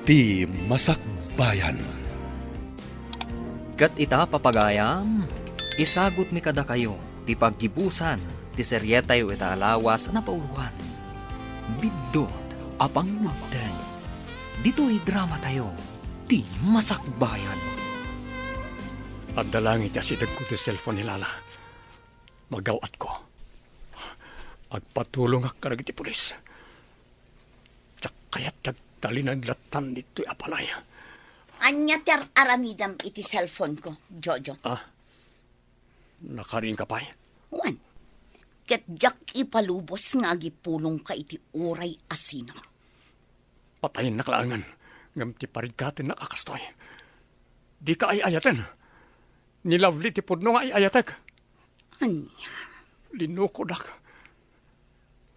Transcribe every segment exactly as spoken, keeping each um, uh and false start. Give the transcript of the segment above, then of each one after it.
Ti Masakbayan. Ket ita, papagayam, isagutmi kadakayo ti paggibusan ti serietayo ita a lawas a napauloan, Biddut a Pangngegteng. Ditoy dramatayo, Ti Masakbayan. Adda laeng iti asidegko ti cellphone ni Lala. Magaw-atko. Agpatulongak kadagiti pulis. Diak kayat ti agtalinaed lattan ditoy a balay. Ania ti ar-aramidem iti cellphone ko, Jojo? Ah, nakariingka pay? Wen, ket diak ipalubos nga agipulongka iti uray a sino. Patayennak laengen, ngem ti parigatennak a kastoy. Dika ay-ayaten. Ni Lovely ti pudno nga ay-ayatek. Ania? Linukodak.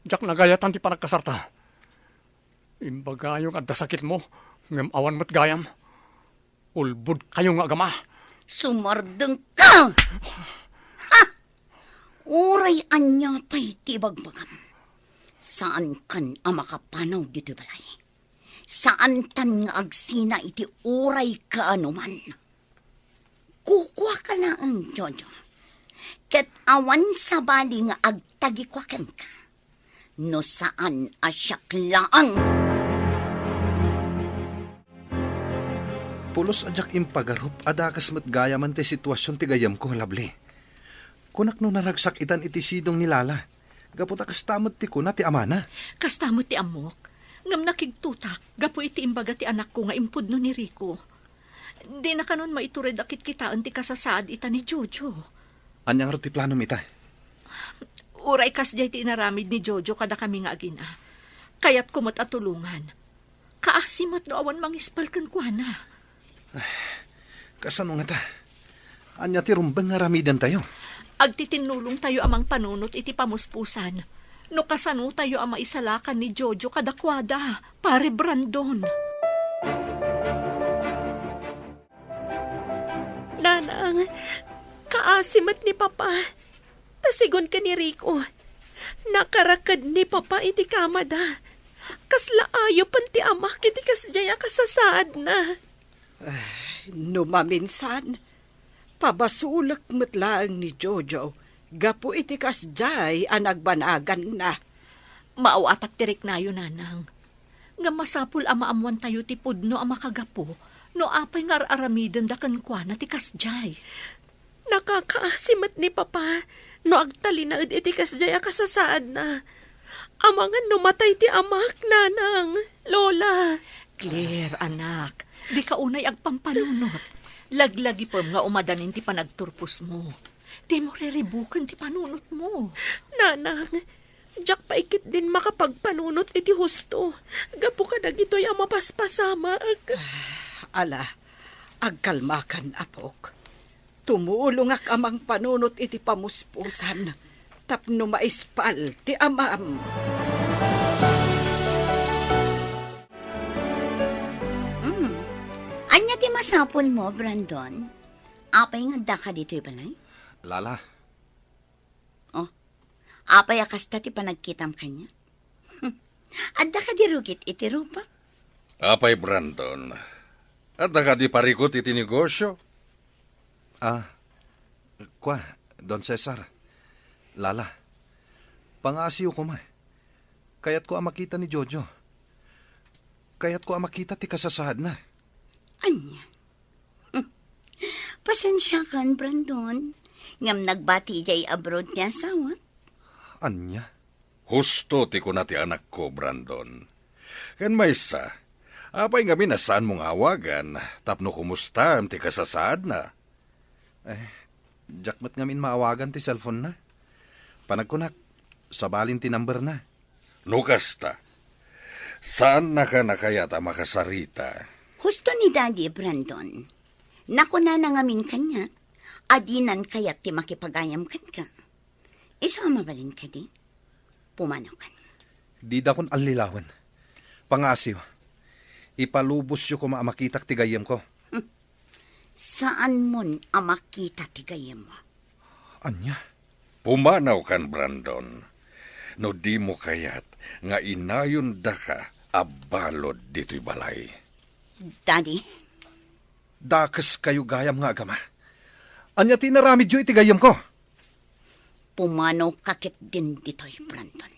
Diak nagayatan ti panagkasarta. Imbagayo nga adda sakitmo, ngem awan met gayam. Ulbodkayo nga agama. Sumardengka! Ha! Uray ania pay ti ibagbagam, saankan a makapanaw ditoy balay. Saantan nga agsina iti uray kaanoman. Kukuaka laeng, Jojo. Ket awan sabali nga agtagikua kenka, no saan a siak laeng. Pulos a diak impagarup a dakes met gayamen ti situasion ti gayyemko, Lovely. Kunak no naragsak itan iti sidong ni Lala, gapu ta kasta met ti kuna ti amana. Kasta met ti ammok, ngem nakigtotak gapu iti imbaga ti anakko nga impudno ni Rico. Dina kanon maitured a kitkitaen ti kasasaad ita ni Jojo. Ania ngarud ti planom ita? Uray kasdiay ti inaramid ni Jojo kadakami nga agina, kayatko met a tulongan. Kaasi met no awan mangispal kenkuana. Kasano ngata? Ania ti rumbeng nga aramidentayo? Agtitinnulongtayo a mangpanunot iti pamuspusan no kasanotayo a maisalakan ni Jojo kadakuada, Pare Brandon. Nanang, kaasi met ni Papa. Ta sigun ken ni Rico, nakaraked ni Papa iti kamada. Kasla ayopen ti amak iti kasdiay a kasasaadna. Ay, no maminsan, pabasolek met laeng ni Jojo gapu iti kasdiay a nagbanaganna. Maaw-atak ti riknayo, Nanang. Ngem masapul a maammoantayo ti pudno a makagapu no apay nga ar-aramidenda kenkuana ti kasdiay. Nakakaasi met ni Papa no agtalinaed iti kasdiay a kasasaadna. Amangan no matay ti amak, Nanang, Lola. Claire, anak, dika unay agpampanunot. Laglagipem nga umadanin ti panagturposmo. Dimo riribuken ti panunotmo. Nanang, diak pay ketdin makapagpanunot iti husto gapu kadagitoy a mapaspasamak. Ah, ala, agkalmakan, apok. Tumulongak a mangpanunot iti pamuspusan tapno maispal ti amam. Mm. Ania ti masapulmo, Brandon? Apay nga addaka ditoy balay? Lala. Oh, apay a kasta ti panagkitam kaniak? Adda kadi rugit iti rupa? Apay, Brandon, adda kadi parikut iti negosio? Ah, kua, Don Cesar, Lala, pangaasiyo koma. Kayatko a makita ni Jojo. Kayatko a makita ti kasasaadna. Ania? Pasensiakan, Brandon. Ngem nagbati idiay abroad ti asawa. Ania? Husto ti kuna ti anakko, Brandon. Ken maysa, apay ngamin a saanmo nga awagan tapno kumustaem ti kasasaadna? Eh, diak met ngamin maawagan ti cellphone-na. Panagkunak, sabalin ti number-na. No kasta, saannakan a kayat a makasarita? Husto ni Daddy, Brandon. Nakunana ngamin kaniak a dinan kayat ti makipagayam kenka. Isu a mabalin kadi? Pumanawkan. Didakon allilawen. Pangaasiyo. Ipalubosyo koma a makitak ti gayyemko. Saanmon a makita ti gayyemmo. Ania? Pumanawkan, Brandon. No dimo kayat nga inayondaka a balud ditoy balay. Daddy. Dakeskayo gayam nga agama. Ania ti inaramidyo iti gayyemko? Pumanoka ketdin ditoy, Brandon.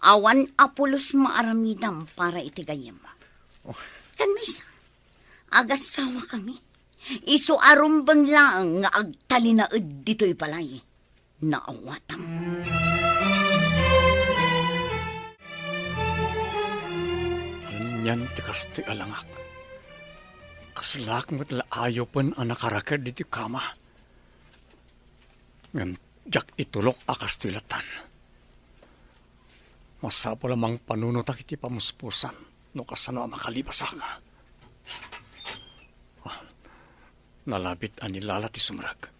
Awan a pulos maaramidam para iti gayyem. Oh. Ken maysa, agasawakami. Isu a rumbeng laeng nga agtalinaed ditoy balay. Naawatam. Anian ti kastoy a langak? Kaslaak met la ayopen a nakaraked iti kama. Ngem diak itulok a kastoy latan. Masapul a mangpanunotak iti pamuspusan no kasano a makalibasak. Ah, nalabit a ni Lala ti sumrek.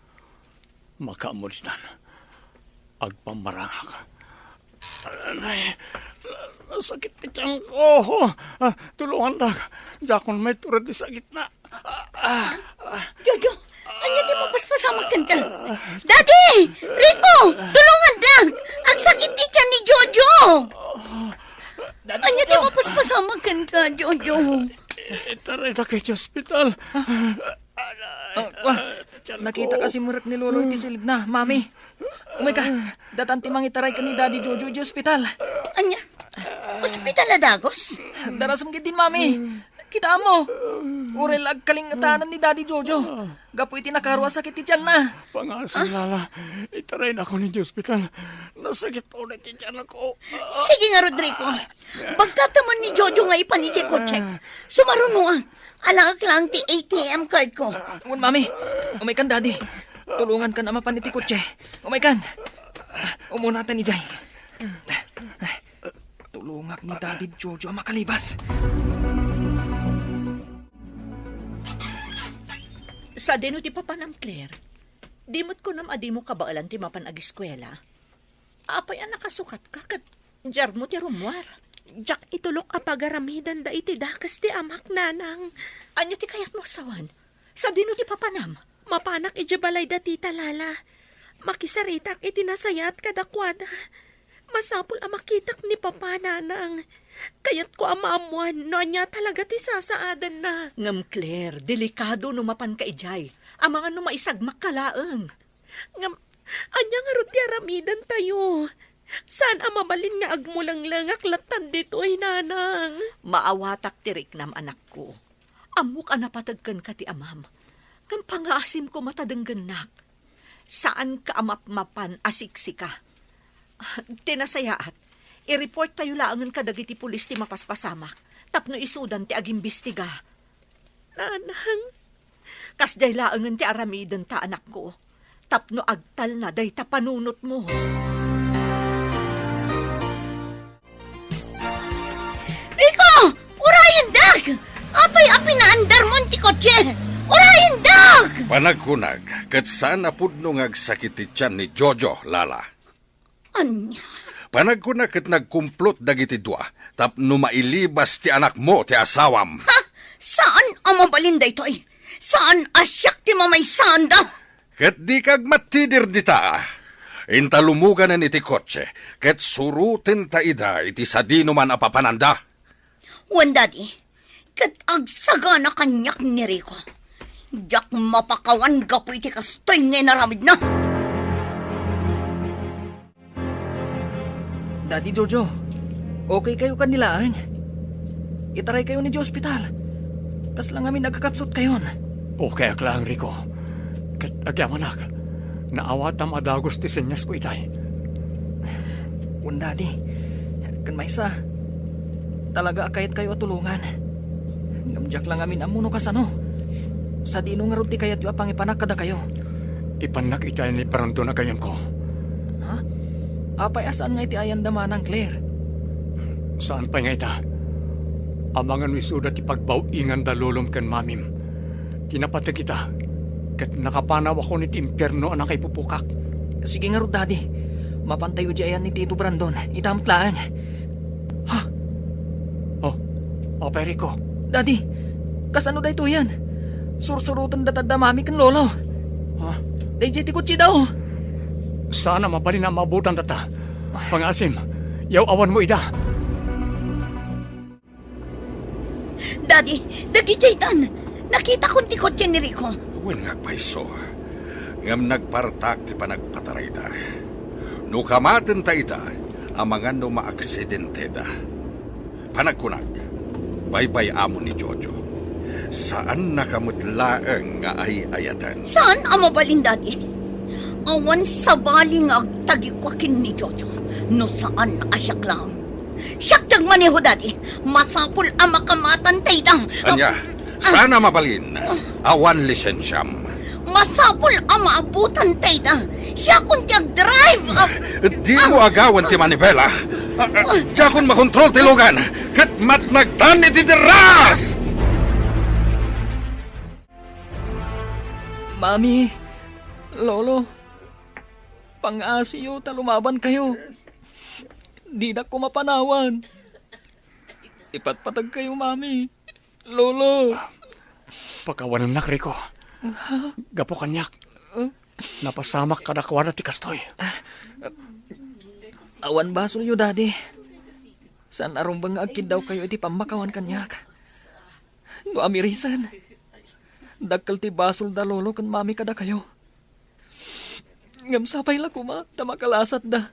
Makaammo ditan. Agpammarangak. Ay, nasakit ti tiyanko. Ah, tulongandak. Diakon maitured ti sakitna. Jojo, ania ti mapaspasamak kenka? Daddy! Rico! Tulongandak! Agsakit ti tiyan ni Jojo! Ania ti mapaspasamak kenka, Jojo? Itarayda iti ospital. Ah, wa, nakita ka si Murek ni Lolo iti silidna, Mami. Umayka, datan ti mangitaray ken ni Daddy Jojo iti ospital. Ania? Ospital a dagus? Darasem ketdin, Mami. Kitaem, uray la agkalingetanan ni Daddy Jojo gapu iti nakaro a sakit ti tianna. Pangasam, Lala. Itaraynakon iti ospital. Nasakit unay ti tianko. Sige nga, Rodrigo. Bagkatemon ni Jojo nga ipan iti kotsek. Sumarunoak. Alaek laeng ti A T M card ko. Wen, Mami. Umaykan, Daddy. Tulongankan a mapan iti kotse. Umaykan. Umunatan idiay. Tulongak ni Daddy Jojo a makalibas. Sadino ti papanam, Claire? Di met kunam a dimo kabaelan ti mapan agiskuela? Apay a nakasukatka ket diarmo ti rummuar? Diak itulok a pagaramidanda iti dakes ti amak, nanang. Ania ti kayatmo a sawen? Sadino ti papanam? Mapanak idiay balay da tita, Lala. Makisaritak iti nasayaat kadakuada. Masapul a makitak ni Papa, Nanang. Kayatko a maammoan no ania talaga ti sasaadenna. Ngem, Claire, delikado no mapanka idiay. Amangan no maisagmakka laeng. Ngem, ania ngarud ti aramidantayo? Saan a mabalin nga agmulenglengak latta ditoy, Nanang. Maawatak ti riknam, anakko. Ammok a napateg kenka ti amam. Ngem pangaasim koma ta denggennak. Saanka a mapmapan a siksika. Ti nasayaat, i-reporttayo laengen kadagiti pulis ti mapaspasamak tapno isudan ti agimbestiga. Nanang. Kasdiay laengen ti aramidenta, anakko, tapno agtalna dayta panunotmo. Rico! Urayendak! Apay a pinaandarmon ti kotse? Urayendak! Panagkunak, ket saan a pudno nga agsakit ti tian ni Jojo, Lala. Ania? Panagkunak ket nagkumplot dagiti dua tapno mailibas ti anakmo ti asawam. Ha? Saan a mabalin daytoy? Saan a siak ti mamaysaanda? Ket dika agmatidir dita. Inta lumuganen iti kotse, ket surotenta ida iti sadinoman a papananda. Wen, Daddy, ket agsagana kaniak ni Rico. Diak mapakawan gapu iti kastoy nga inaramidna. Daddy Jojo, okay kayo kanilaeng? Itaray kayo ni ospital. Kasla ngamin agkakapsut kayon. Okay ak laeng, Rico. Ket agyamanak, naawatam a dagus ti senyas ko itay. Wen, Daddy. Ken maysa, talaga a kayat kayo a tulongan. Ngem diak la ngamin ammo no kasano. Sadino ngarud ti kayatyo a pangipanak kadakayo? Ipannak iti ayan ni Brandon a gayyemko. Ha? Apay a saan nga iti ayanda manang, Claire? Saan pay nga ita? Amangan no isuda ti pagbaw-inganda lolom ken mamim. Ti napateg ita, ket nakapanawakon iti impierno a nakaipupukak. Sige ngarud, Daddy. Mapantayo di ayan ni Tito Brandon. Ita met laeng. Ha? Oh, apay, Rico? Daddy, kasano daytoyen? Sursuroten data da Mami ken Lolo. Ha? Daydiay ti kotse da, oh. Saan a mabalin a maabutan data. Pangaasim, yaw-awanmo ida. Daddy, dagiti itan. Nakitakon ti kotse ni Rico. Wen nga agpayso. Ngem nagpartak ti panagpatarayda. No kamatenta ita, amangan no maaksidenteda. Panagkunak, baybay-am ni Jojo. Saannaka met laeng nga ay-ayaten. Saan a mabalin, Daddy? Awan sabali nga agtagikua ken ni Jojo no saan a siak laeng. Siak ti agmaneho, Daddy. Masapul a makamatenta ita. Ania, saan a mabalin? Awan lisensiam. Masapul a maabutan ta ida. Siakon ti agdrive. Ah, Dimo agawan ti manibela. Ah, ah, Diakon makontrol ti lugan. Ket matnagtan iti derras! Mami, Lolo, pangngasiyo ta lumabankayo. Didak koma panawan. Ipatpatagkayo, Mami. Lolo. Pakawanennak, Rico. Gapu kaniak, napasamak kadakuada ti kastoy. Awan basolyo, Daddy. Saan a rumbeng nga agkiddawkayo iti pammakawan kaniak. No amirisen, dakkel ti basol da Lolo ken Mami kadakayo. Ngem sapay la koma ta makalasatda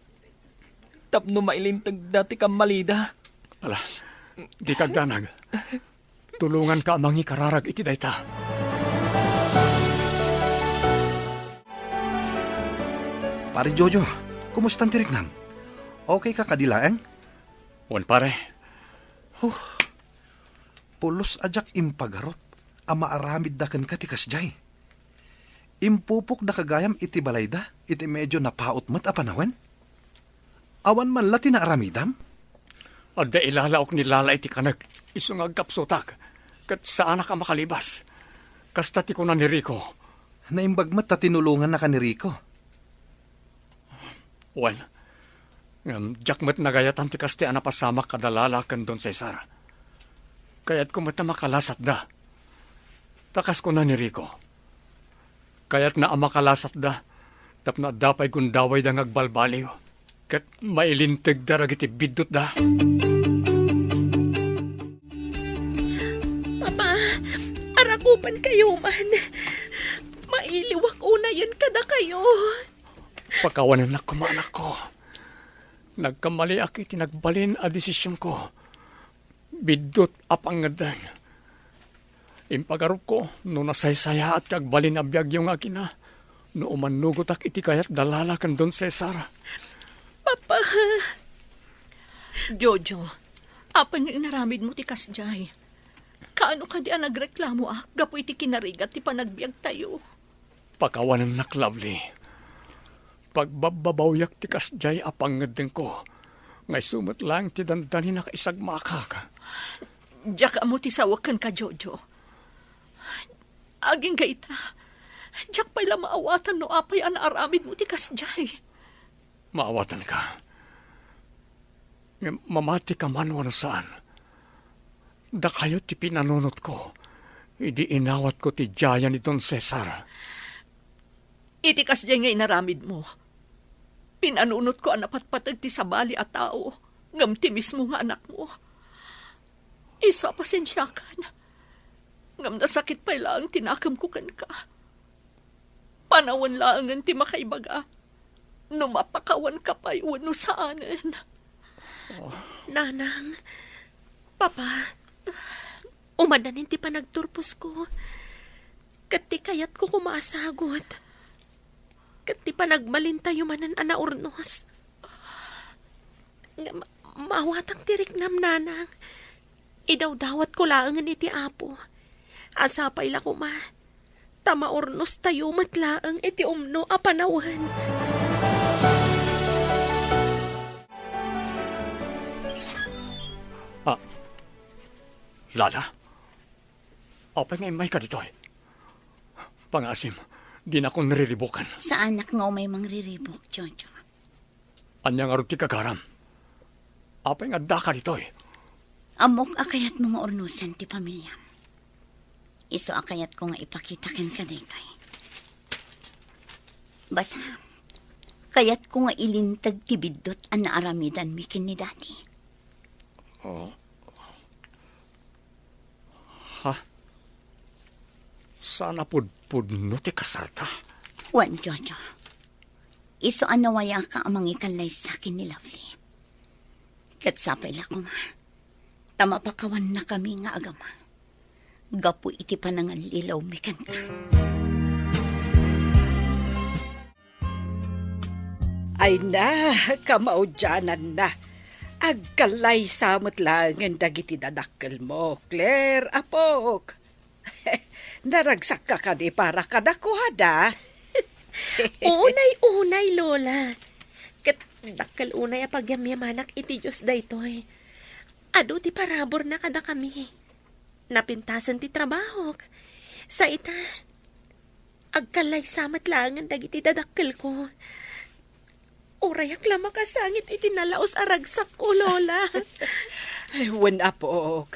tapno mailintegda ti kammalida. Ala, dika agdanag. Tulonganka a mangikararag iti dayta. Pare Jojo, kumustan ti riknam? Okay ka kadi laeng? Wen, pare. Huh. Pulos a diak impagarup a maaramidda kenka ti kasdiay. Impupokdaka gayam iti balayda iti medio napaut met a panawen? Awan man la ti naaramidam? Adda ilalaok ni Lala iti kanek, isu nga agkapsutak, ket saanak a makalibas. Kasta ti kuna ni Rico. Naimbag met ta tinulongannaka ni Rico. Wen, ngem diak met nagayatan ti kasta a napasamak kada Lala ken Don Cesar. Kayatko met a makalasatda. Ta kas kuna ni Rico, kayatna a makalasatda tapno adda pay gundawayda nga agbalbaliw ket mailintegda dagiti biddutda. Papa, arakupankayo man. Mailiwak unayen kadakayo. Pakawanennak koma, anakko. Nagkamaliak iti nagbalin a desisionko. Biddut a pangngeddeng. Impagarupko no nasaysayaat ti agbalin a biagyo nga agina, no umannugotak iti kayat da Lala ken Don Cesar. Papa. Jojo, apay nga inaramidmo ti kasdiay? Kaano kadi a nagreklamoak gapu iti kinarigat ti panagbiagtayo? Pakawanennak, Lovely. Pagbabbabawiak ti kasdiay a pangngeddengko, nga isu met laeng ti dandani nakaisagmakak. Diak ammo ti sawek kenka, Jojo. Agingga ita, diak pay la maawatan no apay a naaramidmo ti kasdiay. Maawatanka. Ngem mamatika man wenno saan, dakayo ti pinanunotko idi inawatko ti diayan ni Don Cesar. Iti kasdiay nga inaramidmo, pinanunotko a napatpateg ti sabali a tao ngem ti mismo nga anakmo. Isu a pasensiakan, ngem nasakit pay laeng ti nakemko kenka. Panawen laengen ti makaibaga no mapakawanka pay wenno saanen. Nanang, Papa, umadanin ti panagturposko. Ket ti kayatko koma a sagut, ket ti panagbalintayo manen a naurnos. Ngem maawatak ti riknam, Nanang. Idawdawatko laengen iti Apo a sapay la koma ta maurnostayo met laeng iti umno a panawen. Ah, Lala? Apay nga immayka ditoy? Pangngaasim, dinakon riribuken. Saanak nga umay mangriribuk, Jojo. Ania ngarud ti gagaram? Apay nga addaka ditoy? Ammok a kayatmo nga urnosen ti pamiliam. Isu a kayatko nga ipakita kenka daytoy. Basta, kayatko nga ilinteg ti biddut a naaramidanmi ken ni Daddy. Oh. Ha? Saan a pudpudno ti kasarta? Wen, Jojo. Isu a nawayaka a mangikallaysa ken ni Lovely. Ket sapay la koma, ta mapakawannakami nga agama gapu iti panangallilawmi kenka. Ay na, kamaudiananna. Agkallaysa met laengen dagiti dadakkelmo, Claire, apok. Naragsakka kadi para kadakuada? Unay-unay, Lola. Ket dakkel unay a pagyamyamanak iti Dios daytoy. Adu ti paraburna kadakami. Napintasen ti trabahok. Sa ita, agkallaysa met laengen dagiti dadakkelko. Urayak la makasangit iti nalaus a ragsakko, Lola. Ay, wen, apok.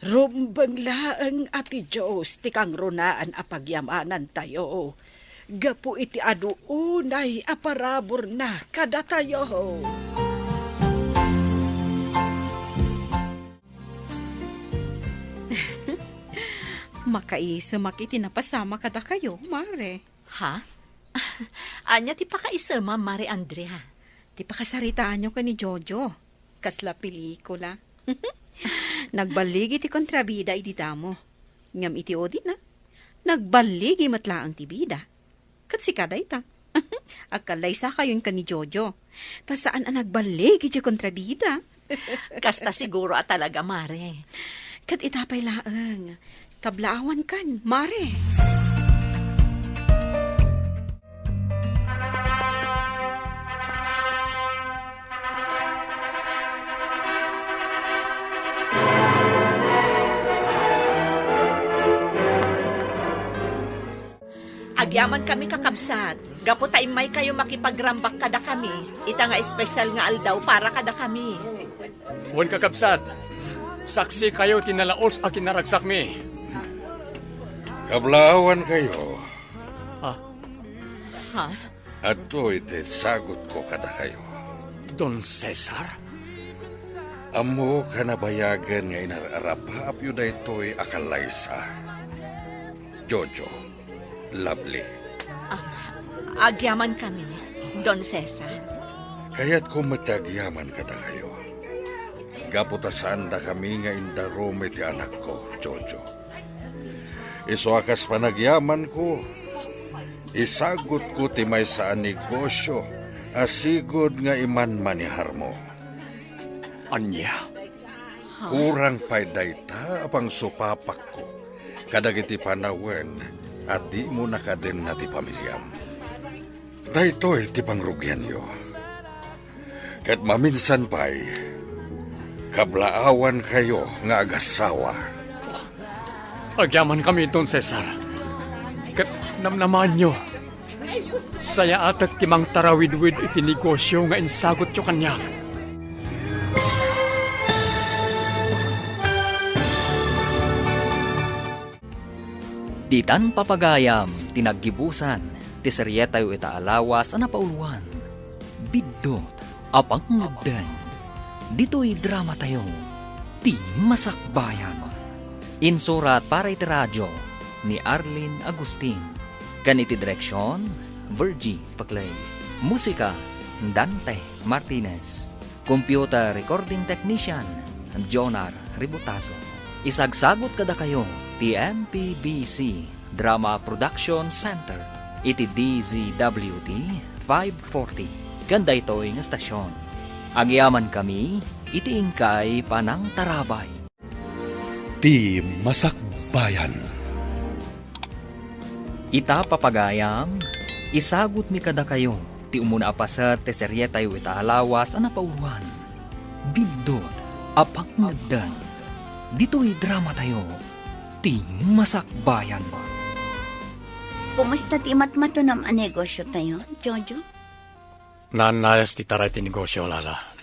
Rumbeng laeng a ti Dios ti kangrunaan a pagyamanantayo gapu iti adu unay a paraburna kadatayo. Makaisemak iti napasama kadakayo, Mare. Ha? Ania ti pakaisemam, Mare Andrea? Ti pakasaritaanyo ken ni Jojo. Kasla pelikula. Nagballigi ti kontrabida idi damo. Ngem iti udina, nagballigi met laeng ti bida. Ket sika dayta. Agkallaysakayo inka ni Jojo. Ta saan a nagballigi ti kontrabida. Kasta siguro a talaga, Mare. Ket ita pay laeng, kablaawankan, Mare. Agyamankami, kakabsat, gapu ta immaykayo makipagrambak kadakami ita nga espesyal nga aldaw para kadakami. Wen, kakabsat, saksikayo ti nalaus a kinaragsakmi. Kablaawankayo. Ha? Ha? Adtoy ti sagutko kadakayo. Don Cesar? Ammok a nabayagen nga inar-arapaapyo daytoy a kallaysa. Jojo, Lovely. Ah, agyamankami, Don Cesar. Kayatko met ti agyaman kadakayo. Gapu ta saandakami nga indarum iti anakko, Jojo. Isu a kas panagyamanko, isagutko ti maysa a negosio a sigud nga imanmaniharmo. Ania? Kurang pay dayta a pangsupapakko kadagiti panawen a dimo nakadenna ti pamiliam. Daytoy ti pangrugianyo. Ket maminsan pay, kablaawankayo nga agassawa. Agyamankami, Don Cesar. Ket namnamaanyo, sayaatek ti mangtarawidwid iti negosio nga insagutyo kaniak. Ditan papagayam ti naggibusan ti serietayo ita a lawas a napauloan, Biddut a Pangngegdeng. Ditoy dramatayo, Ti Masakbayan. Insurat para iti radio ni Arlene Agustin, ken iti direksion, Virgie Paclay. Musika, Dante Martinez. Computer recording technician, Jonar Ributazo. Isagsagut kadakayo ti M P B C Drama Production Center iti D Z W T five forty ken daytoy nga stasyon. Agyamankami iti inkay panangtarabay. Ti Masakbayan. Ita, papagayam, isagutmi kadakayo ti umuna a paset ti serietayo ita a lawas a napauloan, Biddut a Pangngegdeng. Ditoy dramatayo, Ti Masakbayan. Kumusta ti matmatunam a negosiotayo, Jojo? Naannayas ti taray ti negosio, Lala.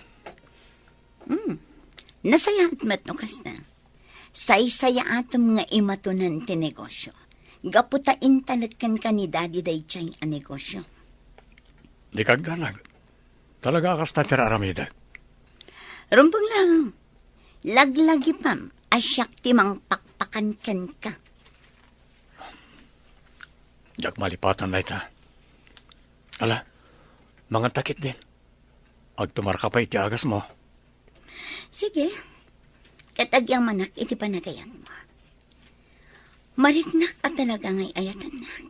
Hmm. Nasayaat met no kasta. Saysayaatem nga imatunan ti negosio. Gapu ta intalek kenka ni Daddy daydiay a negosio. Dika agdanag. Talaga a kasta ti ar-aramidek. Rumbeng laeng. Laglagipem a siak ti mangpak- pakan kenka. Diak malipatan dayta. Ala, manganta ketdin. Agtumarka pay iti agasmo. Sige. Ket agyamanak iti panagayatmo. Mariknak a talaga nga ay-ayatennak.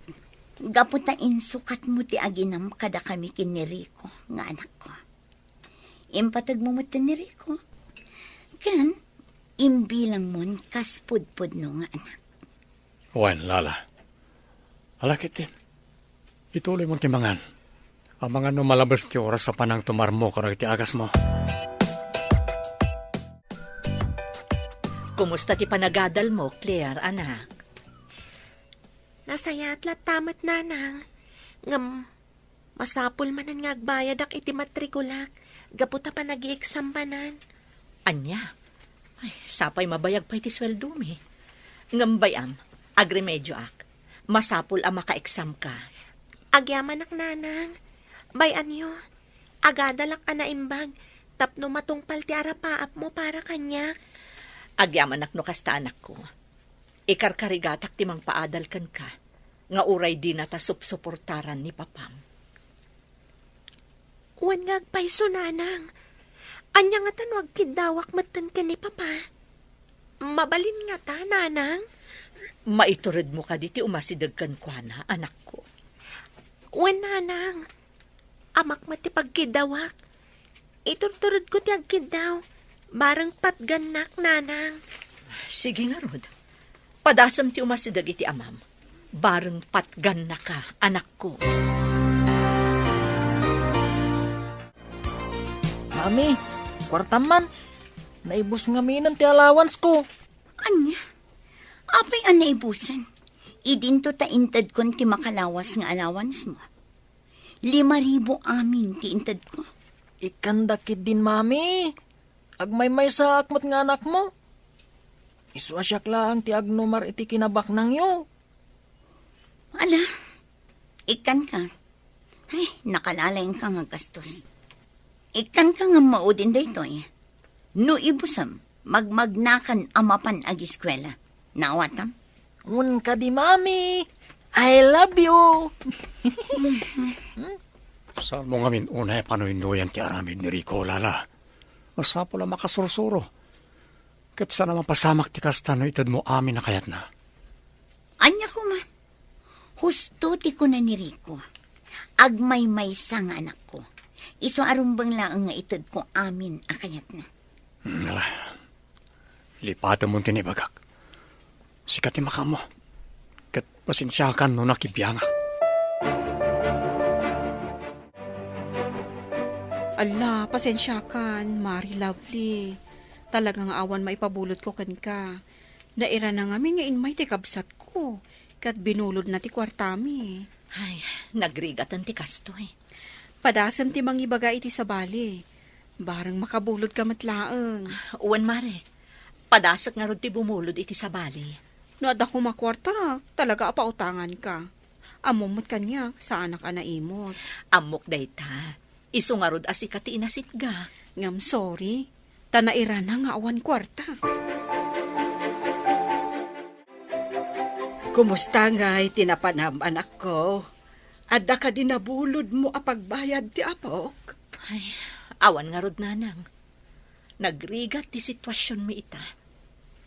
Gapu ta insukatmo ti aginam kadakami ken ni Rico nga anakko. Impategmo metten ni Rico. Ken imbilangmon kas pudpudno nga anak. Wen, Lala. Ala ketdin. Ituloymon ti mangan. Amangan no malabes ti oras a panangtumarmo kadagiti agasmo. Kumusta ti panagadalmo, Claire, anak? Nasayaat latta met, Nanang. Ngem, masapul manen nga agbayadak iti matrikulak, gapu ta panag-i-exam manen. Ania? Ay, sapay mabayag pay ti sueldomi. Ngem bay-am, agremedioak. Masapul a maka-exam ka. Agyamanak, Nanang. Bay-anyo, agadalak a naimbag tapno matungpal ti arapaapmo para kaniak. Agyamanak no kasta, anakko. Ikarkarigatak ti mangpaadal kenka, nga uray dinata supsuportaran ni papam. Wen nga agpayso, Nanang. Ania ngata no agkiddawak metten ken ni Papa? Mabalin ngata, Nanang? Maituredmo kadi ti umasideg kenkuana, anakko? Wen, Nanang. Amak met ti pagkiddawak. Iturturedko ti agkiddaw. Bareng patgannak, Nanang. Sige ngarud. Padasem ti umasideg iti amam. Bareng patgannaka, anakko. Mami, kuartam man. Naibus ngaminen ti allowance ko. Ania? Apay a naibusen? Idinto ta intedkon ti makalawas nga allowance mo. Lima ribu amin ti intedko. Ikkanda ketdin, Mami. Agmaymaysaak met nga anakmo. Isu a siak laeng ti agnumar iti kinabaknangyo. Ala, ikkanka. Ay, nakalalengka nga gastos. Ikkanka nga maudin daytoy. No ibusem, magmagnakan a mapan agiskuela. Naawatam? Wen kadi, Mami. I love you. Saanmo ngamin unay a panuynoyan ti aramid ni Rico, Lala. Masapul a makasursuro. Ket saan a mapasamak ti kasta no itedmo amin a kayatna. Ania koma? Husto ti kuna ni Rico. Agmaymaysa nga anakko. Isu a rumbeng laeng nga itedko amin a kayatna. Hmm, ala. Lipatemon ti naibagak. Sika ti makaammo. Ket pasensiakan no nakibiangak. Ala, pasensiakan, Mari Lovely. Talaga nga awan maipabulodko kenka. Nairana ngamin nga immay ti kabsatko, ket binulodna ti kuartami. Ay, nagrigaten ti kastoy. Padasem ti mangibaga iti sabali. Bareng makabulodka met laeng. Wen, Mare. Padasek ngarud ti bumulod iti sabali. No adda koma kuartak, talaga a pautanganka. Ammom met kaniak, saanak a naimot. Ammok dayta. Isu ngarud a sika ti inasitga. Ngem sorry, ta nairana nga awan kuarta. Kumusta ngay ti napanam, anakko? Adda kadi nabulodmo a pagbayad ti apok? Ay, awan ngarud, Nanang. Nagrigat ti situasionmi ita.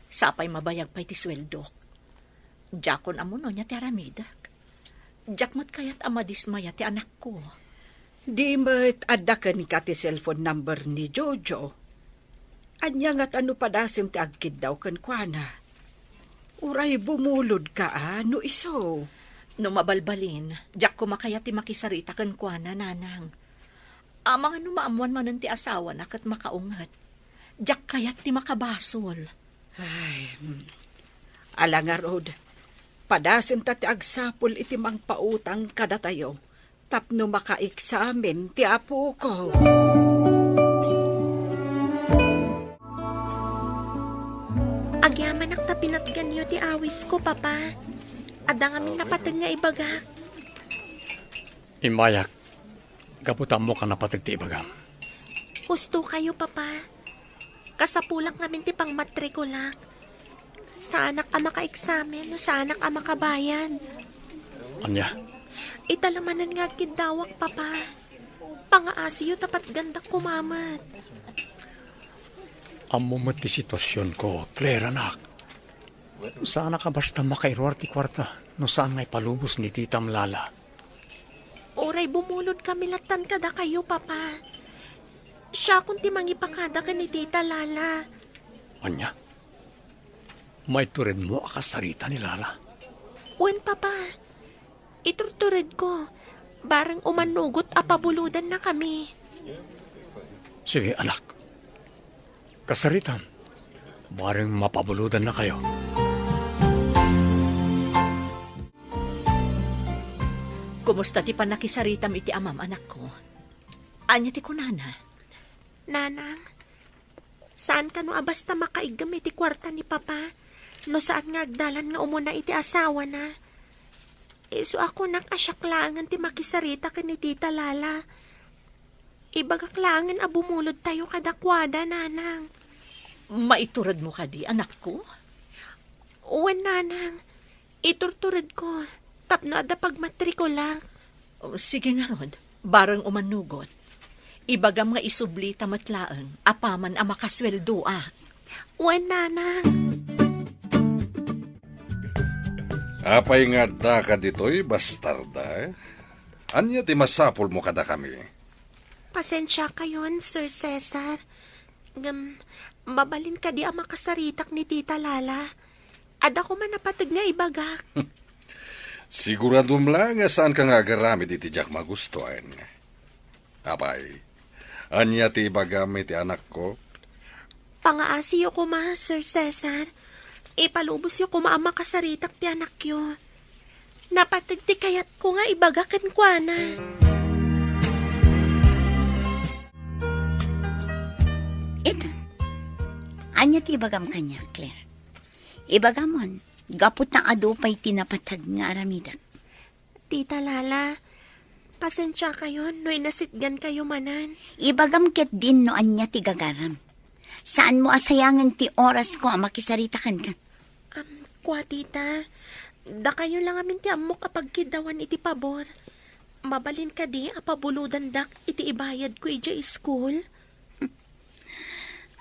Sapay mabayag pay ti sueldok. Diakon ammo no ania ti aramidek. Diak met kayat a madismaya ti anakko. Di met adda kenka ti cellphone number ni Jojo? Ania ngata no padasem ti agkiddaw kenkuana? Uray bumulodka a no isu? No mabalbalin, diak koma kayat ti makisarita kenkuana, Nanang. Amangan no maammoan manen ti asawana ket makaunget. Diak kayat ti makabasol. Ay, hmm. Ala ngarud, padasem ta ti agsapul iti mangpautang kadatayo tapno makaeksamen ti apoko. Agyamanak ta pinatganyo ti awisko, Papa. Adda ngamin napateg nga ibagak. Immayak, gapu ta ammok a napateg ti ibagam. Husto kayo, Papa. Kasapulak ngamin ti pangmatrikulak. Saanak a makaeksamen no saanak a makabayad. Ania? Ita la manen nga agkiddawak, Papa. Pangaasiyo ta patgandak koma met. Ammo met ti situasionko, Claire, anak. Saanak a basta makairuar ti kuarta no saan nga ipalubos ni titam, Lala. Uray bumulodkami lattan kadakayo, Papa. Siakon ti mangipakada ken ni Tita Lala. Ania? Maituredmo a kasarita ni Lala? Wen, Papa. Iturturedko. Bareng umanugot a pabulodannakami. Sige, anak. Kasaritam. Bareng mapabulodannakayo. Kumusta ti pannakisaritam iti amam, anakko? Ania ti kunana? Nanang, saan kano a basta makaiggem iti kuarta ni Papa no saan nga agdalan nga umuna iti asawana. Isu a kunak a siak laengen ti makisarita ken ni Tita Lala. Ibagak laengen a bumulodtayo kadakuada, Nanang. Maituredmo kadi, anakko? Wen, Nanang. Iturturedko tapno adda pagmatrikulak. O, sige ngarud, bareng umanugot. Ibagam nga isublita met laeng apaman a makasueldoak. Wen, Nanang. Apay nga addaka ditoy, bastarda? Ania ti masapulmo kadakami? Pasensiakayon, Sir Cesar. Ngem, mabalin kadi a makasaritak ni Tita Lala? Adda koma napateg nga ibagak. Siguradom la nga saanka nga agaramid iti diak magustuan. Apay, ania ti ibagam iti anakko? Pangaasiyo koma, Sir Cesar. Ipalubosyo koma a makasaritak ti anakyo. Napateg ti kayatko nga ibaga kenkuana. Ita, ania ti ibagam kaniak, Claire? Ibagamon, gapu ta adu pay ti napateg nga aramidek. Tita Lala, pasensiakayon no inasitgankayo manen. Ibagam ketdin no ania ti gagaram. Saanmo a sayangen ti orasko a makisarita kenka. Am, kua, tita, dakayo la ngamin ti ammok a pagkiddawan iti pabor. Mabalin kadi a pabulodandak iti ibayadko idiay iskul?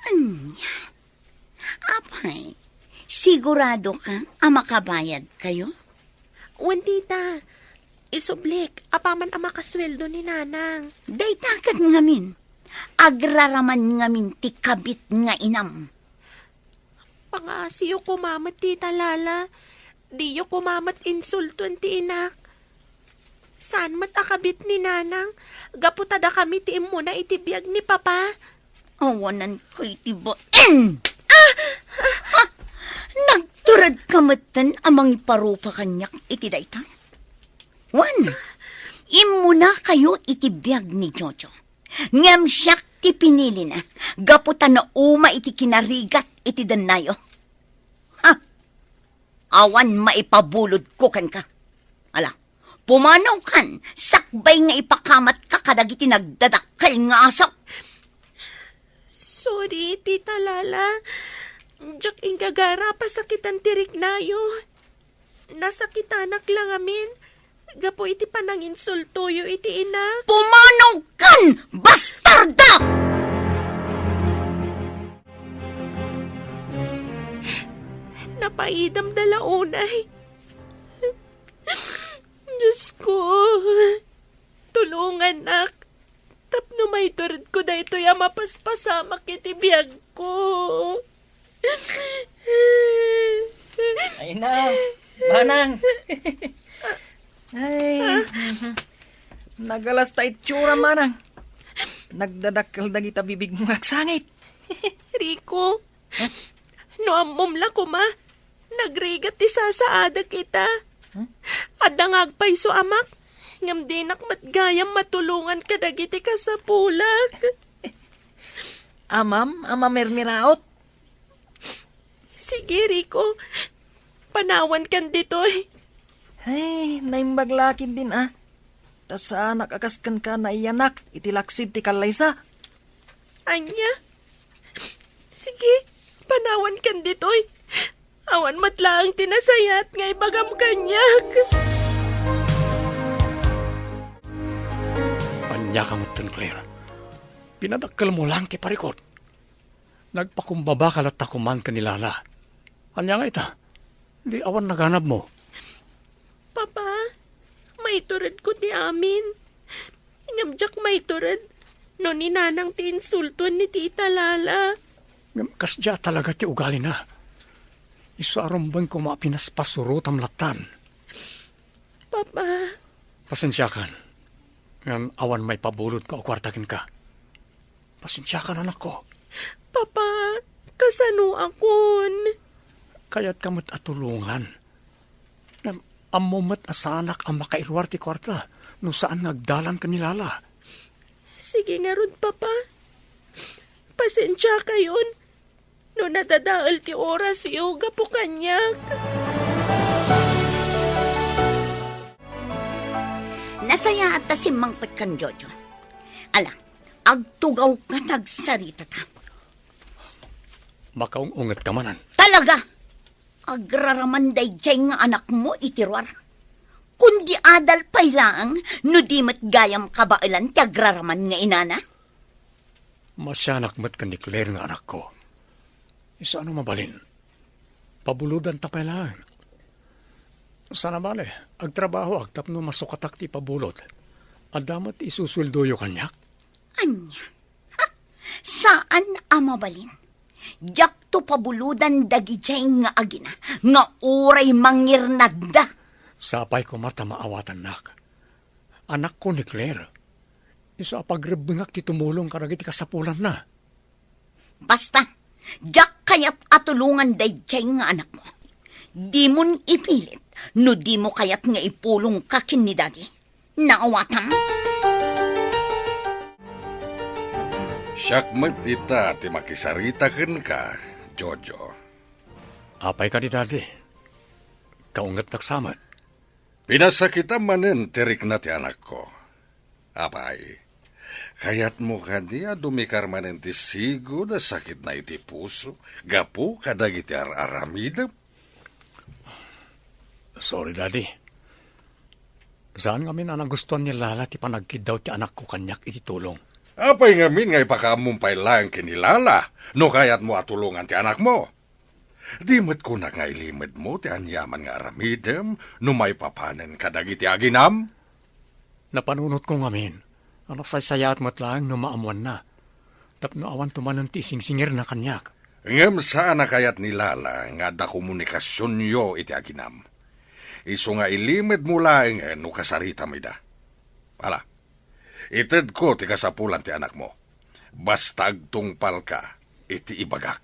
Ania? Apay, siguradoka a makabayadkayo? Wen, tita. Isublik, apaman a makasueldo ni Nanang. Dayta ket ngamin, agraraman ngamin ti kabit nga inam. Pangaasiyo koma met, Tita Lala. Diyo koma met insultoen ti inak. Saan met a kabit ni Nanang, gapu ta dakami ti immuna iti biag ni Papa. Awananko iti bain! Ah! Ah! Nagturedka metten a mangiparupa kaniak iti dayta? Wen, immunakayo iti biag ni Jojo. Ngem siak ti pinilina, gapu ta nauma iti kinarigat iti dennayo. Ha! Awan maipabulodko kenka. Ala, pumanawkan, sakbay nga ipakamatka kadagiti nagdadakkel nga aso. Sorry, Tita Lala. Diak inggagara a pasakitan ti riknayo. Nasakitanak la ngamin gapu iti pananginsultoyo iti inak. Pumanawkan, bastarda! Napaidam da la unay. Diosko, tulonganak tapno maituredko daytoy a mapaspasamak iti biagko. Ay na, manang. Ay, nagalas ta itsura, manang. Nagdadakkel dagita bibigmo nga agsangit. Rico, no ammom la koma, nagrigat ti sasaadak ita. Huh? Adda nga agpayso amak, ngem dinak met gayam matulongan kadagiti kasapulak. Amam a mamirmiraot. Sige, Rico. Panawankan ditoy. Ay, naimbag la ketdin a. Ta saanak a kas kenka naiyanak iti laksid ti kallaysa. Ania? Sige, panawankan ditoy. Awan met laeng ti nasayaat nga ibagam kaniak. Ania ka metten, Claire? Pinadakkelmo laeng ti parikut. Nagpakumbaba ka latta koman ken ni Lala. Ania nga ita? Di awan naganabmo? Papa, maituredko ti amin. Ngem diak maitured no ni Nanang ti insultoen ni Tita Lala. Ngem kasdiay talaga ti ugalina. Isu a rumbeng koma a pinaspasurotam lattan. Papa. Pasensiakan. Ngem awan maipabulodko a kuarta kenka. Pasensiakan, anakko. Papa, kasanoakon? Kayatka met a tulongan. Ngem ammo met a saanak a makairuar ti kuarta no saan nga agdalan ken ni Lala. Sige ngarud, Papa. Pasensiakayon no nadadael ti orasyo gapu kaniak. Nasayaat ta simmangpet kan Jojo. Ala, agtugawka ta agsaritata. Makaung-ungetka manen. Talaga! Agraraman daydiay nga anakmo iti ruar. Kundi adal pay laeng no di met gayam kabaelan ti agraraman nga inana. Masianak met ken ni Claire nga anakko. Isu a no mabalin, pabulodanta pay laeng. Saan a bale, agtrabahoak tapno masukatak ti ipabulod. Adda met isusueldoyo kaniak. Ania? Ha? Saan a mabalin. Diakto pabulodan dagidiay nga agina nga uray mangirnadda. Sapay koma ta maawatannak. Anakko ni Claire. Isu a pagrebbengak ti tumulong kadagiti kasapulanna. Basta, diak kayat a tulongan daydiay nga anakmo. Dimon ipilit no dimo kayat nga ipulongka ken ni Daddy. Naawatam? Siak met ita ti makisarita kenka, Jojo. Apay kadi, Daddy? Kaungetnak sa met. Pinasakitam manen ti rikna ti anakko. Apay, kayatmo kadi a dumikar manen ti sigud a sakitna iti puso gapu kadagiti ar-aramidem? Sorry, Daddy. Saan ngamin a nagustuan ni Lala ti panagkiddaw ti anakko kaniak iti tulong. Apay ngamin nga ipakaammom pay laeng ken ni Lala no kayatmo a tulongan ti anakmo? Di met kunak nga ilimedmo ti aniaman nga aramidem no maipapanen kadagiti aginam? Napanunotko ngamin a nasaysayaat met laeng no maammoanna, tapno awanto manen ti isingsingirna kaniak. Ngem saan a kayat ni Lala nga adda komunikasionyo iti aginam. Isu nga ilimedmo laengen no kasaritam ida. Ala, itedko ti kasapulan ti anakmo. Basta agtungpalka iti ibagak.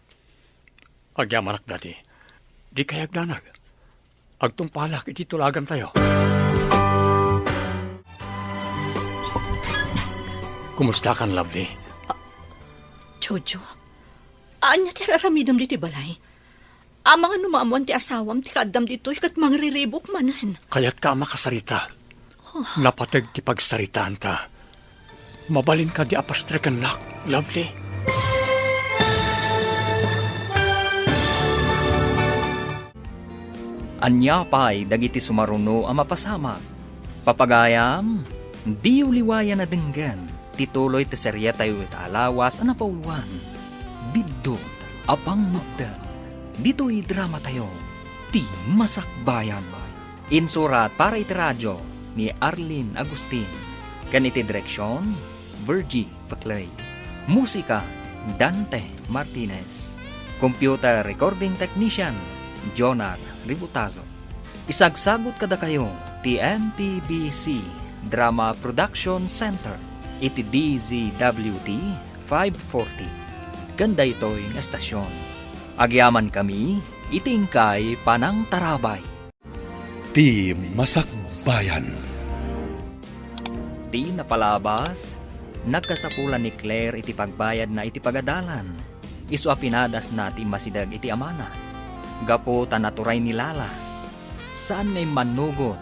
Agyamanak, Daddy. Dika agdanag. Agtungpalak iti tulagantayo. Kumustakan, Lovely? Ah, Jojo, ania ti ar-aramidem ditoy balay? Amangan no maammoan ti asawam ti kaaddam ditoy ket mangriribuk manen. Kayatka a makasarita. Napateg ti pagsaritaanta. Mabalin kadi a pastrekennak, Lovely? Ania pay dagiti sumaruno a mapasamak? Papagayam, diyo liwayan a denggen ti tuloy ti seriatayo ita a lawas a napauluan, Biddut a Pangmebded, ditoy dramatayo, Ti Masakbayan. Insurat para iti radio ni Arlene Agustin, ken iti direksion, Virgie Paclay. Musika, Dante Martinez. Computer recording technician, Jonar Ributazo. Isagsagut kadakayo ti M P B C Drama Production Center iti D Z W T five forty. Ken daytoy nga estasion, agyamankami iti inkay panangtarabay. Ti Masakbayan. Ti napalabas, nagkasapulan ni Claire iti pagbayadna iti pagadalan. Isu a pinadasna ti immasideg iti amana. Gapu ta naturay ni Lala, saan nga immannugot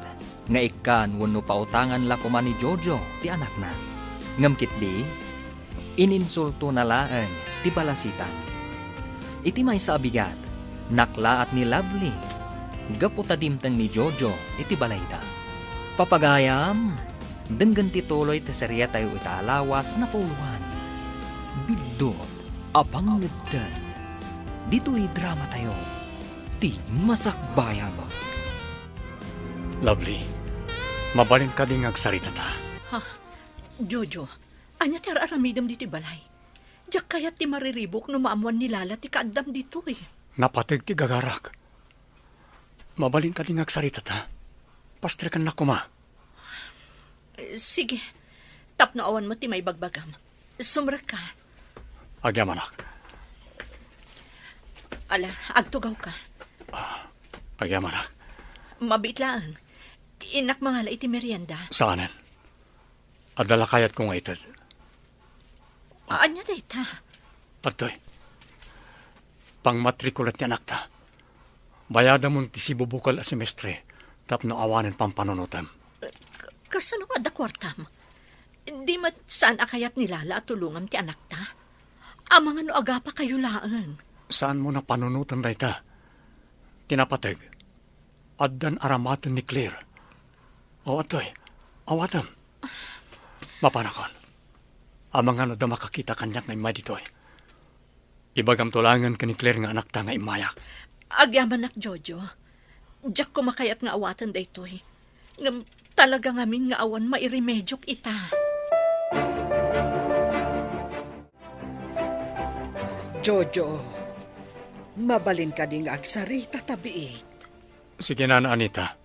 nga ikkan wenno pautangan la koma ni Jojo ti anakna. Ngem ketdi, ininsultona laeng ti balasitan. Iti maysa a bigat, Naklaat ni Lovely gapu ta dimteng ni Jojo iti balayda. Papagayam, denggen ti tuloy ti seriatayo ita a lawas a napuloan, Biddut a Pangngedden. Ditoy dramatayo, ti Masakbayan. Lovely, mabalin kadi nga agsaritata? Ha? Jojo, ania ti ar-aramidem ditoy balay? Diak kayat ti mariribuk no maammuan ni Lala ti kaaddam ditoy. Napateg ti gagarak. Mabalin kadi nga agsaritata? Pastrekennak koma. Eh, sige. Tapno awan met ti maibagbagam. Sumrekka. Agyamanak. Ala, agtugawka. Ah, agyamanak. Mabiit laeng. Innak mangala iti merienda. Saanen? Adda la kayatko nga ited. Ania dayta? Adtoy. Pangmatrikula ti anakta. Bayadamon ti sibubukel a semestre tapno awanen pampanunotem. Ka-, kasano nga adda kuartam? Di met saan a kayat ni Lala a tulongam ti anakta? Amangan no agapakayo laeng. Saanmo a panunoten dayta? Ti napateg, addan aramaten ni Claire. O, adtoy, awatem. Mapanakon. Amangan no adda makakita kaniak nga immay ditoy. Ibagamto laengen ken ni Claire nga anakta nga immayak. Agyamanak, Jojo. Diak koma kayat nga awaten daytoy. Ngem talaga ngamin nga awan mairemediok ita. Jojo, mabalin kadi nga agsarita ta biit? Sige, Nana Anita.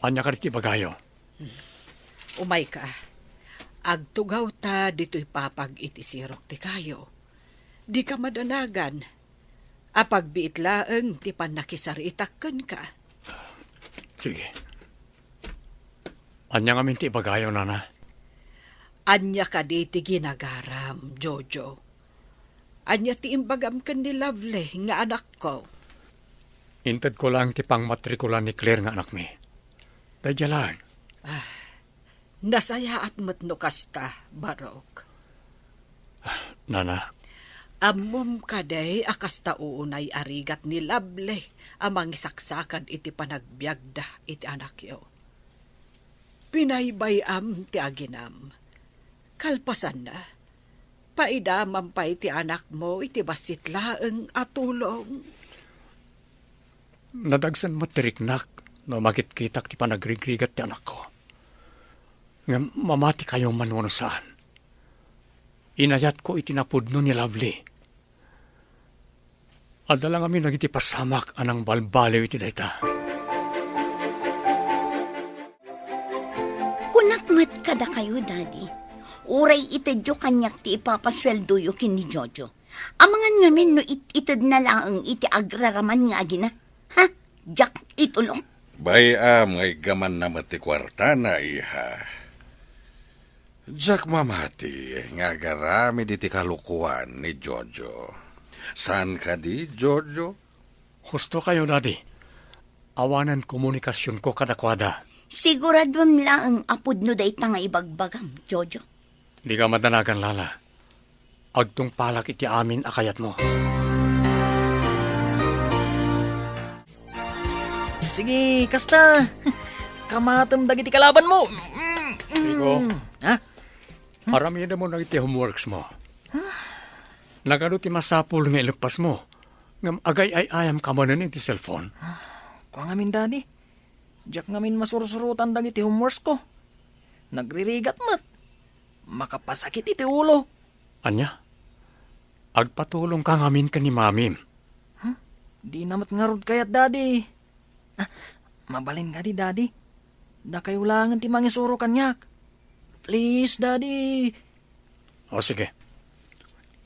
Ania kadi ti ibagayo? Umayka. Agtugawta ditoy papag iti sirok ti kayo. Dika madanagan. Apagbiit laeng ti pannakisaritak kenka. Sige. Ania ngamin ti ibagayo, Nana? Ania kadi ti ginagaram, Jojo? Ania ti imbagam ken ni Lovely nga anakko? Intedko laeng ti pangmatrikulan ni Claire nga anakmi. Daydiay laeng. Ah, nasayaat met no kasta, Barok. Nana. Ammom kadi a kasta uunay a rigat ni Lovely a mangisaksakad iti panagbiagda iti anakyo. Pinaybay-am ti aginam. Kalpasanna, paidamam pay ti anakmo iti bassit laeng a tulong. Nadagsen met ti riknak no makitkitak ti panagrigat ti anakko. Ngem mamatikayo man wenno saan, inayatko iti napudno ni Lovely. Adda la ngamin dagiti pasamak a nangbalbaliw iti dayta. Kunak met kadakayo, Daddy, uray itedyo kaniak ti ipapasueldoyo ken ni Jojo. Amangan ngamin no it-itedna laeng iti agraraman nga agina. Ha? Diak itulok. Bay-am nga iggamanna met ti kuartana, iha. Diak mamati nga agaramid iti kalokoan ni Jojo. Saan kadi, Jojo? Husto kayo, Daddy. Awanen komunikasionko kadakuada. Siguraduem laeng a pudno dayta nga ibagbagam, Jojo. Dika madanagan, Lala. Agtungpalak iti amin a kayatmo. Sige, kasta. Kamatem dagiti kalabanmo. Rico. Ha? Aramidem dagiti homeworks mo. Nagadu ti masapul nga ileppasmo, ngem agay-ay-ayam ka manen iti cellphone. Kua ngamin, Daddy. Diak ngamin masursurotan dagiti homeworks ko. Nagririgat met. Makapasakit iti ulo. Ania? Agpatulongka ngamin ken ni Mamim. Huh? Dina met ngarud kayat, Daddy. Ah, mabalin kadi, Daddy? Dakayo laengen ti mangisuro kaniak. Please, Daddy. O, sige.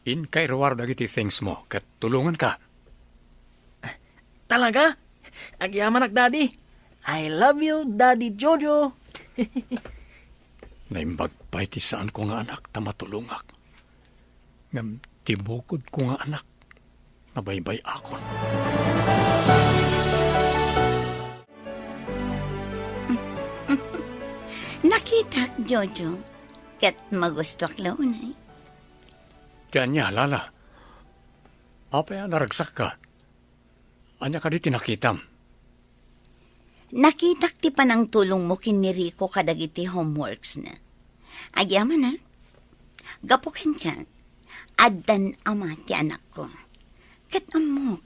Inka iruar dagiti things mo, ket tulonganka. Talaga? Agyamanak, Daddy. I love you, Daddy Jojo. Naimbag pay ti saanko nga anak ta matulongak. Ngem ti bukodko nga anak, nabaybay-akon. Nakitak, Jojo, ket magustuak la unay. Ti ania, Lala? Apay a naragsakka? Ania kadi ti nakitam? Nakitak ti panangtulongmo ken ni Rico kadagiti homeworks na. Agyamanak, gapu kenka, addan ama ti anakko. Ket ammok,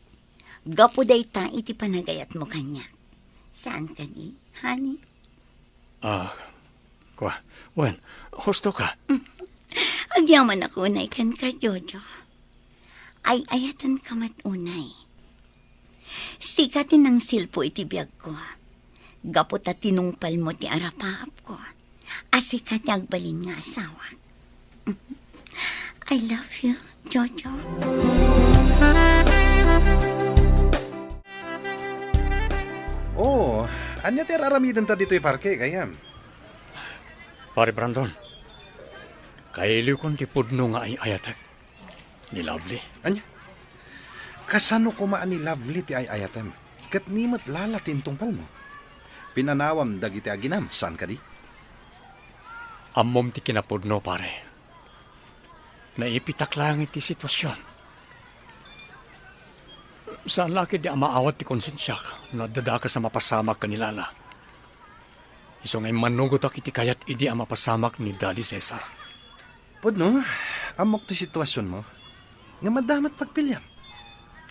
gapu dayta iti panagayatmo kaniak. Saan kadi, honey? Ah, kua, wen, husto ka. Agyamanak unay kenka, Jojo. Ay-ayatenka met unay. Sika ti nangsilpo iti biagko. Gapu ta tinungpalmo ti arapaapko. A sika ti agbalin nga asawak. I love you, Jojo. Oh, ania ti ar-aramidenta ditoy parke, gayyem? Pare Brandon, kailiwkon ti pudno nga ay-ayatek. Ni Lovely. Ania? Kasano koma a ni Lovely ti ay-ayatem? Ket ni met Lala ti intungpalmo? Pinanawam dagiti aginam, saan kadi? Ammom ti kinapudno, pare. Naipitak laeng iti sitwasion. Saan la ketdi a maawat ti konsensiak no adda dakes a mapasamak ken ni Lala. Isu nga immannugotak iti kayat idi a mapasamak ni Daddy Cesar. Pudno, ammok ti sitwasionmo. Ngem adda met pagpiliam.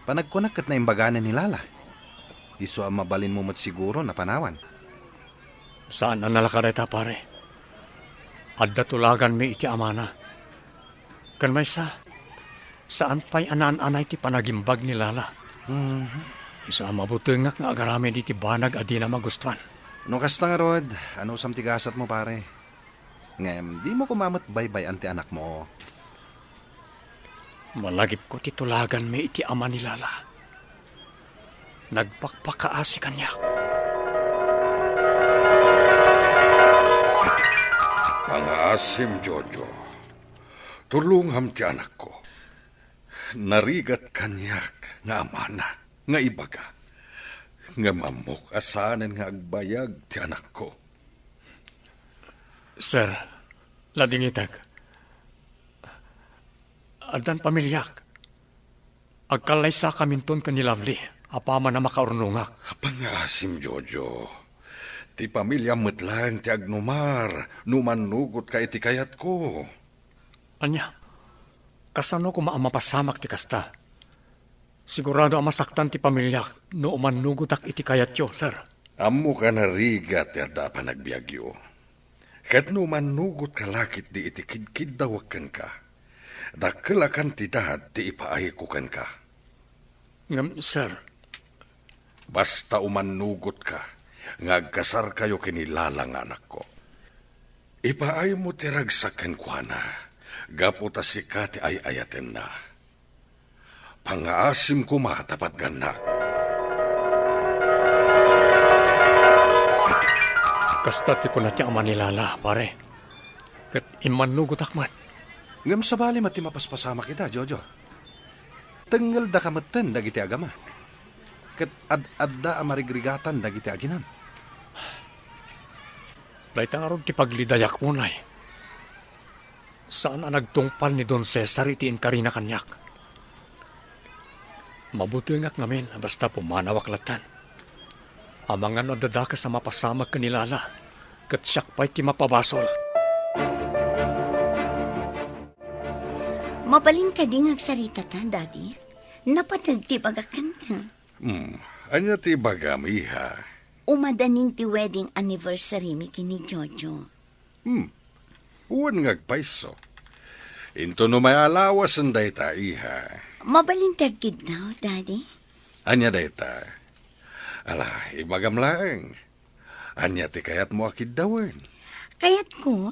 Panagkunak ket naimbaganen ni Lala. Isu a mabalinmo met siguro a panawan. Saan a nalaka dayta, pare. Adda tulaganmi iti amana. Ken maysa, saan pay a naan-anay ti panagimbag ni Lala. Mhm. Isu a mabutengak nga agaramid iti banag a dina magustuan. No kasta ngarud, anusam ti gasatmo, pare? Ngem dimo koma met baybay-an ti anakmo. Malagipko ti tulaganmi iti ama ni Lala. Nagpakpakaasi kaniak. Pangaasim, Jojo. Tulongam ti anakko. Narigat kaniak nga amana nga ibaga. Ngem ammok a saanen nga agbayag ti anakko. Sir, ladingitek. Addan pamiliak. Agkallaysakaminton ken ni Lovely apaman a makaurnongak. Pangaasim, Jojo. Ti pamiliam met laeng ti agnumar no mannugotka iti kayatko. Ania? Kasano koma a mapasamak ti kasta? Sigurado a masaktan ti pamiliak no umannugotak iti kayatyo, sir. Ammok a narigat ti adda a panagbiagyo. Ket no umannugotka la ketdi iti kidkiddawek kenka, dakkel a kantidad ti ipaayko kenka. Ngem, sir. Basta umannugotka nga agkasarkayo ken ni Lala nga anakko. Ipaaymo ti ragsak kenkuana, gapu ta sika ti ay-ayatenna. Pangaasim koma ta patgannak. Kasta ti kuna ti ama ni Lala, pare. Ket immannugotak met. Ngem sabali met ti mapaspasamak ita, Jojo. Tengngeldaka metten dagiti agama. Ket ad-adda a marigrigatan dagiti aginam. Dayta ngarud ti paglidayak unay. Saan a nagtungpal ni Don Cesar iti inkarina kaniak. Mabutengak ngamin a basta pumanawak latta. Amangan no adda dakes a mapasamak ken ni Lala, ket siak pay ti mapabasol. Mabalin kadi nga agsaritata, Daddy? Napateg ti ibagak kenka. Hmm, ania ti ibagam, iha? Umadanin ti wedding anniversary mi ken ni Jojo. Hmm. Wen nga agpayso. Inton umay a lawasen dayta, iha. Mabalin ti agkiddaw, Daddy? Ania dayta? Ala, ibagam laeng. Ania ti kayatmo a kiddawen? Kayatko,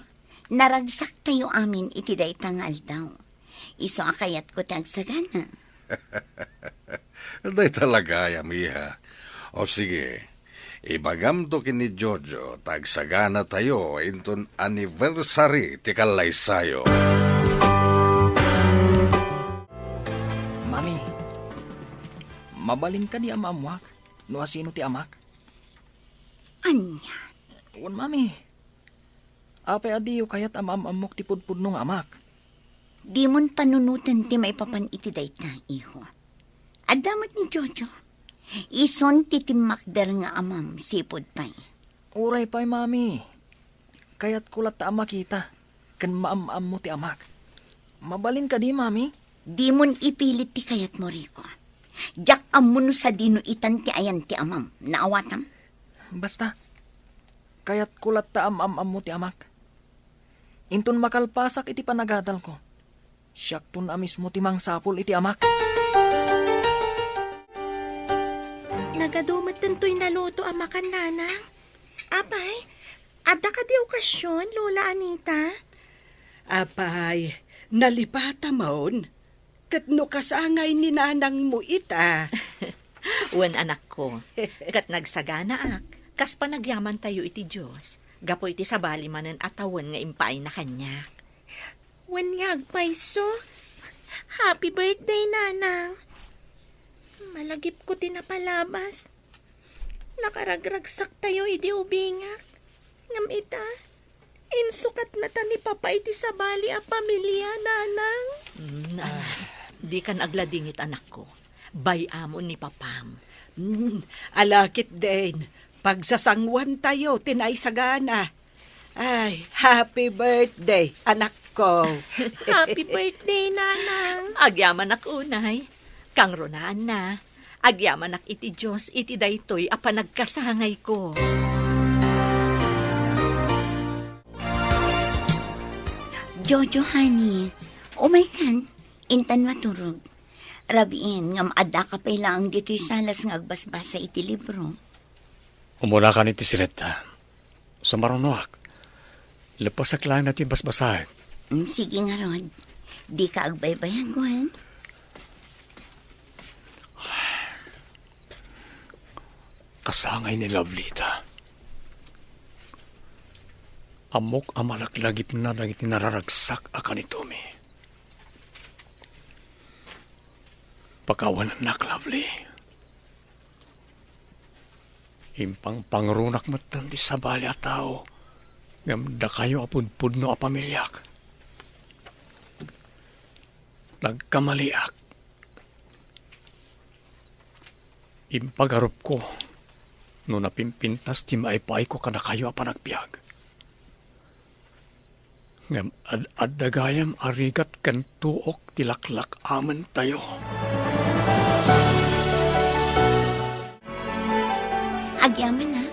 naragsaktayo amin iti dayta nga aldaw. Isu a kayatko ti agsagana. Dayta la gayam, iha. O sige, ibagamto ken ni Jojo ta agsaganatayo inton anniversary ti kallaysayo. Mami, mabalin kadi a maammuak no asino ti amak? Ania? Wen, Mami. Apay a diyo kayat a maam-ammok ti pudpudno nga amak? Dimon panunoten ti maipapan iti dayta, iho. Adda met ni Jojo. Isun ti timmakder nga amam, sipud pay. Uray pay, Mami. Kayatko latta a makita ken maam-ammo ti amak. Mabalin kadi, Mami? Dimon ipilit ti kayatmo, Rico. Diak ammo no sadino itan ti ayan ti amam. Naawatam? Basta, kayatko latta a maam-ammo ti amak. Inton makalpasak iti panagadalko, siakton a mismo ti mangsapul iti amak. Nagadu met daytoy naluto a makan, Nanang. Apay, adda kadi okasion, Lola Anita? Apay, nalipatamon? Ket no kasangay ni nanangmo ita? Wen, anakko, ket nagsaganaak, kas panagyamantayo iti Dios, gapu iti sabali manen a tawen nga impaayna kaniak. Wen nga agpayso. Happy birthday, Nanang. Malagipko ti napalabas. Nakaragragsaktayo idi ubingak. Ngem ita, insukatna ta ni Papa iti sabali a pamilia, Nanang. Mm, anak, dikan agladingit, anakko. Bay-amon ni Papam. Mm, ala ketdin, pagsasanguantayo ti naisagana. Ay, happy birthday, anakko. Happy birthday, Nanang. Agyamanak unay. Kangrunaanna, agyamanak iti Dios iti daytoy a panagkasangayko. Jojo, honey, umaykan, intan maturog. Rabiin, ngem addaka pay laeng ditoy salas nga agbasbasa iti libro. Umunakan iti siletta. Sumarunoak. Leppesek laeng daytoy basbasaek. Mm, sige ngarud. Dika agbaybayag, wen? Kasangay ni Lovely ita. Ammok a malaklagipna dagiti nararagsak a kanitomi. Pakawanennak, Lovely. Impangpangrunak metten ti sabali a tao, ngem dakayo a pudpudno a pamiliak. Nagkamaliak. Impagarupko no napimpintas ti maipayko kadakayo a panagbiag. Ngem ad-adda gayam a rigat ken tuok ti laklak-amentayo. Agyamanak,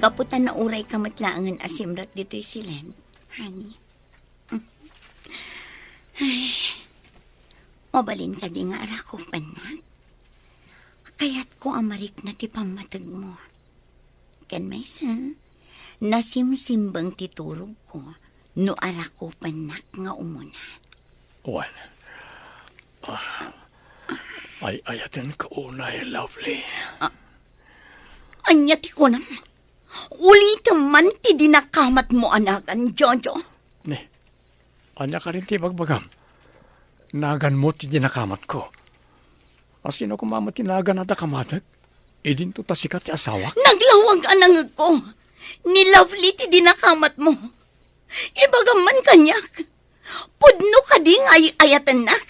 gapu ta naurayka met laengen a simrek ditoy siled, honey. Ay, mabalin kadi nga arakupennak? Kayatko a marikna ti pammategmo. Ken maysa, nasimsimbeng ti turogko no arakupennak nga umuna. Wen, ah, ay-ayatenka unay, Lovely. Ah, ania ti kunam? Ulitem man ti dinakamatmo a nagan, Jojo. Ne, ania kadi ti ibagbagam? Naganmo ti dinakamatko. A sino koma met ti nagan a dakamatek? Idinto ta sika ti asawak? Naglawag a nangegko. Ni Lovely ti dinakamatmo. Ibagam man kaniak. Pudno kadi nga ay-ayatennak?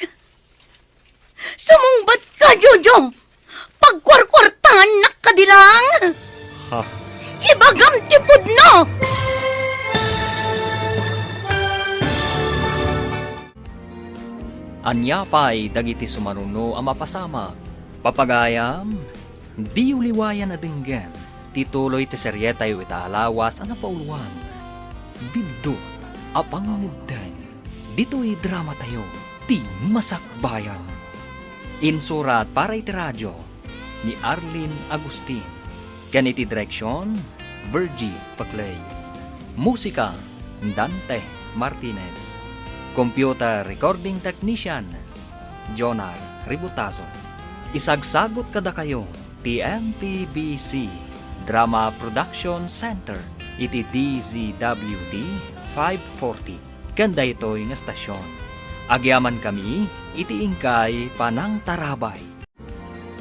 Sumungbatka, Jojo! Pagkuarkuartaannak kadi laeng! Ha? Ibagam ti pudno! Ania pay dagiti sumaruno a mapasamak? Papagayam, diyo liwayan a denggen ti tuloy ti serietayo ita a lawas a napauluan, Biddut a Pangngeddeng. Ditoy dramatayo, ti Masakbayan. Insurat para iti radio ni Arlene Agustin. Ken iti direksion, Virgie Paclay. Musika, Dante Martinez. Computer recording technician, Jonar Ributazo. Isagsagut kadakayo ti M P B C Drama Production Center iti D Z W T five forty ken daytoy nga estasion. Agyamankami iti inkay panangtarabay.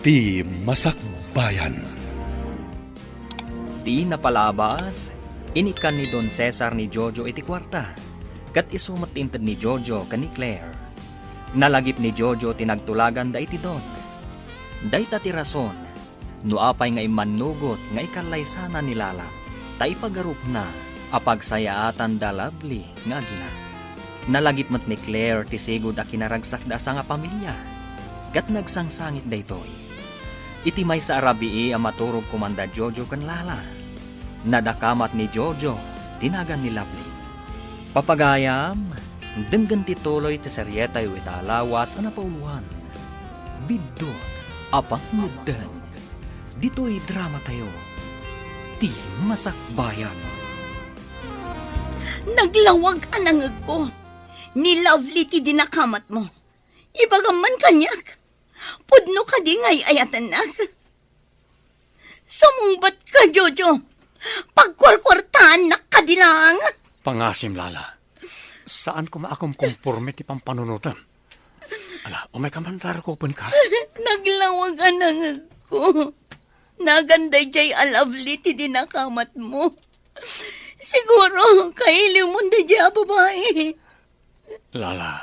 Ti Masakbayan. Ti napalabas, inikkan ni Don Cesar ni Jojo iti kuarta, ket isu met inted ni Jojo ken ni Claire. Nalagip ni Jojo ti nagtulaganda iti Don. Dayta ti rason no apay nga immannugot nga ikallaysana ni Lala, ta ipagarupna a pagsayaatan da Lovely nga agina. Nalagip met ni Claire ti sigud a kinaragsakda a sangapamilia, ket nagsangsangit daytoy. Iti maysa a rabii a maturog koma da Jojo ken Lala, nadakamat ni Jojo ti nagan ni Lovely. Papagayam, denggen ti tuloy ti serietayo ita a lawas a napauluan, Biddut a Pangngedden. Ditoy dramatayo, Ti Masakbayan. Naglawag a nangegko. Ni Lovely ti dinakamatmo. Ibagam man kaniak. Pudno kadi nga ay-ayatennak? Sumungbat ka, Jojo. Pagkuarkuartaannak kadi lang. Pangasim, Lala. Saan koma a kumkomporme ti pampanunotem. Ala, umay ka man, rarukupen ka. Naglawag a nangegko. Nagan daydiay a Lovely ti dinakamatmo. Siguro, kailiwmon daydiay a babai. Lala.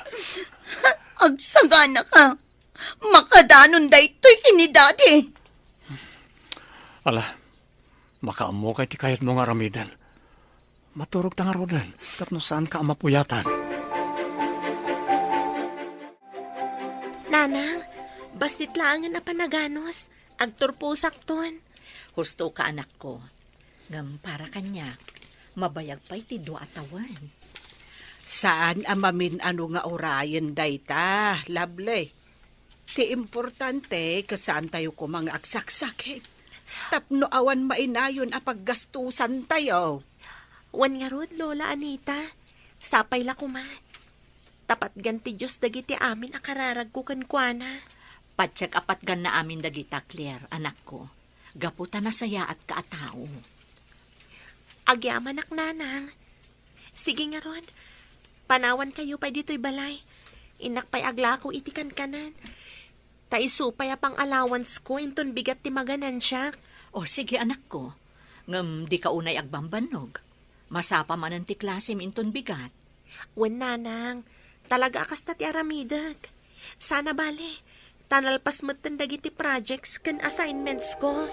Agsagana ka. Makadanon daytoy ken ni Daddy. Ala, makaammokay ti kayatmo nga aramiden. Maturogta ngaruden, tapno saanka a mapuyatan. Nanang, bassit laengen a panaganos. Agturposakton. Husto ka, anakko. Ngem para kaniak, mabayag pay ti dua a tawen. Saan a mamin-ano nga urayen dayta, Lovely. Ti importante, ket saantayo koma nga agsaksakit. Tapno awan mainayon a paggastusantayo. Wen ngarud, Lola Anita, sapay la koma. Ta patgan ti Dios dagiti amin a kararagko kenkuana. Patiek a patganna amin dagita, Claire, anakko, gapu ta nasayaatka a tao. Agyamanak, Nanang. Sige ngarud, panawankayo pay ditoy balay. Innak pay aglako iti kankanan. Ta isu pay a pang-allowancesko inton bigat ti maganansiak. O, sige, anakko. Ngem dika unay agbambannog. Masapa manen ti klasem inton bigat. Wen, Nanang. Talaga a kasta ti aramidek. Sana bale, ta nalpas metten dagiti projects ken assignmentsko.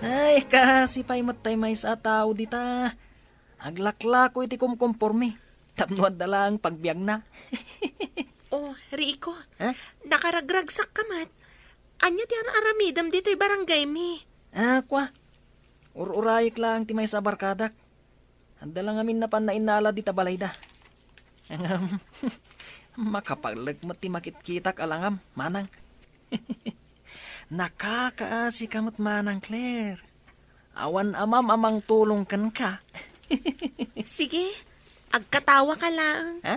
Ay, kaasi pay met tay maysa a tao dita. Aglaklako iti kumkomporme tapno adda laeng pagbiagna. Oh, Rico, ha? Nakaragragsakka met. Ania ti ar-aramidem ditoy barangaymi? Ah, kua. Ur-urayek laeng ti maysa a barkadak. Adda la ngamin napan nainnala dita balayda. Ngem, makapaglek met ti makitkitak a langam, manang. Nakakaasika met manang, Claire. Awan amam a mangtulong kenka. Sige, agkatawaka laeng. Ha?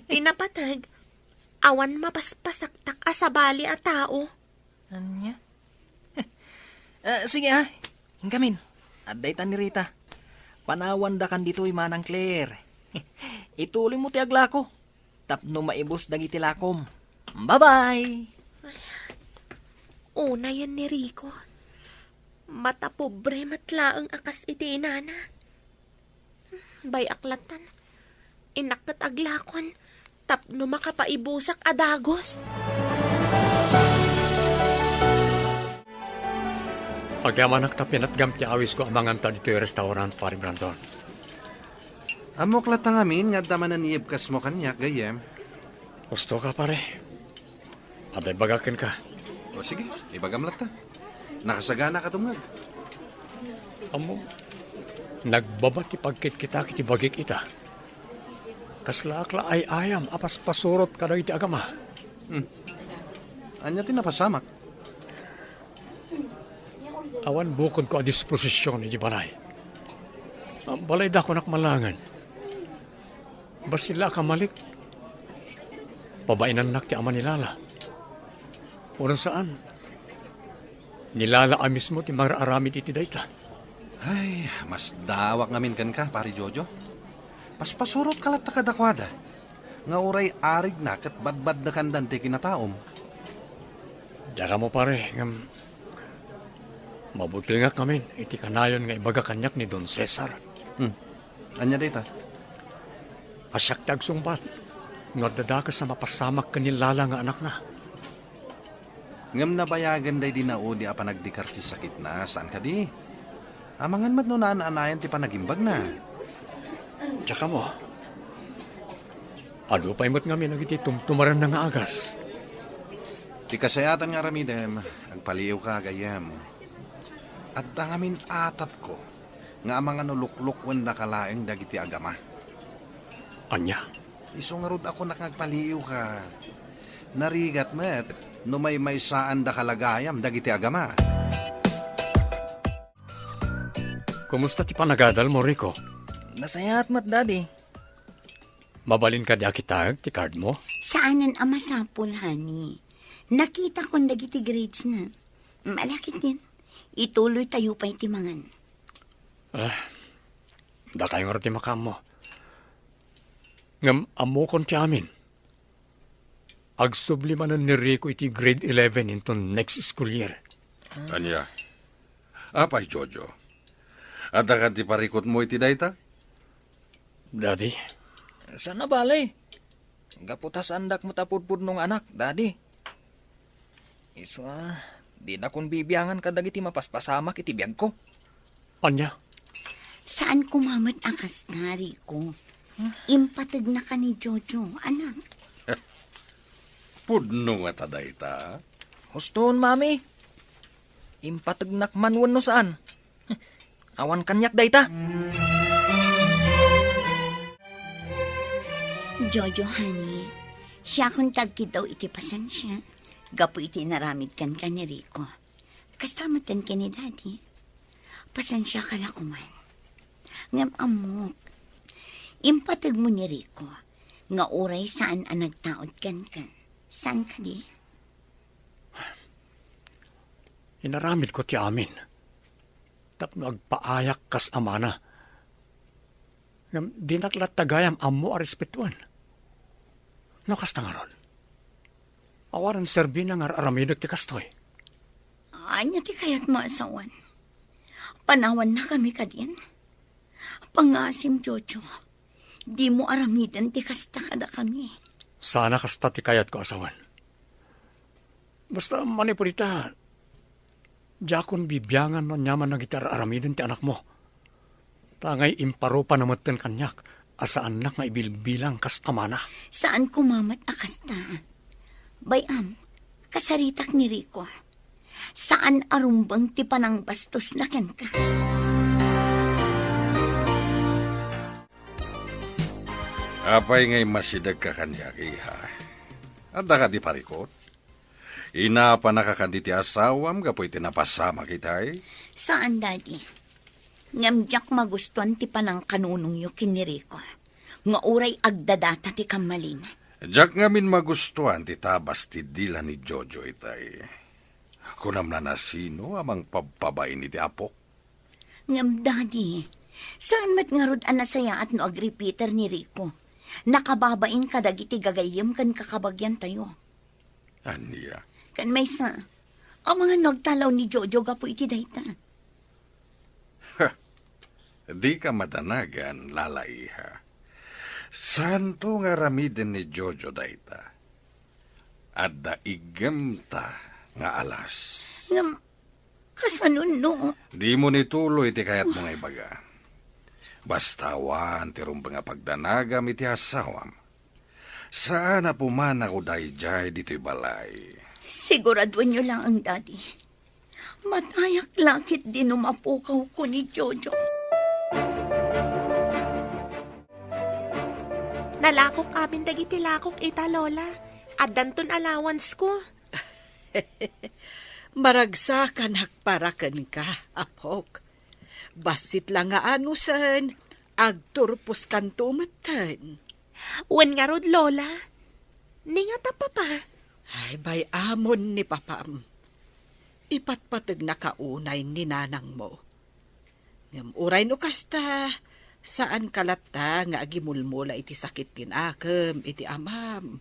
Ti napateg, awan mapaspasaktak a sabali a tao. Ania? Ah, sige, ah. Inkamin, adda ita ni Rita. Panawandakan ditoy, manang Claire. Ituloymo ti aglako tapno maibus dagiti lakom. Bye-bye! Unayen ni Rico. Matapobre met laeng a kas iti inana. Bay-ak lattan. Innak ket aglakon tapno makapaibusak a dagus. Agyamanak ta pinatgam ti awisko a manganta ditoy restaurant, Pare Brandon. Ammok latta ngamin nga adda manen iibkasmo kaniak, gayyem. Husto ka, pare. Adda ibagak kenka. O sige, ibagam latta. Nakasagana ka tumngeg. Ammom, nagbaba ti pagkitkitak iti bagik ita. Kaslaak la ay-ayam a paspasurot kadagiti agama. Hmm. Ania ti napasamak? Awan bukodko a disposision iti balay. Ah, balaydakonak malangen. Bassit la a kamalik. Pabainannak ti ama ni Lala. Wen saan, ni Lala a mismo ti mangararamid iti dayta. Ay, masdaawak ngamin kenka, Pare Jojo. Paspasurotka latta kadakuada nga uray arigna ket badbadnekandan ti kinataom. Diak ammo, pare, ngem mabutengak ngamin iti kanayon nga ibaga kaniak ni Don Cesar. Hmm. Ania dayta? A siak ti agsungbat no adda dakes a mapasamak ken ni Lala nga anakna. Ngem nabayagen daydi naudi a panagdikar ti sakitna, saan kadi? Amangan met no naan-anayan ti panagimbagna. Diak ammo. Adu pay met ngamin dagiti tumtumarenna nga agas. Ti kasayaatan nga aramidem, agpaliiwka, gayyem. Adda ngamin atapko nga amangan no luklokuendaka laeng dagiti agama. Ania? Isu ngarud a kunak nga agpaliiwka. Narigat met no maymaysaandaka la gayam dagiti agama. Kumusta ti panagadalmo, Rico? Nasayaat met, Daddy. Mabalin kadi a kitaek ti cardmo? Saanen a masapul, honey. Nakitakon dagiti gradesna. Malakit din. Ituloytayo pay ti mangan. Ah, dakayo ngarud ti makaammo. Ngem ammokon ti amin. Agsubli manen ni Rico iti grade eleven inton next school year. Ania? Apay, Jojo? Adda kadi parikutmo iti dayta? Daddy? Saan a bale. Gapu ta saandak met a pudpudno nga anak, Daddy. Isu a, dinakon bibiangan kadagiti mapaspasamak iti biagko. Ania? Saan koma met a kasta, Rico. Impategnaka ni Jojo, anak. Pudno ngata dayta? Husto, Mami. Impategnak man wenno saan. Awan kaniak dayta. Jojo, honey, siakon ti agkiddaw iti pasensia gapu iti inaramid kenka ni Rico. Kasta metten ken ni Daddy. Pasensiaka la koman. Ngem ammok, impategmo ni Rico nga uray saan a nagtaud kenka. Saan kadi? Inaramidko ti amin tapno agpaayak kas amana. Ngem dinak latta gayam ammo a respetuen. No kasta ngarud, awanen serbina nga ar-aramidek ti kastoy. Ania ti kayatmo a sawen? Panawannakami kadin? Pangasim, Jojo. Dimo aramiden ti kasta kadakami. Saan a kasta ti kayatko a sawen. Basta manipud ita, diakon bibiangan no aniaman dagiti ar-aramiden ti anakmo. Ta ngay imparupa na metten kaniak a saannak nga ibilbilang kas amana. Saan koma met a kasta. Bay-am, kasaritak ni Rico. Saan a rumbeng ti panangbastosna kenka. Apay nga immasidegka kaniak, iha? Adda kadi parikut? Inapanaka kadi ti asawam gapu iti napasamak itay? Saan, Daddy. Ngem diak magustuan ti panangkanunongyo ken ni Rico, nga uray agdadata ti kammalina. Diak ngamin magustuan ti tabas ti dila ni Jojo itay. Kunam la, nasino a mangpabpabain iti apok? Ngem, Daddy, saan met ngarud a nasayaat no agripiter ni Rico? Nakababain kadagiti gagayyem ken kakabagiantayo. Ania? Ken maysa, amangan no agtalaw ni Jojo gapu iti dayta. Ha! Dika madanagan, Lala, iha. Saanto nga aramiden ni Jojo dayta. Adda iggemta nga alas. Ngem, kasano no? Dimo ituloy ti kayatmo nga ibaga. Basta awan ti rumbeng a pagdanagam iti asawam. Saan a pumanako daydiay ditoy balay. Siguraduenyo laeng, Daddy. Matayak la ketdi no mapukawko ni Jojo. Nalakok amin dagiti lakok ita, Lola. Addanton allowance ko. Maragsakanak para kenka, apok. Bassit la nga anusen, agturposkanto metten. Wen ngarud, Lola. Ni ngata, Papa? Ay, bay-amon ni Papam. Ipatpategnaka unay ni nanangmo. Ngem uray no kasta, saanka latta nga agimulmula iti sakit ti nakem iti amam.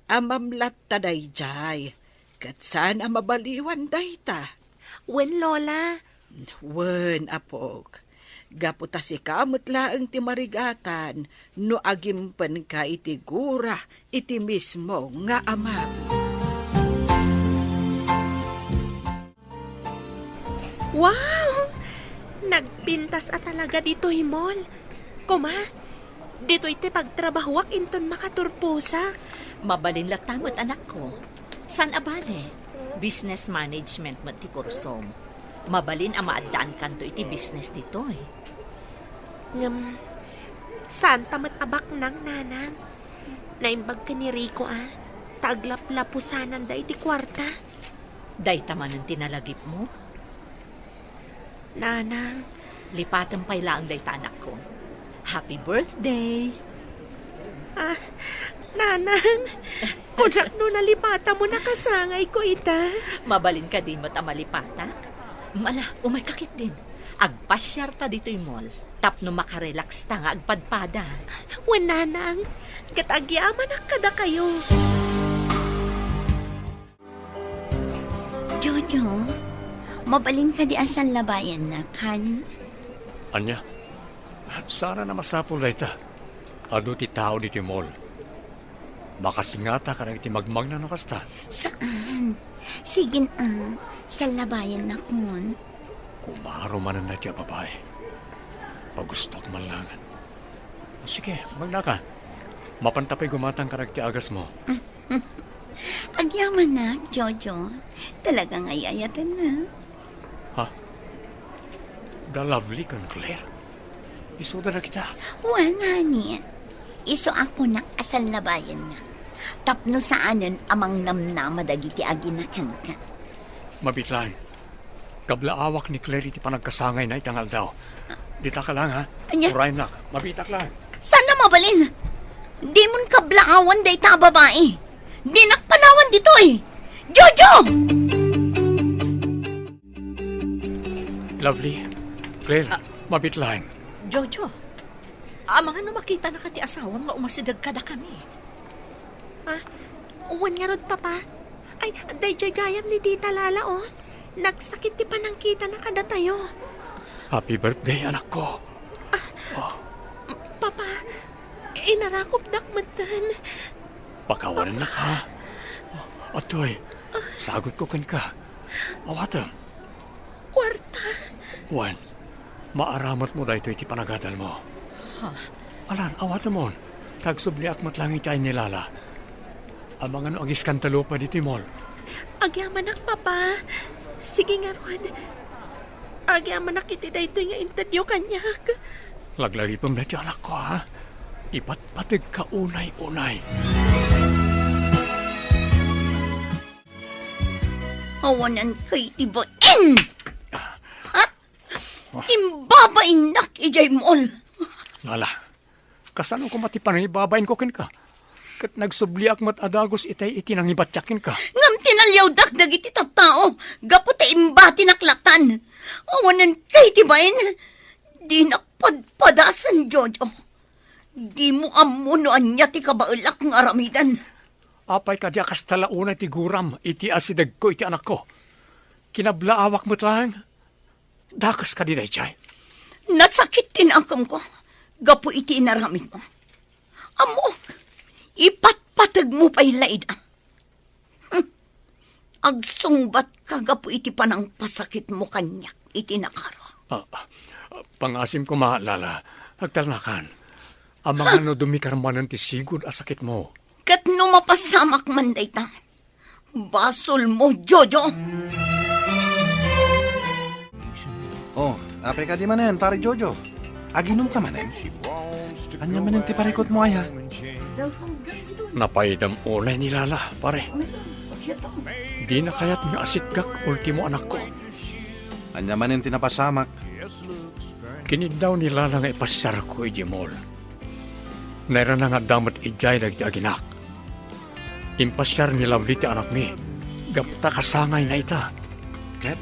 Amam latta daydiay, ket saan a mabaliwan dayta. Wen, Lola. Wen, apok. Gapu ta sika met laeng ti marigatan no agimpenka iti gura iti mismo nga amam. Wow! Nagpintas a talaga ditoy mall. Kuma, ditoy ti pagtrabahuak inton makaturposak. Mabalin latta met, anakko. Saan a bale, business management met ti kursom. Mabalin a maaddaankanto iti business ditoy. Ngem, saanta met a baknang, nanang. Naimbag ken ni Rico a, ta aglaplapusananda iti kuarta. Dayta manen ti nalagipmo? Nanang. Lipatem pay laeng dayta, anakko. Happy birthday! Ah, nanang, kunak no nalipatamon a kasangayko ita. Mabalin kadi met a malipatak? Ala, umayka ketdin. Agpasiarta ditoy mall tapno makarelaxta nga agpadpada. Wen, nanang, ket agyamanak kadakayo. Jojo, mabalin kadi a sallabayannak, honey? Ania? Saan a masapul dayta. Adu ti tao ditoy mall. Makasingata kadagiti magmagna no kasta. Saan? Sige na, sallabayannakon. Kumaro manen daytoy a babai. Pagustok man laeng. Sige, magnaka. Mapanta pay gumatang kadagiti agasmo. Agyamanak, Jojo. Talaga nga ay-ayatennak. Ha? The lovely ken Claire? Isuda dagita? Wen, honey. Isu a kunak a sallabayannak. Tapno saanen a mangnamnama dagiti agina kenka. Mabiit laeng. Kablaawak ni Claire iti panagkasangayna ita nga aldaw. Ditaka laeng, ha? Ania? Urayennak. Mabiitak laeng. Saan a mabalin? Dimon kablaawan dayta a babai. Dinak panawan ditoy. Jojo! Lovely, Claire, Ah. mabiit laeng. Jojo, amangan no makitanaka ti asawam nga umasideg kadakami. Ah, wen ngarud, Papa. Ay, daydiay gayam ni Tita Lala, oh. Nagsakit ti panangkitana kadatayo. Happy birthday, anakko. Ah, Oh. Papa, inarakupdak metten. Pakawanennak, ha? Atoy, sagutko kenka. Awatem. Kuarta. Wen, maaramatmo daytoy ti panagadalmo. Ha? Alan, awatemon. Ta agsubliak met laeng iti ay ni Lala. Amangan no agiskandalo pay ditoy mall. Agyamanak, Papa. Sige ngarud. Agyamanak iti daytoy nga intedyo kaniak. Laglagipem daytoy, anakko, ha? Ipatpategka unay-unay. Awanan kay ti bain! Ha? Imbabainnak idiay mall. Lala, kasano koma ti panangibabainko kenka? Ket nagsubliak met a dagus itay iti nangibatiak kenka. Ngem tinaliawdak dagiti tattao gapu ta imbatinak latan. Awanan kay ti bain. Dinak padpadasen, Jojo. Dimo ammo no ania ti kabaelak nga aramiden. Apay kadi a kasta la unay ti guram iti asidegko iti anakko? Kinablaawak met laeng. Dakes kadi daydiay? Nasakit ti nakemko gapu iti inaramidmo. Ammok, ipatpategmo pay la ida. Hmm. Agsungbatka gapu iti panangpasakitmo kaniak iti nakaro. Ah, pangasim koma, Lala. Agtalnakan. Amangan no dumikar manen ti sigud a sakitmo. Ket no mapasamak man dayta, basolmo, Jojo! Oh, apay kadi manen, Pare Jojo? Aginomka manen? Ania manen ti parikutmo aya? Napaydam unay ni Lala, pare. Dina kayat nga asitgak ultimo anakko. Ania manen ti napasamak? Kiniddaw ni Lala nga ipasiarko idiay mall. Nairana nga adda met idiay dagiti aginak. Impasiar ni Lovely ti anakmi gapu ta kasangayna ita. Ket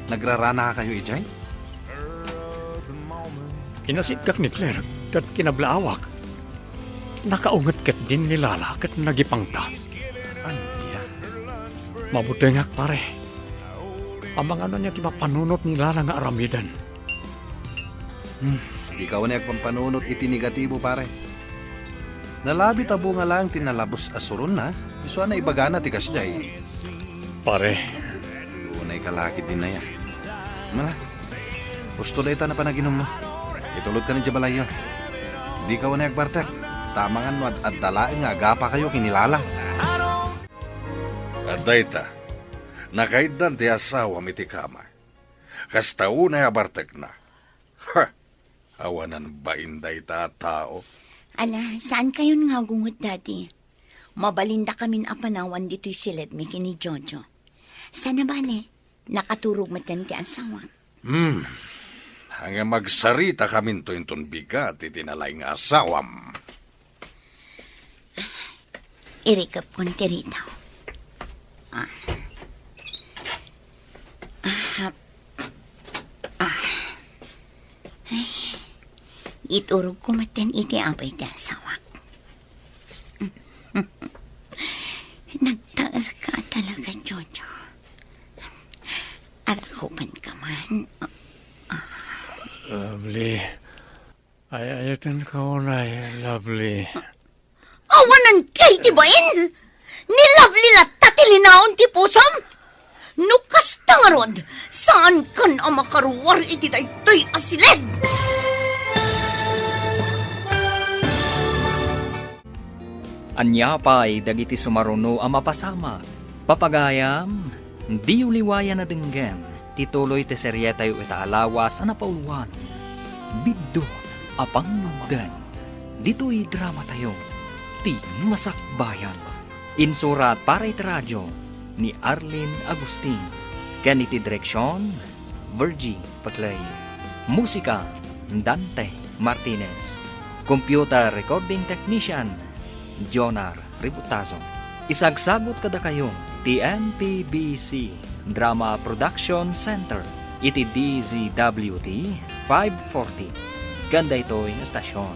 nagraranakayo idiay? Inasitgak ni Claire ket kinablaawak. Nakaunget ketdin ni Lala ket nagipangta. Ania? Mabutengak, pare. Amangan no ania ti mapanunot ni Lala nga aramiden. Hmm. Dika unay agpampanunot iti negatibo, pare. Nalabi ta bunga laeng ti nalabes a suronna, isu a naibagana ti kasdiay. Pare. Unay ka la ketdin aya. Mala, husto dayta napanaginummo. Itulodka idiay balayyo. Dika unay agbartek, ta amangan no ad-adda laeng nga agapakayo ken ni Lala. Adda ita, nakaiddan ti asawam iti kama. Kasta unay a bartekna. Ha! Awanan bain dayta a tao. Ala, saankayon nga agungot, Daddy. Mabalindakamin a panawan ditoy siledmi ken ni Jojo. Sana bale, nakaturog metten ti asawak. Hmm. Ngem agsarita kaminto inton bigat iti nalaing nga asawam. Irikepkon ti ritaw. Ah. Ah. Ah. Ay. Iturogko metten iti apay ti asawak. Nagtaerka talaga, Jojo. Arakupanka man. Lovely. Ay-ayatenka unay, Lovely. Awanan kay ti bain? Ni Lovely latta ti linaon ti pusom? No kasta ngarud, saankan a makaruar iti daytoy a siled. Ania pay dagiti sumaruno a mapasamak? Papagayam, diyo liwayan a denggen ti tuloy ti serietayo ita a lawas a napauluan, Biddut a Pangnguddeng, ditoy dramatayo, Ti Masakbayan. Insurat para iti radio ni Arlene Agustin, ken iti direksion, Virgie Paclay. Musika, Dante Martinez. Computer recording technician, Jonar Ributazo. Isagsagut kadakayo ti M P B C Drama Production Center iti D Z W T five forty. Ken daytoy nga estasion,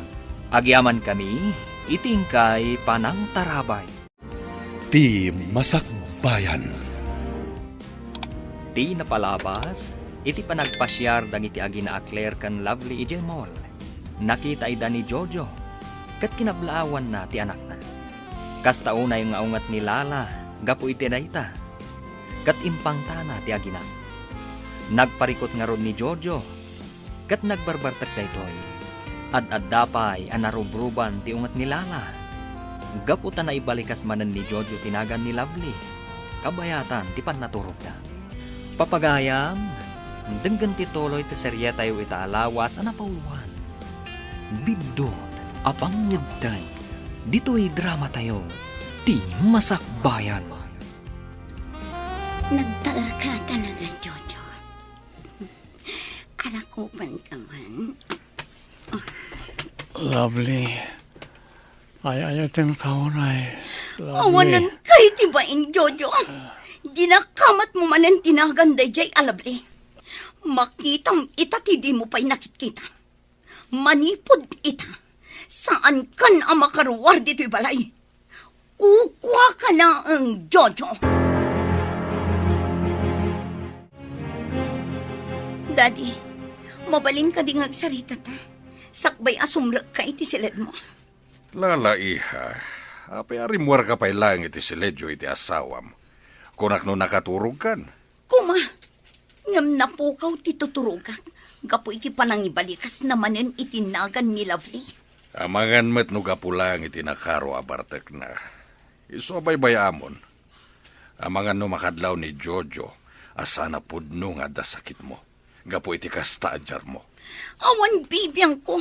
agyamankami iti inkay panangtarabay. Ti Masakbayan. Ti napalabas, iti panagpasiar dagiti agina a Claire ken Lovely idiay mall, nakita ida ni Jojo, ket kinablaawanna ti anakna. Kasta unay nga unget ni Lala gapu iti dayta, ket impangtana ti agina. Nagparikut ngarud ni Jojo, ket nagbarbartek daytoy. Ad-adda pay a narubruban ti unget ni Lala. Gapu ta naibalikas manen ni Jojo ti nagan ni Lovely, kabayatan ti pannaturogda. Papagayam, denggen ti tuloy ti serietayo ita a lawas a napauluan, Biddut a Pangnguddeng, ditoy dramatayo, Ti Masakbayan. Nagtaerka talaga, Jojo. Arakupanka man. Lovely. Ay-ayatenka unay, Lovely. Awanan kay ti bain, Jojo. Dinakamatmo manen ti nagan daydiay a Lovely. Makitam ita ti dimo pay nakitkita. Manipud ita, saankan a makaruar ditoy balay. Kukuaka laeng, Jojo. Daddy, mabalin kadi nga agsarita ta? Sakbay a sumrekka iti siledmo. Lala, iha, apay a rimmuarka pay laeng iti siledyo iti asawam? Kunak no nakaturogkan? Kuma, ngem napukaw ti tuturogak gapu iti panangibalikasna manen iti nagan ni Lovely. Amangan met no gapu laeng iti nakaro a bartekna. Isu a baybay-amon. Amangan no makadlaw ni Jojo a sana pudno nga adda sakitmo gapu iti kasta a diarmo. Awan bibiangko.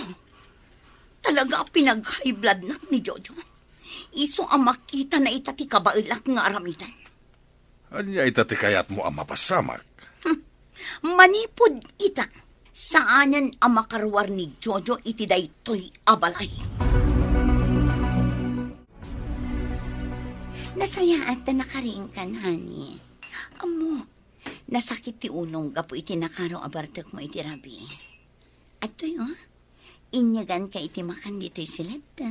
Talaga a pinag-high bloodnak ni Jojo. Isu a makitana ita ti kabaelak nga aramiden. Ania ita ti kayatmo a mapasamak? Hmm. Manipud ita, saanen a makaruar ni Jojo iti daytoy a balay. Nasayaat ta nakariingkan, honey. Ammok, nasakit ti ulom gapu iti nakaro a bartekmo iti rabii. Adtoy, oh, inyaganka iti makan ditoy siled ta.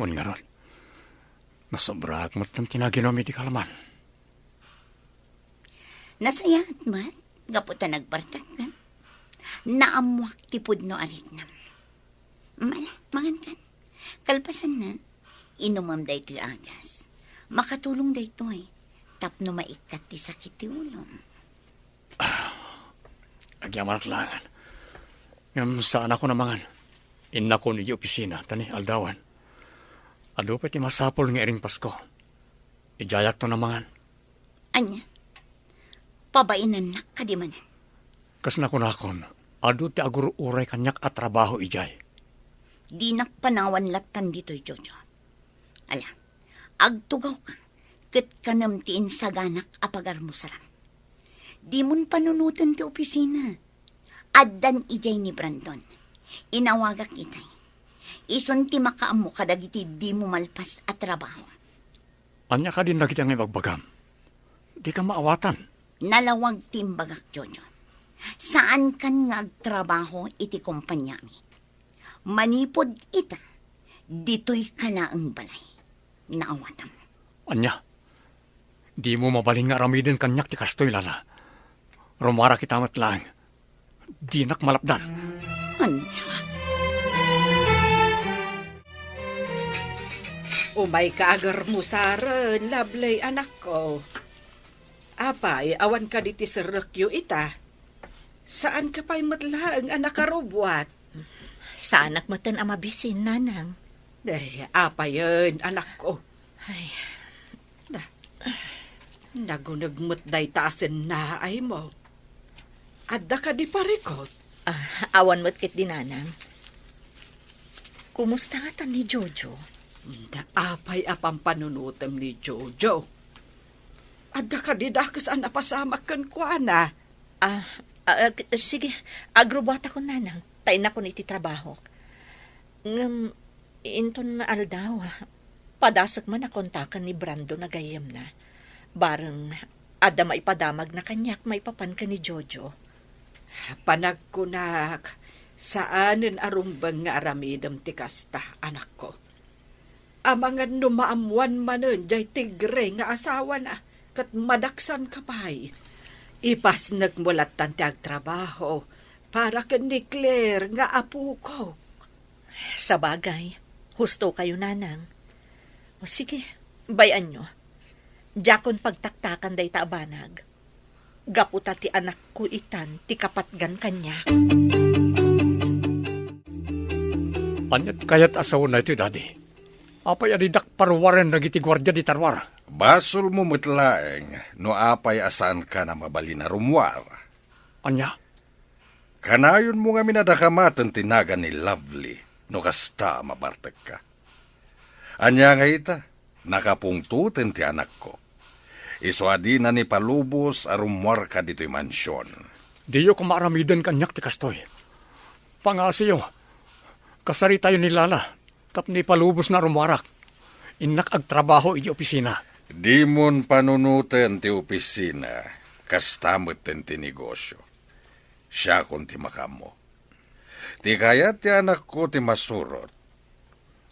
Wen ngarud, nasobraak met ti naginum iti kalaman. Nasayaat met gapu ta nagbartekka. Naammoak ti pudno a riknam. Mala, mangankan. Kalpasanna, inumem daytoy agas. Makatulong daytoy tapno maikkat ti sakit ti ulom. Agyamanak laengen. Ngem saanakon a mangan. Innakon idiay opisina, ta ni aldawen, adu pay ti masapul nga iring Pasko. Idiayakton a mangan. Ania? Pabainennak kadi manen? Kas nakunakon, adu ti agur-uray kaniak a trabaho idiay. Dinak panawan lattan ditoy, Jojo. Ala, agtugawka, ket kanem ti insaganak a pagarmusaram. Dimon panunoten ti opisina. Addan idiay ni Brandon. Inawagak itay. Isun ti makaammo kadagiti dimo malpas a trabaho. Ania kadin dagiti nga ibagbagam? Dika maawatan. Nalawag ti imbagak, Jojo. Saankan nga agtrabaho iti kompaniami. Manipud ita, ditoy ka laeng balay. Naawatam. Ania? Dimo mabalin nga aramiden kaniak ti kastoy, Lala. Rummuarak ita met laeng. Dinak malapdan. Ania? Umayka agarmusaren, Lovely, anakko. Apay, awan kadi ti serrekyo ita? Saanka pay met laeng a nakarubbuat? Saanak metten a mabisin, Nanang. Eh, apayen, anakko? Ay. Na, naguneg met dayta a sennaaymo. Adda kadi parikut? Ah, awan met ketdi, Nanang. Kumusta ngatan ni Jojo? Da, apay a pampanunotem ni Jojo? Adda kadi dakes a napasamak kenkuana? Ah, ah, ag-, sige, agrubbuatakon, Nanang, ta innakon iti trabahok. Ngem, inton aldaw, padasek man a kontaken ni Brandon a gayyemna. Bareng, adda maipadamagna kaniak maipapan ken ni Jojo. Panagkunak, saanen a rumbeng nga aramidem ti kasta, anakko. Amangan no maammoan manen jay tigre nga asawana, ket madaksanka pay. Ipasnekmo lattan ti agtrabaho para ken ni Claire nga apokok. Sabagay, husto kayo, Nanang. O sige, bay-anyo. Diakon pagtaktakan dayta a banag. Gapu ta ti anakko itan ti kapatgan kaniak. Ania ti kayat a saona itoy, Daddy? Apay a didak paruaren dagiti guardia dita ruar? Basolmo met laeng no apay a saankan a mabalin a rummuar. Ania? Kanayonmo ngamin a dakamaten ti nagan ni Lovely no kasta a mabartekka. Ania nga ita? Nakapungtoten ti anakko. Isu a dina ipalubos a rummuarka ditoy mansion. Diyo koma aramiden kaniak ti kastoy. Pangngasiyo, kasaritayo ni Lala tapno ipalubosna a rummuarak. Innak agtrabaho iti opisina. Dimon panunoten ti opisina, kasta metten ti negosio. Siakon ti makaammo. Ti kayat ti anakko ti masurot.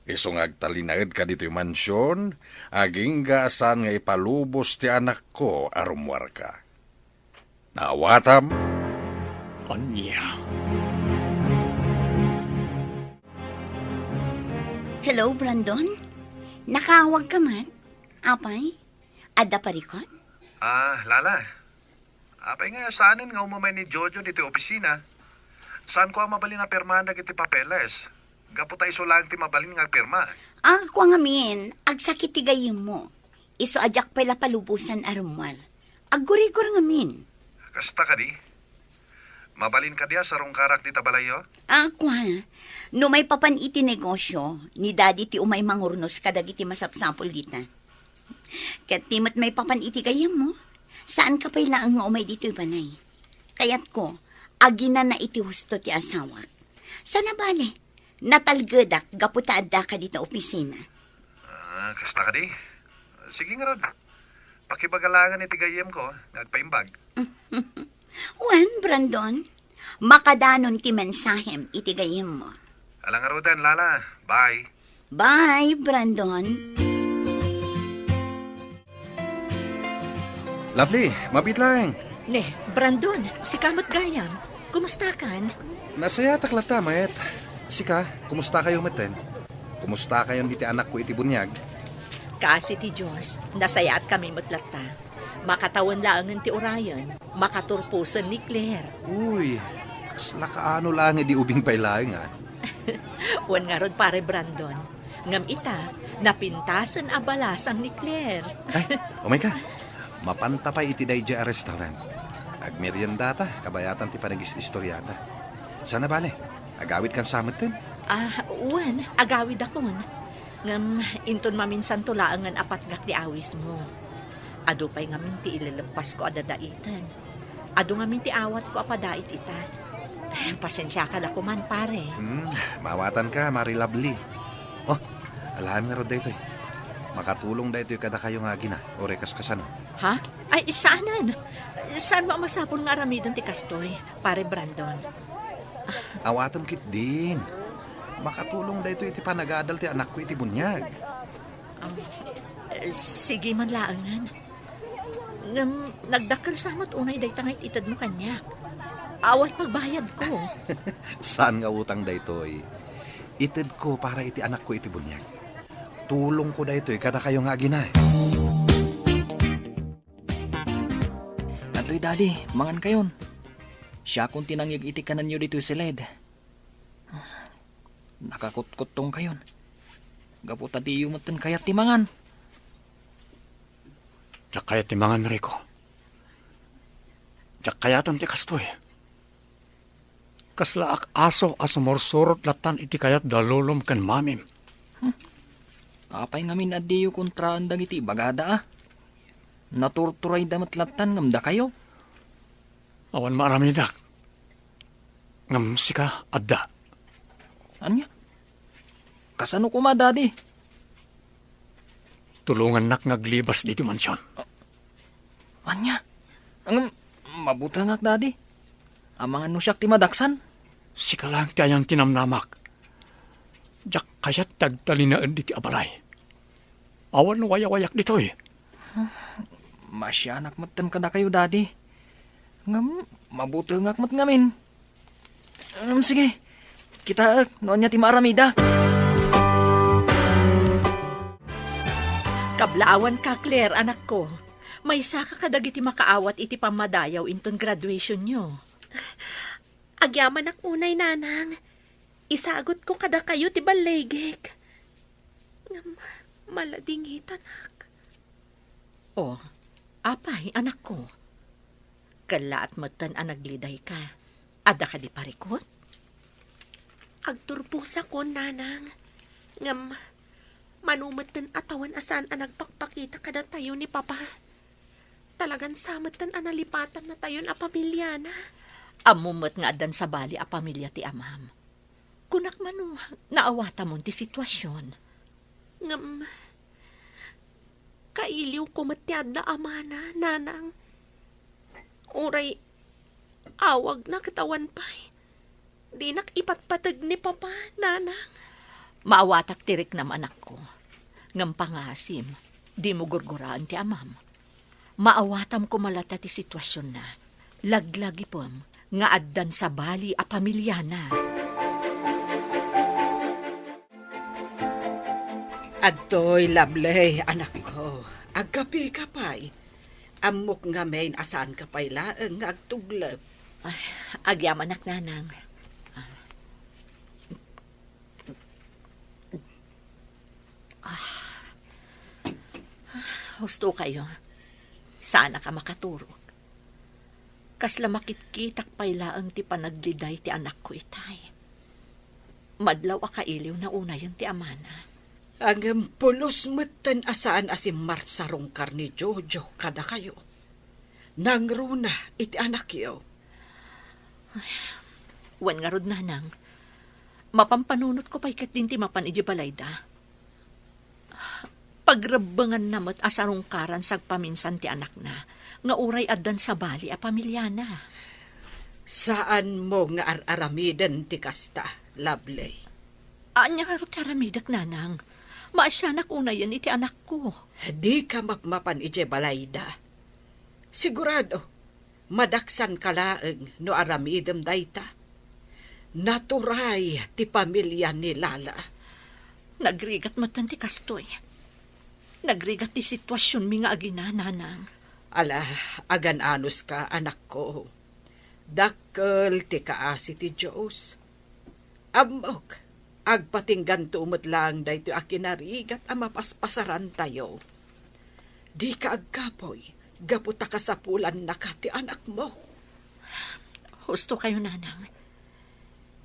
Isu nga agtalinaedka ditoy mansion, agingga a saan nga ipalubos ti anakko a rummuarka. Naawatam? Ania? Hello, Brandon? Nakaawagka met? Apay? Adda parikut? Ah, Lala. Apay nga saanen nga umumay ni Jojo ditoy opisina? Saanko a mabalin a pirmaan dagiti papeles. Gapu ta isu laeng ti mabalin nga agpirma. Ah, kua ngamin, agsakit ti gayyemmo. Isu a diak pay la palubosan a rummuar. Aggurigor ngamin. Kasta kadi? Mabalin kadi a sarungkarak dita balayyo? Ah, kua. No maipapan iti negosio, ni Daddy ti umay mangurnos kadagiti masapsapul dita. Ket ti met maipapan iti gayyemmo, saanka pay laeng nga umay ditoy balay. Kayatko, aginana iti husto ti asawak. Sana bale, natalgedak gapu ta addaka dita opisina. Ah, kasta kadi? Sige ngarud. Pakibaga laengen iti gayyemko nga agpaimbag. Wen, Brandon, makadanon ti mensahem iti gayyemmo. Ala ngaruden, Lala. Bye. Bye, Brandon. Lovely, mabiit laeng. Ne, Brandon, sika met gayam. Kumustakan? Nasayatak latta, met. Sika, kumusta kayo metten? Kumusta kayon iti anakko iti buniag? Kaasi ti Dios, nasayaat kami met latta. Makatawen laengen ti urayen, makaturposen ni Claire. Uy, kasla kaano laeng idi ubing pay laeng, ah. Wen ngarud, Pare Brandon. Ngem ita, napintasen a balasang ni Claire. Ay, umay ka. Mapanta pay iti daydiay a restaurant. Agmeriendata, kabayatan ti panagis-istoriata. Sana bale, agawidkan sa metten? Ah, wen, agawidakon. Ngem inton maminsanto laengen a patgak ti awismo. Adu pay ngamin ti ilelepasko a dadaiten. Adu ngamin ti awatko a padait ita. Pasensiaka la koman, pare. Hmm, maawatanka, Mari Lovely. Oh, alaem ngarud daytoy. Makatulong daytoy kadakayo nga agina, uray kaskasano. Ha? Ay, saanen. Saanmo a masapul nga aramiden ti kastoy, Pare Brandon? Awatem ketdin. Makatulong daytoy iti panagadal ti anakko iti buniag. Ah, sige man laengen. Ngem nagdakkel sa met unay dayta nga it-itedmo kaniak. Awan pagbayadko. Saan nga utang daytoy? Itedko para iti anakko iti buniag. Tulongko daytoy kadakayo nga agina. Adtoy, Daddy, mangankayon. Siakon ti nangyeg iti kanenyo ditoy siled. Nakakutkuttongkayon. Gapu ta diyo metten kayat ti mangan. Diak kayat ti mangan, Rico. Diak kayaten ti kastoy. Kaslaak aso a sumursurot lattan iti kayat da lolom ken mamim. Hmm. Apay ngamin a diyo kontraan dagiti ibagada, a? Naturturayda met lattan ngem dakayo. Awan maaramidak. Ngem sika, adda. Ania? Kasano koma, Daddy? Tulongannak nga aglibas ditoy mansion. Ania? Ngem, mabutengak, Daddy. Amangan no siak ti madaksan? Sika laeng ti ayan ti namnamak. Diak kayat ti agtalinaed iti abalay. Awan wayawayak ditoy. Maasianak metten kadakayo, Daddy. Ngem, mabutengak met ngamin. Ngem, sige. Kitaek no ania ti maaramidak. Kablaawanka, Claire, anakko. Maysaka kadagiti makaawat iti pammadayaw inton graduationyo. Agyamanak unay, Nanang. Isagutko kadakayo ti balligik. Ngem, maladingitanak. Oh, apay, anakko? Kellaat metten a naglidayka. Adda kadi parikut? Agturposakon, Nanang. Ngem, mano metten a tawen a saan a nagpakpakita kadatayo ni Papa. Talagan sa metten a nalipatannatayon a pamiliana. Ammom met nga addan sabali a pamilia ti amam. Kunak mano, naawatamon ti sitwasion. Ngem, kailiwko met ti adda amana, Nanang. Uray awagna ket awan pay. Dinak ipatpateg ni Papa, Nanang. Maawatak ti riknam, anakko. Ngem pangasim, dimo gurguraen ti amam. Maawatam koma latta ti situasionna. Laglagipem nga addan sabali a pamiliana. Adtoy, Lovely, anakko. Agkapeka pay. Ammok ngamin a saanka pay laeng nga agtuglep. Ay, agyamanak, Nanang. Ah. Ah. Husto kayo. Saanak a makaturog. Kasla makitkitak pay laeng ti panagliday ti anakko itay. Madlaw a kailiwna unayen ti amana. Ngem pulos metten a saan a simmarsarungkar ni Jojo kadakayo. Nangruna iti anakyo. Ay, wen ngarud, Nanang. Mapampanunotko pay ketdin ti mapan idiay balayda. Pagrebbenganna met a sarungkaran sagpaminsan ti anakna nga uray addan sabali a pamiliana. Saanmo nga ar-aramiden ti kasta, Lovely. Ania ngarud ti aramidek, Nanang? Maasianak unayen iti anakko. Dika mapmapan idiay balayda. Sigurado, madaksanka laeng no aramidem dayta. Naturay ti pamilia ni Lala. Nagrigat metten ti kastoy. Nagrigat ti situasionmi nga agina, Nanang. Ala, agan-anuska, anakko. Dakkel ti kaasi ti Dios. Ammok, agpatingganto met laeng daytoy a kinarigat a mapaspasarantayo. Dika agkapuy, gapu ta kasapulannaka ti anakmo. Husto kayo, Nanang.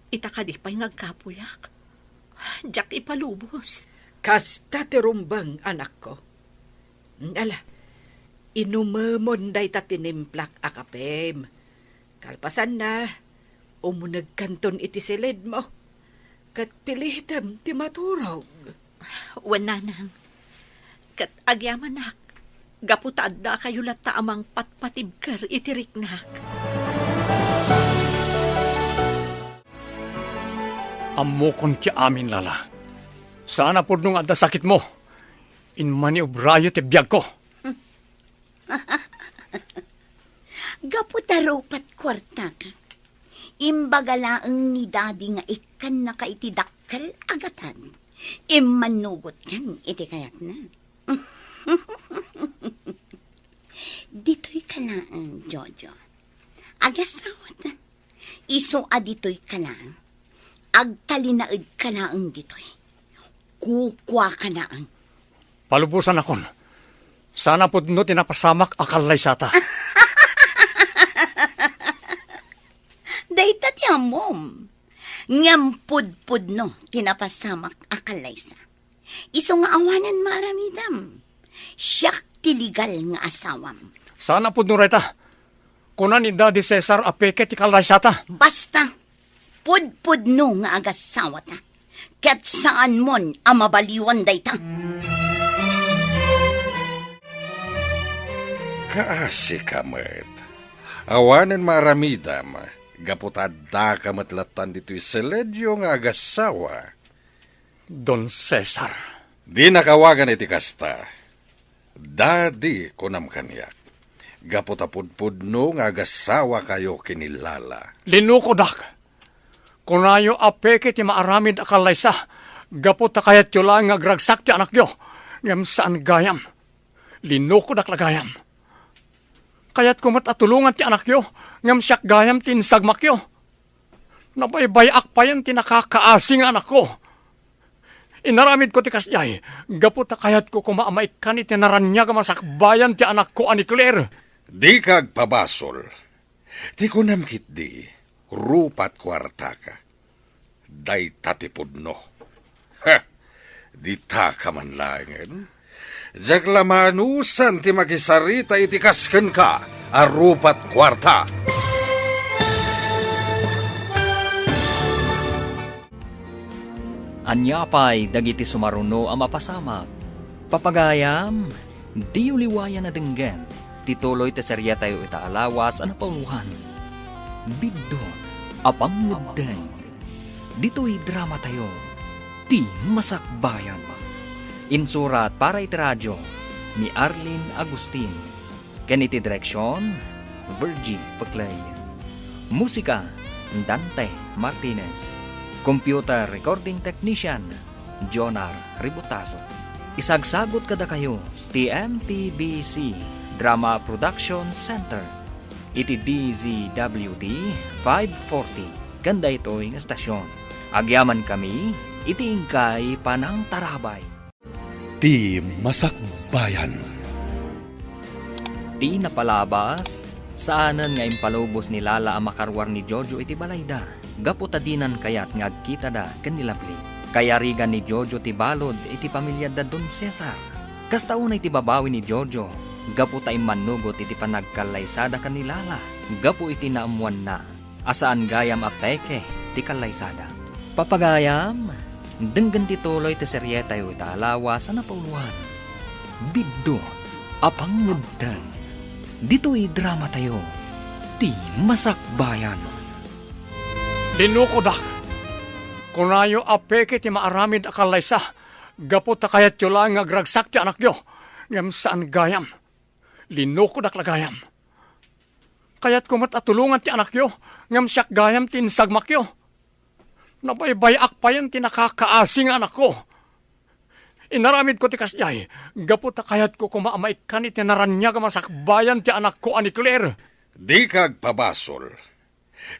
Ita kadi pay nga agkapuyak? Diak ipalubos. Kasta ti rumbeng, anakko. Ala, inumemon dayta tinimplak a kapem. Kalpasanna, umunegkanton iti silidmo, ket pilitem ti maturog. Wen, Nanang. Ket agyamanak, gapu ta adda kayo latta a mangpatpatibker iti riknak. Ammokon ti amin, Lala. Saan a pudno nga adda sakitmo. Immaniobrayo ti biagko. Gapu ta rupat kuartaka, imbaga laeng ni Daddy nga ikkannaka iti dakkel a gatan. Immannugotkan iti kayatna. Ditoy ka laeng, Jojo. Agasawata. Isu a ditoy ka laeng. Agtalinaed ka laeng ditoy. Kukua ka laeng. Palubosanakon. Saan a pudno ti napasamak a kallaysata. Dayta ti ammom. Ngem pudpudno ti napasamak a kallaysa. Isu nga awanen maaramidam. Siak ti legal nga asawam. Saan a pudno dayta. Kuna ni Daddy Cesar a peke ti kallaysata. Basta, pudpudno nga agasawata. Ket saanmon a mabaliwan dayta. Kaasika met. Awanen maaramidam, gapu ta addaka met lattan ditoy Celedio nga agasawa. Don Cesar. Dinak awagan iti kasta. Daddy, kunam kaniak. Gapu ta pudpudno nga agasawakayo ken ni Lala. Linukodak. Kunayo a peke ti maaramid a kallaysa. Gapu ta kayatyo laeng nga agragsak ti anakyo. Ngem saan gayam. Linukodak la gayam. Kayatko met a tulongan ti anakyo, ngem siak gayam ti insagmakyo. Nabaybay-ak payen ti nakakaasi nga anakko. Inaramidko ti kasdiay, gapu ta kayatko koma a maikkan iti naraniag a masakbayan ti anakko a ni Claire. Dika agpabasol. Ti kunam ketdi, rupat kuartaka. Dayta ti pudno. Ha! Ditaka man laengen. Diak la maanusan ti makisarita iti kas kenka a rupat kuarta. Ania pay dagiti sumaruno a mapasamak? Papagayam, diyo liwayan a denggen ti tuloy ti serietayo ita a lawas a napauloan, Biddut a Pangngeddeng. Ditoy dramatayo, Ti Masakbayan. Insurat para iti radio ni Arlene Agustin. Ken iti direksion, Virgie Peclay. Musika, Dante Martinez. Computer recording technician, Jonar Ributaso. Isagsagut kadakayo ti M P B C Drama Production Center iti D Z W T five forty ken daytoy nga estasion. Agyamankami iti inkay panangtarabay. Ti Masakbayan. Ti napalabas, saanen nga impalubos ni Lala a makaruar ni Jojo iti balayda, gapu ta dinan kayat nga agkitada ken ni Lovely. Kayarigan ni Jojo ti balud iti pamiliada Don Cesar. Kasta unay ti babawi ni Jojo, gapu ta immannugot iti panagkallaysada ken ni Lala, gapu iti naammoanna a saan gayam a peke ti kallaysada. Papagayam, denggen ti tuloy ti serietayo ita a lawas a napauloan, Biddut a Pangngeddeng. Ditoy dramatayo, Ti Masakbayan. Linukodak. Kunayo a peke ti maaramid a kallaysa, gapu ta kayatyo laeng nga agragsak ti anakyo, ngem saan gayam. Linukodak la gayam. Kayatko met a tulongan ti anakyo, ngem siak gayam ti insagmakyo. Nabaybay-ak payen ti nakakaasi nga anakko. Inaramidko ti kasdiay, gapu ta kayatko koma a maikkan iti naraniag a masakbayan ti anakko a ni Claire. Dika agpabasol.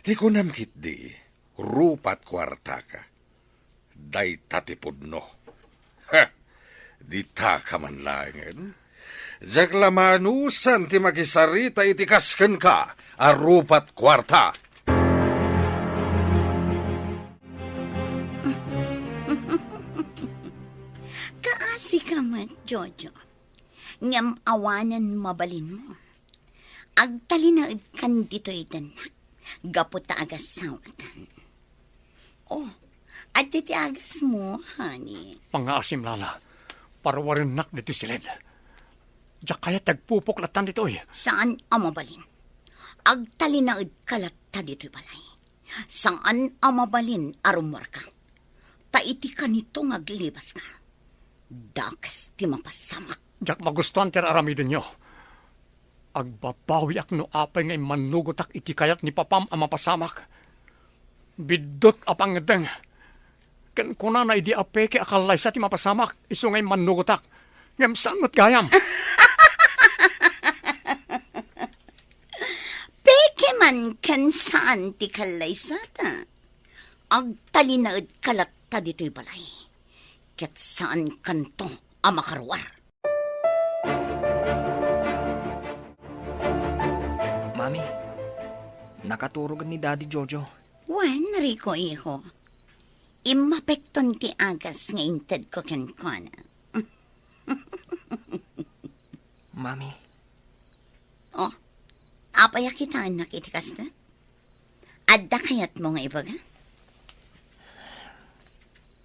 Ti kunam ketdi, rupat kuartaka. Dayta ti pudno. Ha! Ditaka man laengen. Diak la maanusan ti makisarita iti kas kenka a rupat kuarta. Kaasika met, Jojo. Ngem awanen mabalinmo. Agtalinaedkan ditoy dennak gapu ta agassawakan. Oh, adda ti agasmo, honey. Pangngaasim, Lala. Parwarennak ditoy siled. Diak kayat ti agpupok latan ditoy. Saan a mabalin. Agtalinaedka latta ditoy balay. Saan a mabalin a rummuarka. Ta iti kanito nga aglibaska, dakes ti mapasamak. Diak magustuan ti ar-aramidenyo. Agbabawiak no apay nga immannugotak iti kayat ni papam a mapasamak. Biddut a pangngedeng. Ken kunana idi a peke a kallaysa ti mapasamak, isu nga immannugotak. Ngem saan met gayam. Peke man ken saan ti kallaysata. Agtalinaedka latta ditoy balay. Ket saankanto a makaruar. Mami, nakaturog ni Daddy Jojo. Wen, Rico, iho. Immapekton ti agas nga intedko kenkuana. Mami. Oh, apay a kitaennak iti kasta? Adda kayatmo nga ibaga?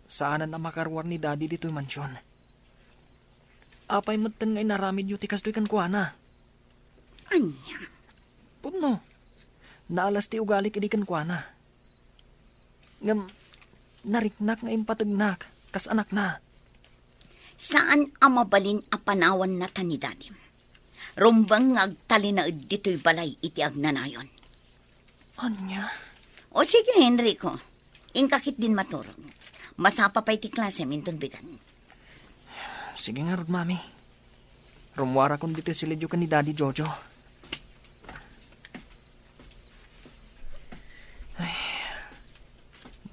Saanen a makaruar ni Daddy ditoy mansion. Apay metten nga inaramidyo ti kastoy kenkuana? Ania? Pudno. Naalas ti ugalik idi kenkuana. Ngem, nariknak nga impategnak kas anakna. Saan a mabalin a panawanna ta ni Dadim. Rumbeng nga agtalinaed ditoy balay iti agnanayon. Ania? O sige, Enrico. Inka ketdin maturog. Masapa pay ti klasem inton bigat. Sige ngarud, Mami. Rummuarakon ditoy siledyo ken ni Daddy Jojo. Ay,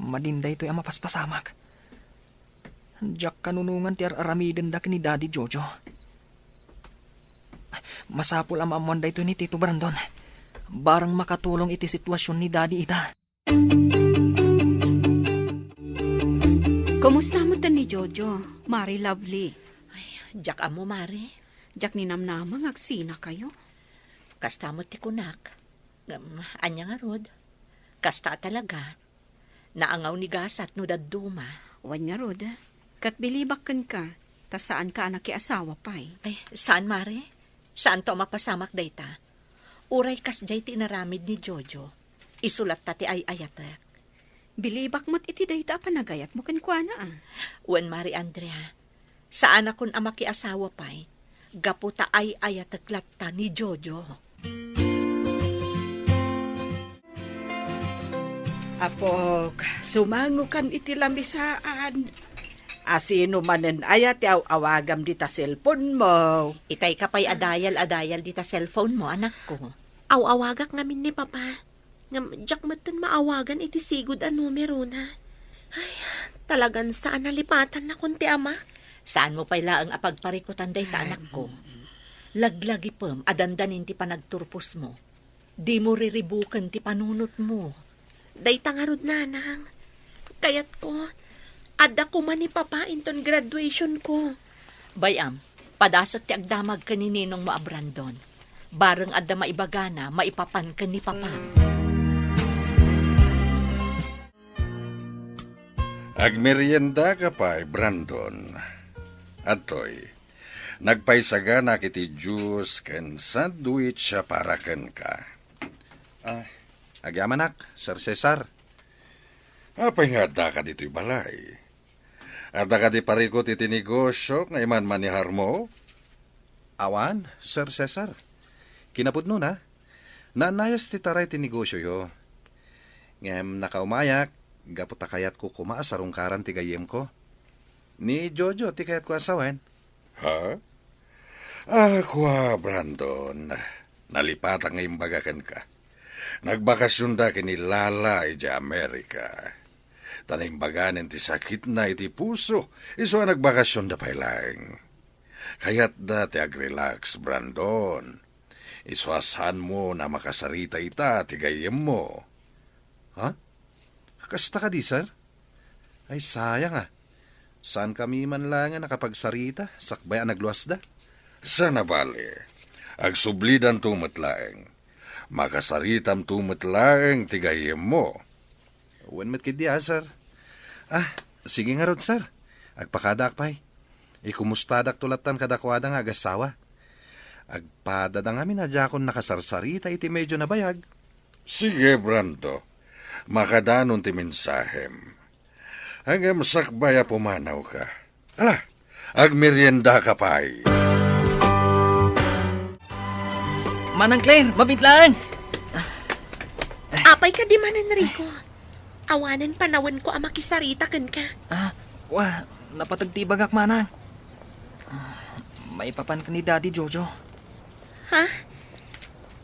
madin daytoy a mapaspasamak. Diak kanunongan ti ar-aramidenda ken ni Daddy Jojo. Masapul a maammoan daytoy ni Tito Brandon. Barang makatulong iti situasion ni Daddy ita. Kumusta met ni Jojo, Mari Lovely? Ay, diak ammo, Mari. Diak ninamnama nga agsinakayo. Kasta met ti kunak. Ngem, ania ngarud? Kasta a talaga. Naangaw ni gasat no dadduma. Wen ngarud, ket bilibak kenka, ta saanka a nakiasawa pay. Ay, saan, Mari? Saanto a mapasamak dayta? Uray kasdiay ti inaramid ni Jojo, isu latta ti ay-ayatek. Bilibak met iti dayta a panagayatmo kenkuana, a. Wen, Mari Andrea, saanakon a makiasawa pay, gapu ta ay-ayatek latta ni Jojo. Apok, sumangokan iti lamisaan. Asino manen aya ti aw-awagam dita cellphone mo? Itay ka pay a dial a dial dita cellphone mo, anakko. Aw-awagak ngamin ni Papa. Ngem diak metten maawagan iti sigud a numerona. Ay, talagan saan a lipatannakon ti ama. Saan mo pay laeng a pagparikutan dayta, anakko. Laglagipem a dandanin ti panagturpos mo. Dimo riribuken ti panunot mo. Dayta ngarud, nanang. Kayatko, adda koma ni Papa inton graduation ko. Bay-am, padasek ti agdamag ken ni ninong mo a Brandon. Bareng adda maibagana maipapan ken ni Papam. Agmeriendaka pay, Brandon. Adtoy, nagpaisaganak iti juice ken sandwich para kenka. Ah, agyamanak, Sir Cesar. Apay nga addaka ditoy balay? Adda kadi parikut iti negosio nga imanmaniharmo? Awan, Sir Cesar. Kinapudnona, naannayas ti taray ti negosioyo. Ngem nakaumayak, gapu ta kayatko koma a sarungkaran ti gayyemko. Ni Jojo ti kayatko a sawen. Ha? Ah, kua, Brandon. Nalipatak nga imbaga kenka. Nagbakasionda ken ni Lala idiay Amerika. Ta naimbaganen ti sakitna iti puso, isu a nagbakasionda pay laeng. Kayatda ti agrelax, Brandon. Isu a saanmo a makasarita ita ti gayyemmo. Ha? Kasta kadi, sir? Ay, sayang a. Saankami man laeng a nakapagsarita, sakbay a nagluasda. Saan a bale, agsublidanto met laeng. Makasaritamto met laeng ti gayyemmo. Wen met ketdi a, sir. Ah, sige ngarud, sir. Agpakadaak pay. Ikumustadakto lattan kadakuada nga agassawa. Agpadada ngamin a diakon nakasarsarita iti medio a nabayag. Sige, Brando. Makadanon ti mensahem. Ngem sakbay a pumanawka. Ala, agmeriendaka pay. Manang Claire, mabiit laeng. Apay kadi, Manang Rico? Awanen panawenko a makisarita kenka. Ah, wa, napateg ti ibagak, Manang. Ah, maipapan ken ni Daddy Jojo. Ha?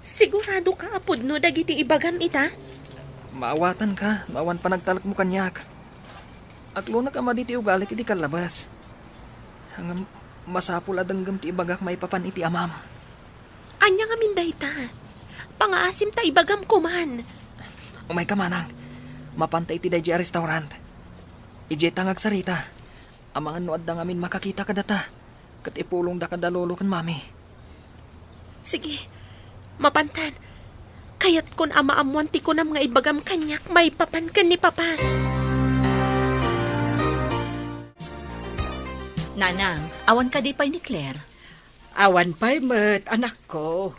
Sigurado ka a pudno dagiti ibagam ita? Maawatanka no awan panagtalekmo kaniak. Aklonak a madi ti ugalik iti kallabas. Ngem masapul a denggem ti ibagak maipapan iti amam. Ania ngamin dayta? Pangaasim ta ibagam koman. Umayka, Manang. Mapanta iti daydiay a restaurant. Idiayta nga agsarita. Amangan no adda ngamin makakita kadata, ket ipulongda kada lolo ken mami. Sige, mapantan. Kayatkon a maammoan ti kunam nga ibagam kaniak maipapan ken ni Papa. Nanang, awan kadi pay ni Claire? Awan pay met, anakko.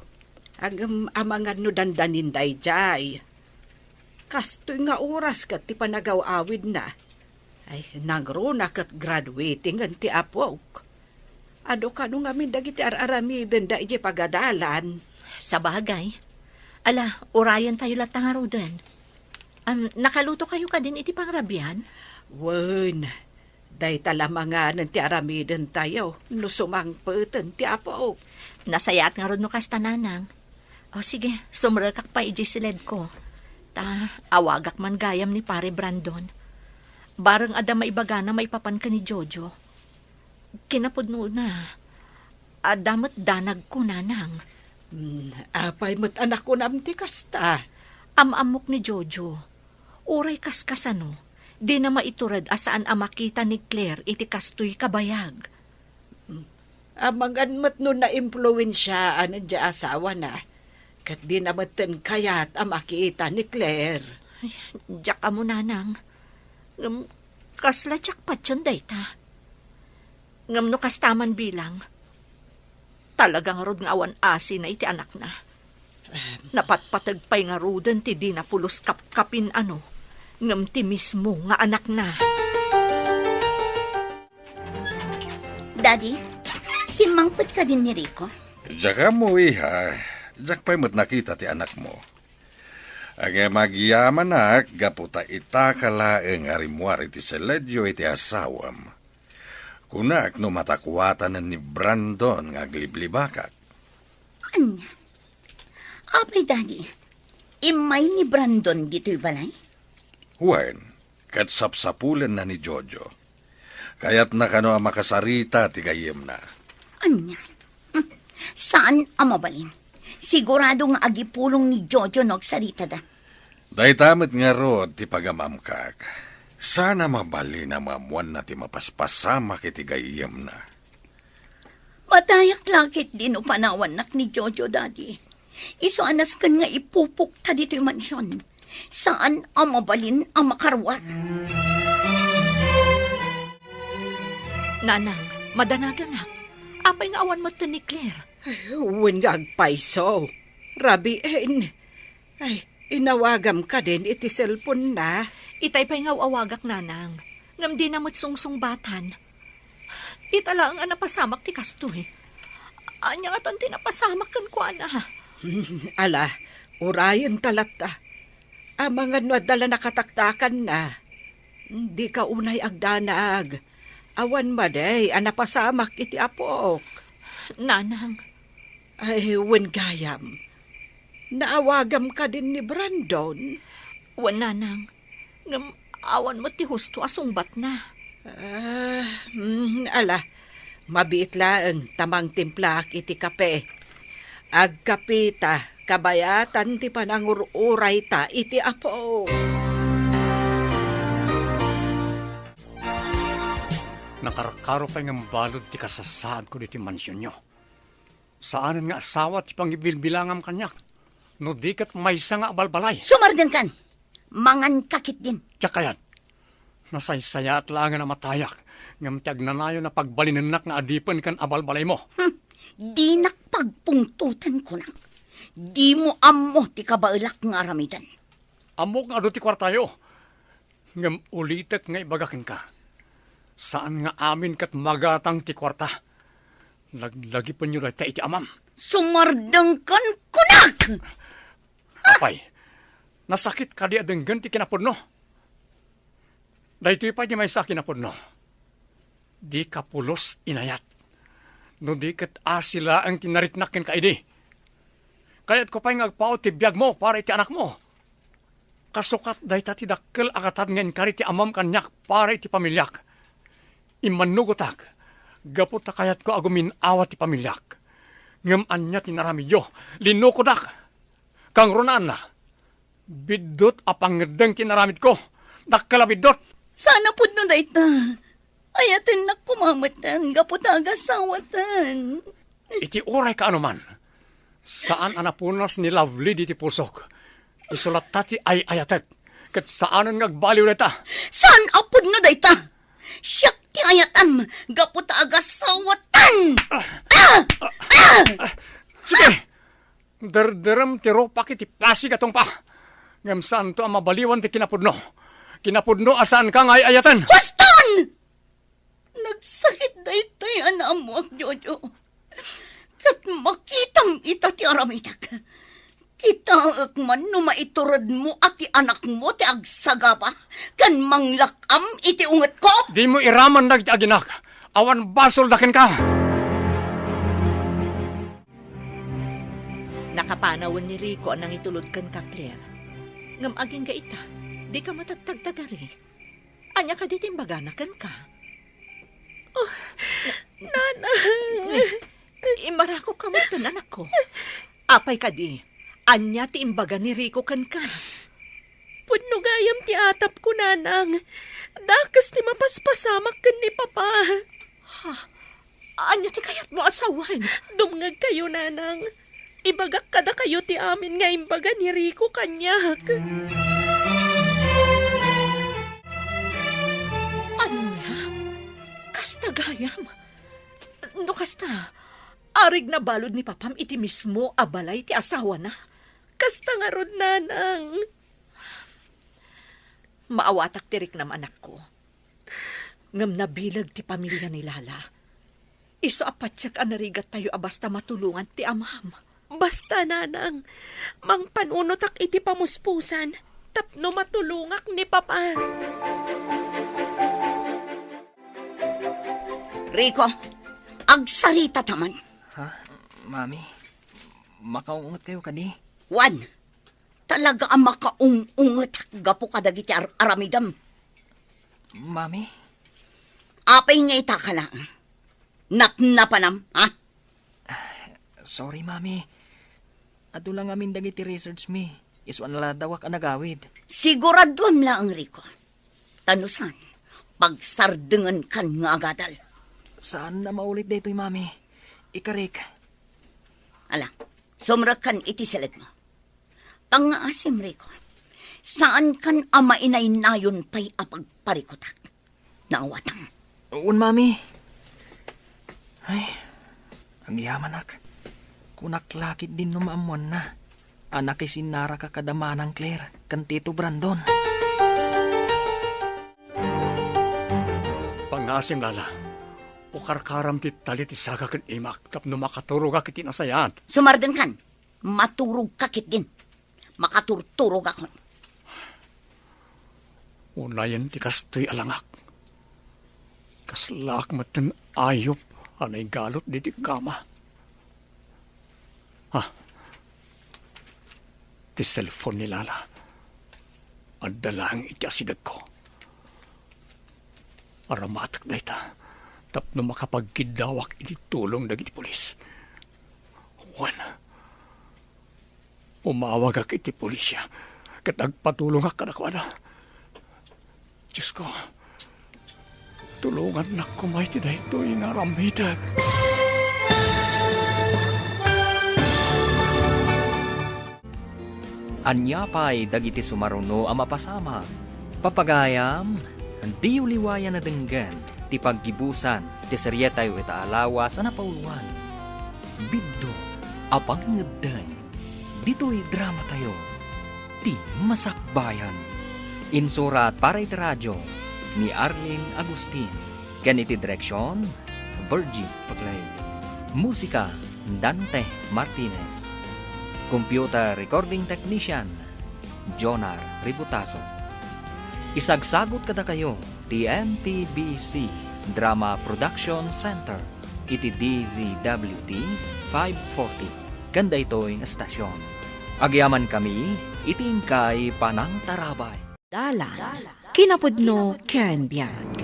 Ngem amangan no dandanin daydiay. Kastoy nga oras ket ti panagaw-awidna. Ay, nangruna ket graduating ti apok. Adu kano ngamin dagiti ar-aramidenda idiay pagadalan? Sabagay. Ala, urayentayo latta ngaruden. Am, nakalutokayo kadin iti pangrabian? Wen, dayta la manganen ti aramidentayo no sumangpeten ti apok. Nasayaat ngarud no kasta, Nanang. O sige, sumrekak pay idiay siledko. Ta awagak man gayam ni Pare Brandon. Bareng adda maibagana maipapan ken ni Jojo. Kinapudnona, adda met danagko, Nanang. Hmm, apay met a nakunam ti kasta? Am-ammok ni Jojo. Uray kaskasano, dina maitured a saan a makita ni Claire iti kastoy kabayag. Amangan met no naimpluensiaan ti asawana, ket dina metten kayat a makita ni Claire. Ay, diak ammo, Nanang. Ngem kasla diak patien dayta. Ngem no kasta man bilang, talaga ngarud nga awan asina iti anakna. Napatpateg pay ngaruden ti dina pulos kapkapin-ano, ngem ti mismo nga anakna. Daddy, simmangpet kadin ni Rico? Diak ammo, iha. Diak pay met nakita ti anakmo. Ngem agyamanak gapu ta itaka laeng a rimmuar iti seledio iti asawam. Kunak no matakuatanen ni Brandon nga agliblibakak. Ania? Apay, Daddy, immay ni Brandon ditoy balay? Wen, ket sapsapulenna ni Jojo. Kayatna kano a makasarita ti gayyemna. Ania? Hmm. Saan a mabalin. Sigurado nga agipulong ni Jojo no agsaritada. Dayta met ngarud ti pagamamkak. Saan a mabalin a maammoanna ti mapaspasamak iti gayyemna. Matayak la ketdi no panawannak ni Jojo, Daddy. Isu a nasken nga ipupokta ditoy mansion. Saan a mabalin a makaruar. Nanang, madanaganak. Apay nga awan metten ni Claire? Wen nga agpayso. Rabiin. Ay, inawagam kadin iti cellphone na. Itay pay nga aw-awagak, Nanang. Ngem dina met sungsungbatan. Ita laeng a napasamak ti kastoy. Ania ngatan ti napasamak kenkuana? Ala, urayenta latta. Amangan no adda la nakataktakanna. Dika unay agdanag. Awan madi a napasamak iti apok. Nanang. Ay, wen gayam. Naawagam kadin ni Brandon? Wen, nanang. Ngem awan met ti husto a sungbatna. Ah, mm, ala. Mabiit laeng ta mangtimplaak iti kape. Agkapita, kabayatan ti panangur-urayta iti Apo. Nakarkaro pay ngem balud ti kasasaadko ditoy mansionyo. Saanen nga asawa ti pangibilbilangam kaniak, no di ket maysa nga abalbalay. Sumardengkan! Manganka ketdin. Diak kayat. Nasaysayaat laengen a matayak, ngem ti agnanayon a pagbalinennak nga adipen ken abalbalaymo. Hmm, dinak pagpungtoten, kunak. Dimo ammo ti kabaelak nga aramiden. Ammok nga adu ti kuartayo, ngem ulitek nga ibaga kenka. Saan nga amin ket magatang ti kuarta. Laglagipenyo dayta iti amam. Sumardengkan, kunak! Apay, nasakit kadi a denggen ti kinapudno? Daytoy pay ti maysa a kinapudno. Dika pulos inayat. No di ket asi laeng ti nariknak kenka idi. Kayatko pay nga agpaut ti biagmo para iti anakmo. Kasukat dayta ti dakkel a katad nga inkari ti amam kaniak para iti pamiliak. Immannugotak, gapu ta kayatko a gumin-awa ti pamiliak. Ngem ania ti naramidyo? Linukodak. Kangrunaan la. Biddut a pangngeddeng ti inaramidko. Dakkel a biddut. Saan a pudno dayta. Ayatennak koma metten gapu ta agasawatan. Iti uray kaano man, saan a napunas ni Lovely diti pusok. Isu latta ti ay-ayatek. Ket saanen nga agbaliw dayta. Saan a pudno dayta. Siak ti ayatam gapu ta agasawatan. Ah! Ah! Ah! Sige! Derderem ti rupak iti pasig a tungpa. Ngem saanto a mabaliwan ti kinapudno. Kinapudno a saanka nga ay-ayaten. Huston! Nagsakit daytoy a naammoak, Jojo. Ket makitam ita ti aramidek. Kitaek man no maituredmo a ti anakmo ti agsagaba ken manglak-am iti ungetko. Dimo iraman dagiti aginak. Awan basolda kenka. Nakapanawen ni Rico a nangitulod kenka, Claire. Ngem agingga ita, dika matagtagtagari. Ania kadi ti imbagana kenka? Oh, Nanang! Immarakopka metten, anakko. Apay kadi, ania ti imbaga ni Rico kenka? Pudno gayam ti atapko, Nanang. Dakes ti mapaspasamak ken ni Papa. Ha? Ania ti kayatmo a sawen? Dumngegkayo, Nanang. Ibagak kadakayo ti amin nga imbaga ni Rico kaniak. Ania? Kasta gayam? No kasta, arigna balud ni Papam iti mismo a balay ti asawana? Kasta ngarud, Nanang. Maawatak ti riknam, anakko. Ngem nabileg ti pamilia ni Lala. Isu a patiek a narigattayo a basta matulongan ti amam. Basta, Nanang, mangpanunotak iti pamuspusan tapno matulongak ni Papa. Rico, agsarita ta man. Ha? Mami, makaunget kayo kadi? Wan, talaga a makaung-unget gapu kadagiti ar-, aramidem. Mami? Apay nga ita ka laeng? Napnapanam, ha? Sorry, Mami. Adu la ngamin dagiti research mi. Isu a naladawak a nagawid. Siguraduem laeng, Rico. Ta no saan, pagsardengenkan nga agadal. Saan a maulit daytoy, Mami. Ikarik. Ala, sumrekkan iti siledmo. Pangngaasim, Rico. Saankan a mainaynayon pay a pagparikutak. Naawatam. Wen, Mami. Ay, agyamanak. Kunak la ketdin no maammoanna a nakisinnaraka kada Manang Claire ken Tito Brandon. Pangngaasim, Lala. Ukarkaram ti tali ti saka ken imak tapno makaturogak iti nasayaat. Sumardengkan. Maturogka ketdin. Makaturturogakon. Unayen ti kastoy a langak. Kaslaak metten ayup a naigalut ditoy kama. Ah, ti cellphone ni Lala. Adda laeng iti asidegko. Aramatek dayta tapno makapagkiddawak iti tulong dagiti pulis. Wen, umawagak iti pulisya ket agpatulongak kadakuada. Diosko, tulongannak koma iti daytoy nga aramidek. Ania pay dagiti sumaruno a mapasamak? Papagayam, diyo liwayan a denggen ti paggibusan ti serietayo ita a lawas a napauluan, Biddut a Pangngedden. Ditoy dramatayo, Ti Masakbayan. Insurat para iti radio ni Arlene Agustin ken iti direksion, Virgie Paclay. Musika, Dante Martinez. Computer recording technician, Jonar Ributaso. Isagsagut kadakayo ti M P B C Drama Production Center iti D Z W T five forty ken daytoy nga estasion. Agyamankami iti inkay panangtarabay. Dalan, kinapudno ken biag.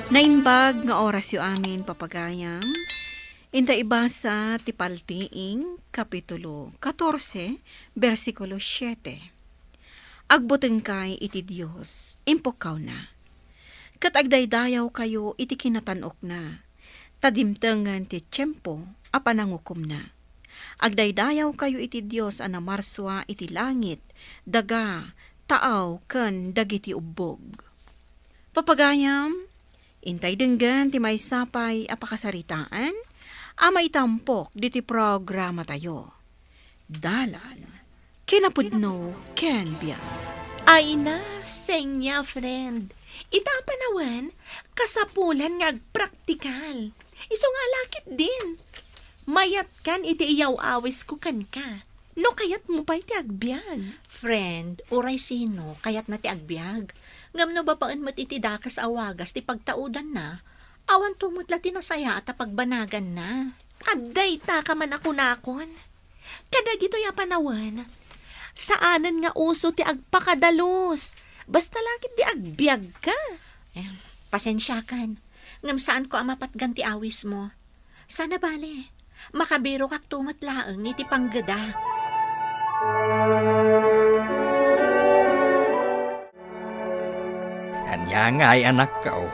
Naimbag nga orasyo amin, papagayam. Inta ibasa ti Paltiing, Kapitulo katorse, bersikulo siete. Agbutengkay iti Dios, impukkawna. Ket agdaydayawkayo iti kinatan-okna, ta dimtengen ti tiempo a panangukomna. Agdaydayawkayo iti Dios a namarsua iti langit, daga, taaw, ken dagiti ubbog. Papagayam, intay denggen ti maysa pay a pakasaritaan a maitampok ditoy programatayo. Dalan, kinapudno, ken biag. Ay na, Senya, friend. Ita a panawen, kasapulan nga agpraktikal. Isu nga ala ketdin. Mayatkan iti iyaw-awisko kenka. No kayatmo pay ti agbiag. Friend, uray sino, kayatna ti agbiag. Ngem no babaen met iti dakes a wagas ti pagtaudanna, awanto met la ti nasayaat a pagbanaganna. Adda ita ka man a kunakon. Kadagitoy a panawen, saanen nga uso ti agpakadalus. Basta la ketdi agbiagka. Eh, pasensiakan. Ngem saanko a mapatgan ti awismo. Saan a bale, makabirokakto met laeng iti panggedak. Ania ngay, anakko?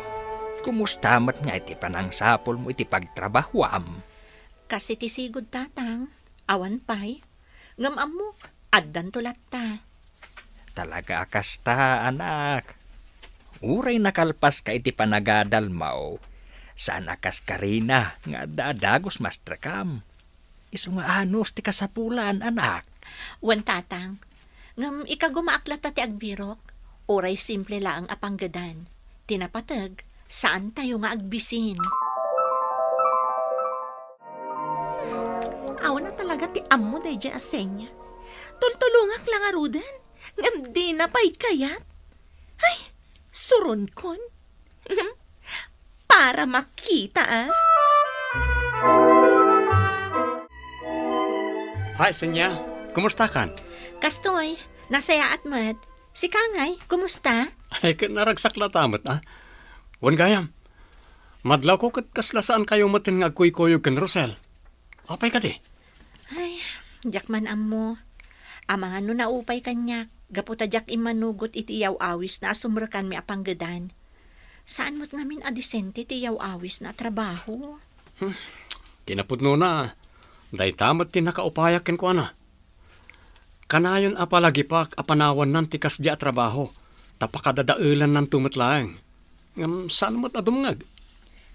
Kumusta met nga iti panangsapulmo iti pagtrabahuam? Kas iti sigud, tatang. Awan pay. Ngem ammok, addanto latta. Talaga a kasta, anak. Uray nakalpaska iti panagadalmo, saan a kas Karina nga adda a dagus mastrekam. Isu nga anus ti kasapulan, anak. Wen, tatang. Ngem ikagumaak latta ti agbirok. Uray simple laeng a panggedan. Ti napateg, saantayo nga agbisin. Awan a talaga ti ammo daydiay a Senya. Tultulongak la ngaruden, ngem dina pay kayat. Ay, suronkon. Ngem para makita, a. Hi, Senya. Kumustakan? Kastoy, nasayaat met. Sika ngay, kumusta? Ay, ket naragsak latta met, a. Wen gayam, madlawko ket kasla saankayo metten nga agkuykuyog ken Rosel. Apay kadi? Ay, diak man ammo. Amangan no naupay kaniak, gapu ta diak immanugot iti iyaw-awisna a sumrekanmi a panggedan. Saan met ngamin a disente ti iyaw-awisna a trabaho. Hmm, kinapudnona, dayta met ti nakaupayak kenkuana. Kanayon a palagipak a panawannan ti kasdi a trabaho, ta pakadadaelannanto met laeng. Ngem saan met a dumngeg.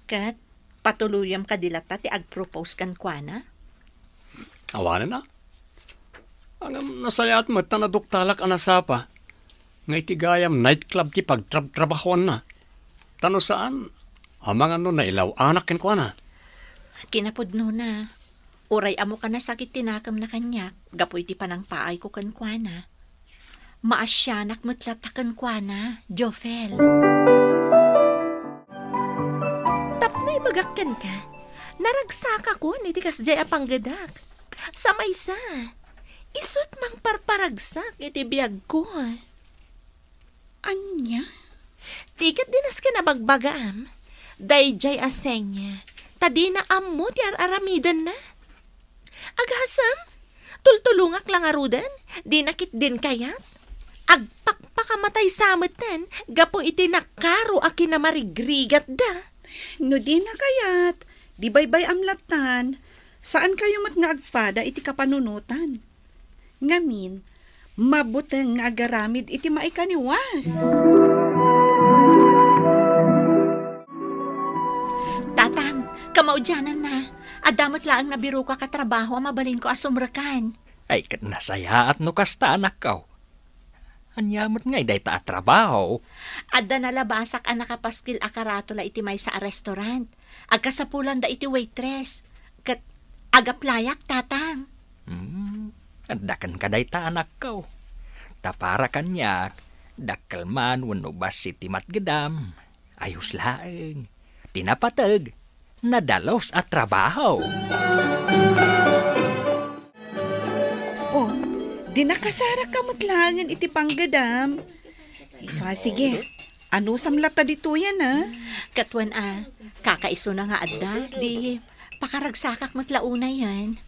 Ket patuloyam kadi latta ti agpropose kenkuana? Awanen a. Ngem nasayaat met ta naduktalak a nasapa nga iti gayam nightclub ti pagtrabtrabahoanna. Ta no saan, amangan no nailaw-anak kenkuana. Kinapudnona, uray ammo a nasakit ti nakemna kaniak gapu iti panangpaayko kenkuana. Maasianak met latta kenkuana, Jofel. Gakkenka, naragsakakon iti kasdiay a panggedak. Sa maysa, isut' mangparparagsak iti biagko. Ania? Ti ket dinas ken a bagbagaam, daydiay a senya, ta dina ammo ti ar-aramidenna. Agasem, tultulongak la ngaruden, dina ketdin kayat. Agpakpakamatay sa metten gapu iti nakaro a kinamarigrigatda. No dina kayat, di baybay-am lattan, saankayo met nga agpada iti kapanunotan. Ngamin, mabuteng nga agaramid iti maikaniwas. Tatang, kamaudiananna, adda met laeng nabiroka a trabaho a mabalinko a sumrekan. Ay, ket nasayaat no kasta, anakko. Ania met ngay dayta a trabaho? Adda nalabasak a nakapaskil a karatula iti maysa a restaurant. Agkasapulanda iti waitress. Ket agaplayak, Tatang. Hmm, adda kenka dayta, anakko. Ta para kaniak, dakkel man wenno bassit ti matgedam, ayos laeng. Ti napateg, nadalus a trabaho. Oh, di nakasarakka met laengen iti panggedam. Isu a, sige. Anusam latta ditoyen, a? Ket wen a, kakaisuna nga adda, di pakaragsakak met la unayen.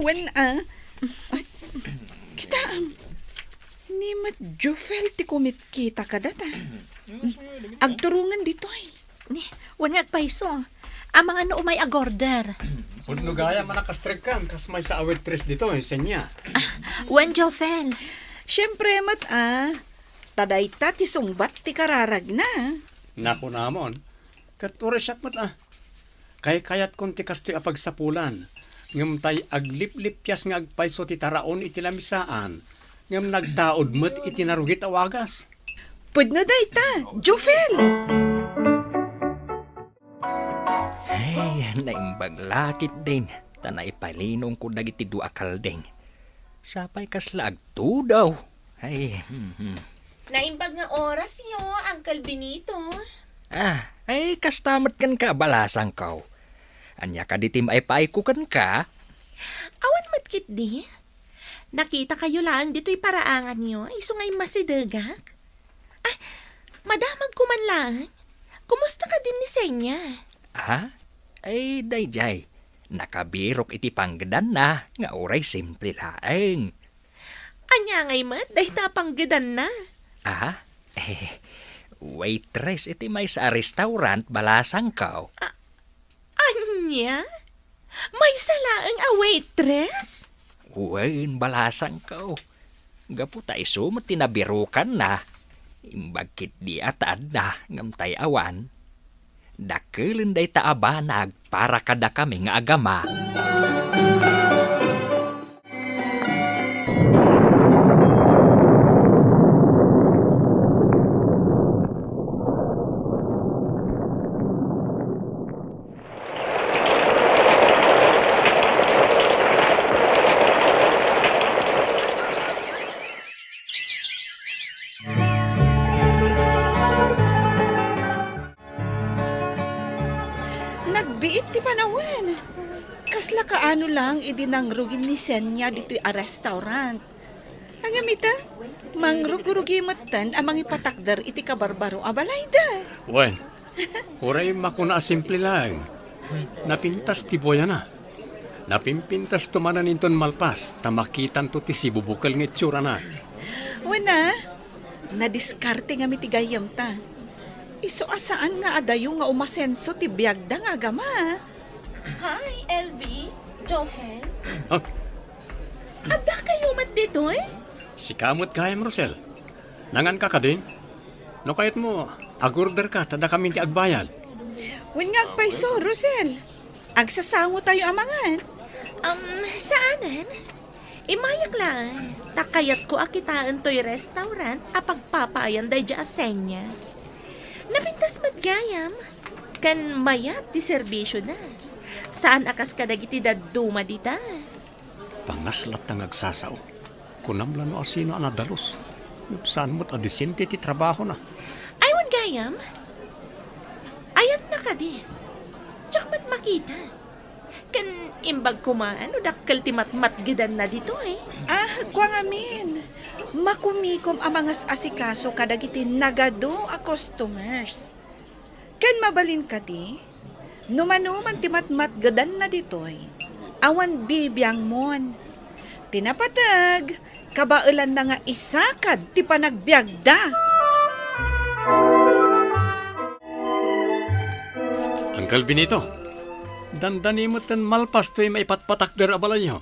Wen a. Ay, kitaem. Ni met Jofel ti kumitkita kadata. Agturongen ditoy. Ni, wen nga agpayso. Amangan no umay agorder. Pudno gayam a nakastrekkan kas maysa a waitress ditoy, senya. Wen, Jofel. Siempre met a, ta dayta ti sungbat ti kararagna. Nakunamon, ket uray siak met a. Kaykayatkon ti kastoy a pagsapulan, ngem tay agliplippias nga agpayso ti taraon iti lamisaan, ngem nagtaud met iti narugit a wagas. Pudno dayta, Jofel! Ay, naimbag la ketdin, ta naipalinongko dagiti dua a kalding. Sapay kasla agtudaw. Ay, hmm, hmm. Naimbag nga orasyo, Uncle Benito. Ah, ay, kasta met kenka, balasangko. Ania kadi ti maipaayko kenka? Awan met ketdi. Nakitakayo laeng ditoy paraanganyo, isu nga immasidegak. Ah, madamagko man laeng. Kumusta kadin ni Senya? Ah? Ay, daydiay. Nakabirok iti panggedanna nga uray simple laeng. Ania ngay met dayta a panggedanna? Ah? Eh, waitress iti maysa a restaurant, balasangko. A-, ania? Maysa laeng a waitress? Wen, balasangko. Gapu ta isu met ti nabirokanna, imbag ketdi a ta adda ngem tay awan. Dakkelen dayta a banag para kadakami nga agama. Nagbiit ti panawen. Kasla kaano lang idi nangrugi ni Senya ditoy a restaurant. Ngem ita, mangrugrugi metten a mangipatakder iti kabarbaro a balayda. Wen, uray makuna a simple laeng. Napintas ti buayana. Napimpintasto manen inton malpas, ta makitanto ti sibubukel nga itsurana. Wen a, nadiskarte ngamin ti gayyemta. Isu a saan nga adayo nga umasenso ti biagda nga agama. Hi, L B, Jofen. Ah, Addakayo met ditoy? Sika met gayam, Rosel. Nanganka kadin? No kayatmo, agorderka ta dakamin ti agbayad. Wen nga agpayso, Rosel. Agsasangotayo a mangan. Um, saanen? Immayak laeng, ta kayatko a kitaen toy restaurant a pagpapaayan daydiay a Senya. Napintas met gayam, ken mayat ti serbisyona. Saan a kas kadagiti dadduma dita. Pangas latta nga agsasao. Kunam la no asino a nadalus. Ngem saan met a disente ti trabahona. Ay, wen gayam? Ayatna kadi. Diak met makita. Ken imbag koma no dakkel ti matmatgedanna ditoy. Ah, kua ngamin, makumikom a mangas-asikaso kadagiti nagadu a customers. Ken mabalin kadi, no manoman ti matmatgedanna ditoy, awan bibiangmon. Ti napateg, kabaelanna nga isakad ti panagbiagda. Uncle Benito, dandani metten malpas toy maipatpatakder a balayyo.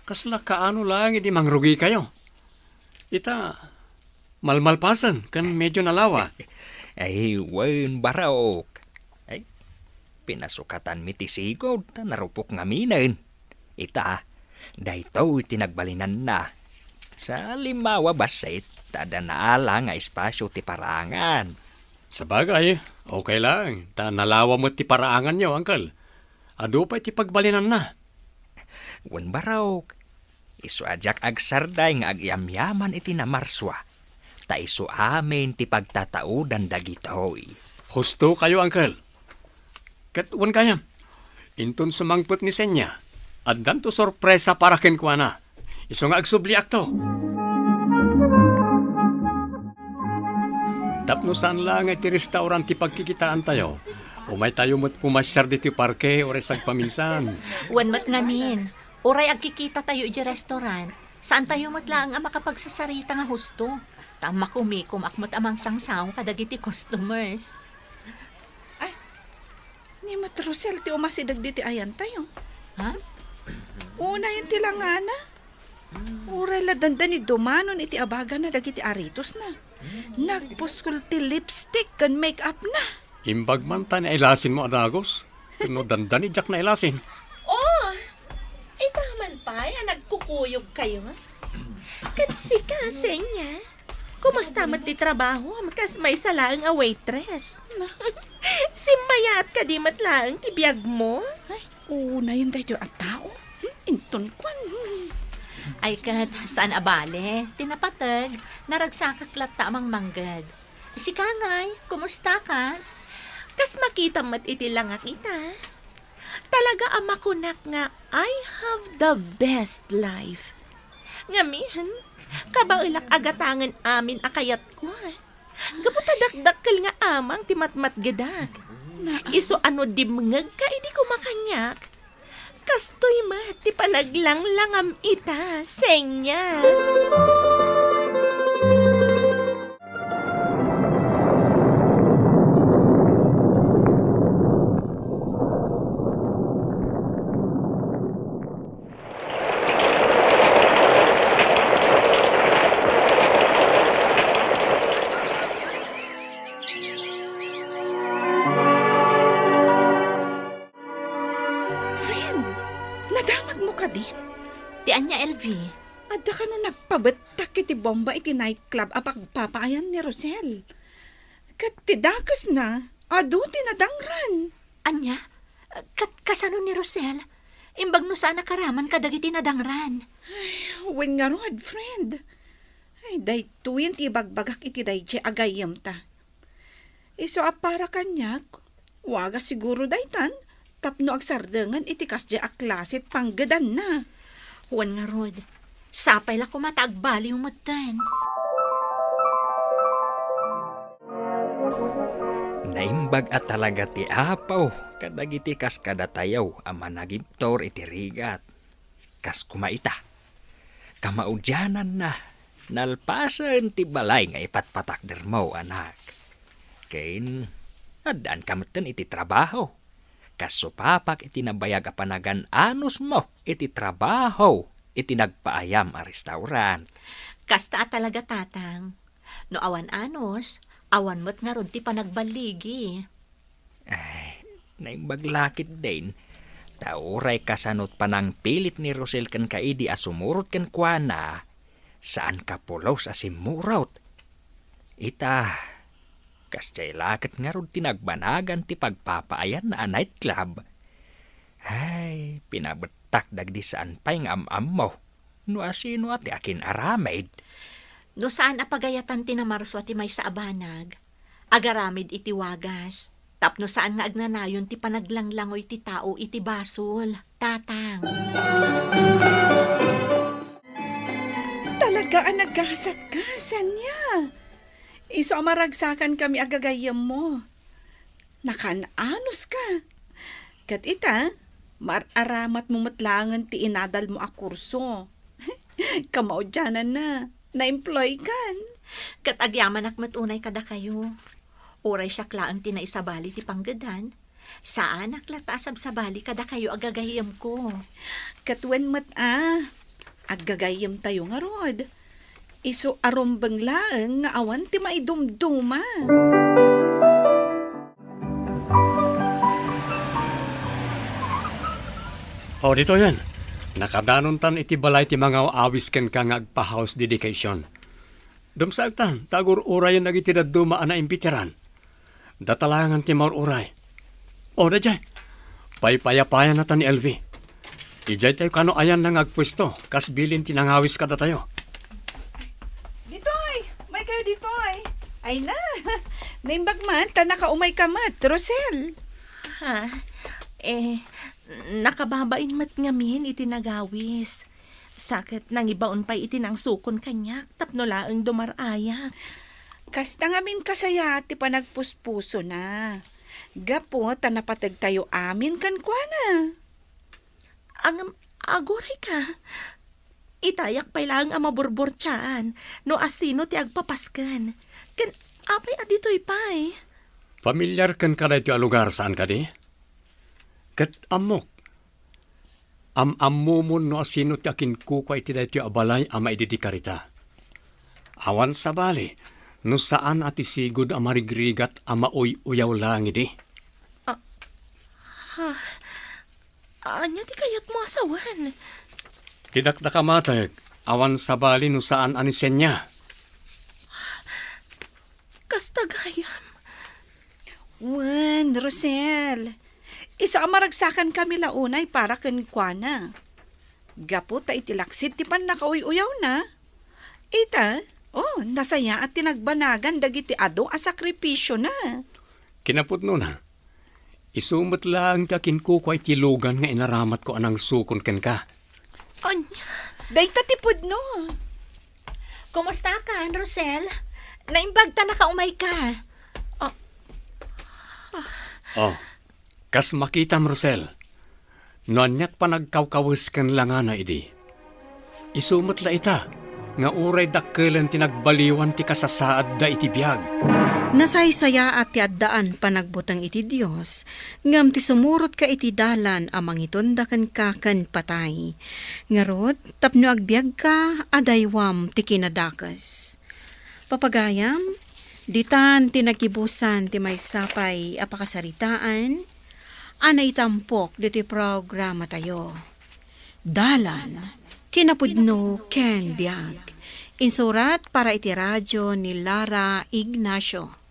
Kasla kaano laeng idi mangrugikayo? Ita, malmalpasen ken medyo nalawa. Ay, wen, Barok. Ay, pinasukatanmi ti sigud ta narupok ngaminen. Ita, daytoy ti nagbalinanna. Sa limawa bassit, ta adda naala nga espasio ti paraangan. Sabagay, okay lang, ta nalawa met ti paraanganyo, Uncle. Adu pay ti pagbalinanna. Wen, Barok, isu a diak agsarday nga agyamyaman iti Namarsua, ta isu amin ti pagtataodan dagitoy. Husto kayo, Uncle. Ket wen gayam, inton sumangpet ni Senya, addanto sorpresa para kenkuana. Isu nga agsubliakto. Tapno saan laeng nga iti restaurant ti pagkikitaantayo, umaytayo met pumasiar ditoy parke uray sagpaminsan. Wen met ngamin, uray agkikitatayo idiay restaurant, saantayo met laeng a makapagsasarita nga husto. Ta makumikomak met a mangsangsaw kadagiti customers. Ay, ni met Rosel ti umasideg ditoy ayantayo. Ha? Unayen ti langana. Uray la dandani dumanon iti abagana dagiti aritosna. Nagpuskol ti lipstick ken make-upna. Imbag man ta nailasinmo a dagus, ken no dandani diak nailasin. Oh, ita man pay a nagkukuyogkayo. Ket sika, Senya, kumusta met ti trabahom kas maysa laeng a waitress? Simmayaat kadi met laeng ti biagmo? Ay, unayen daytoy a tao. Hmm, inton kuan. Ay ket, saan a bale, ti napateg, naragsakak latta a mangmangged. Sika ngay, kumusta ka? Kas makitam met iti langak ita. Talaga a makunak nga, "I have the best life." Ngamin, kabaelak a gatangen amin a kayatko. Gapu ta dakdakkel nga amang ti matmatgedak. Isu a no dimngegka idi kumakaniak, kastoy met ti panaglanglangam ita, Senya. Friend, nadamagmo kadin? Ti ania, L V? Adda kano nagpabettak iti bomba iti nightclub a pagpapaayan ni Rosel. Ket ti dakesna, adu ti nadangran. Ania? Kat-, kasano ni Rosel? Imbag no saan a karaman kadagiti nadangran. Ay, wen ngarud, friend. Ay, daytoyen ti ibagbagak iti daydiay a gayyemta. Isu a para kaniak, wagas siguro daytan tapno agsardengan iti kasdiay a klase ti panggedanna. Wen ngarud, sapay la koma ta agbaliw metten. Naimbag a talaga ti Apo kadagiti kaskadatayo a managibtur iti rigat. Kas koma ita, kamaudiananna, nalpasen ti balay nga ipatpatakdermo, anak. Ken addaanka metten iti trabaho. Kas supapak iti nabayag a panagan-anusmo iti trabaho iti nagpaayam a restaurant. Kasta a talaga, Tatang. No awan anus, awan met ngarud ti panagballigi. Ay, naimbag la ketdin, ta uray kasano ti panangpilit ni Rosel kenka idi a sumurot kenkuana, saanka pulos a simmurot. Ita, kasdiay la ket ngarud ti nagbanagan ti pagpapaayanna a nightclub. Ay, pinabettak dagidi saan pay nga am-ammo no asino a ti akin-aramid. No saan a pagayatan ti namarsua ti maysa a banag, agaramid iti wagas. Tapno saan nga agnanayon ti panaglanglangoy ti tao iti basol, Tatang. Talaga a nagasat ka, Senia. Isu a maragsakan kami a gagayyemmo. Nakan-anos ka. Ket ita, mar-aramat mo met laengen ti inadal mo a kurso. Kamaudiananna, na-employ kan. Ket agyamanak met unay kadakayo. Uray siak laeng ti naisabali ti panggedan, saanak latta a sabsabali kadakayo a gagayyemko. Ket wen met a, aggagayyemtayo ngarud. Isu a rumbeng laeng nga awan ti maidumduma. O, ditoyen. Nakadanontan iti balay ti mangaw-awis kenka nga agpa-house dedication. Dumsaektan, ta agur-urayen dagiti dadduma a naimbitaran. Datalangan ti maur-uray. O, daydiay. Paypayapayanna ta ni Elvi. Idiay tayo kano ayanna nga agpuesto, kas bilin ti nangawis kadatayo. Ditoy! Umay kayo ditoy! Ay na! Naimbag man, ta nakaumay ka met, Rosel. Ha? Eh, nakababain met ngamin iti nagawis. Sa ket nangibaon pay iti nangsukon kaniak tapno laeng dumar-ayak. Kasta ngamin kasayaat ti panagpuspusona. Gapu ta napategtayo amin kenkuana. Ngem, aguray ka. Itayak pay laeng a maburburtiaan no asino ti agpapasken. Ken apay a ditoy pay? Familiar kenka daytoy a lugar, saan kadi? Ket ammok, am-ammomon no asino ti akinkukua iti daytoy a balay a maididikar ita. Awan sabali no saan a ti sigud a marigrigat a mauy-uyaw laeng idi. Ah, ha? Ania ti kayatmo a sawen? Ti dakdakamatek, awan sabali no saan a ni Senia. Kasta gayam. Wen, Rosel. Isu a maragsakan kami la unay para kenkuana. Gapu ta iti laksid ti pannakauy-uyawna. Ita, o, nasayaat ti nagbanagan dagiti adu a sakripisiona. Kinapudnona, isu met laeng ti akinkukua iti lugan nga inaramatko a nangsukon kenka. Ania? Dayta ti pudno. Kumustakan, Rosel? Naimbag ta nakaumayka. Ah. O, kas makitam, Rosel, no aniak panagkawkawes ken langana idi, isu met la ita nga uray dakkelen ti nagbaliwan ti kasasaadda iti biag. Nasaysayaat ti addaan panagbuteng iti Dios, ngem ti sumurotka iti dalan a mangitonda kenka ken patay. Ngarud, tapno agbiagka, adaywam ti kinadakes. Papagayam, ditan ti nagibusan ti maysa pay a pakasaritaan a naitampok ditoy programatayo. Dalan, kinapudno ken biag. Insurat para iti radyo ni Lara Ignacio.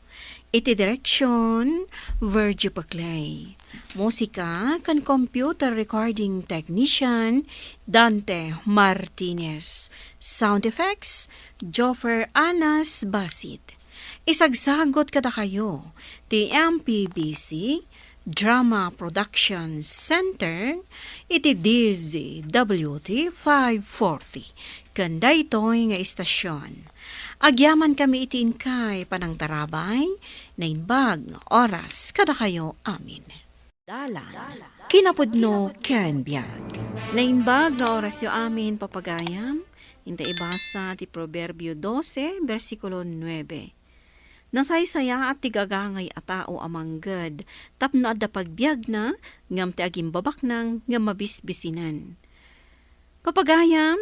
Iti direksyon, Virgie Paclay. Musika ken computer recording technician, Dante Martinez. Sound effects, Joffer Anas Basit. Isagsagot kadakayo ti M P B C Drama Production Center iti D Z W T five forty ken daytoy nga istasyon. Agyamankami iti inkay panangtarabay, naimbag nga oras kadakayo amin. Dalan, kinapudno ken biag. Naimbag nga orasyo amin, papagayam. Inta ibasa ti Proverbio dose, bersikulo nuebe. Nasaysayaat ti gagangay a tao a mangged tapno adda pagbiagna, ngem ti agimbabaknang nga mabisbisinen. Papagayam,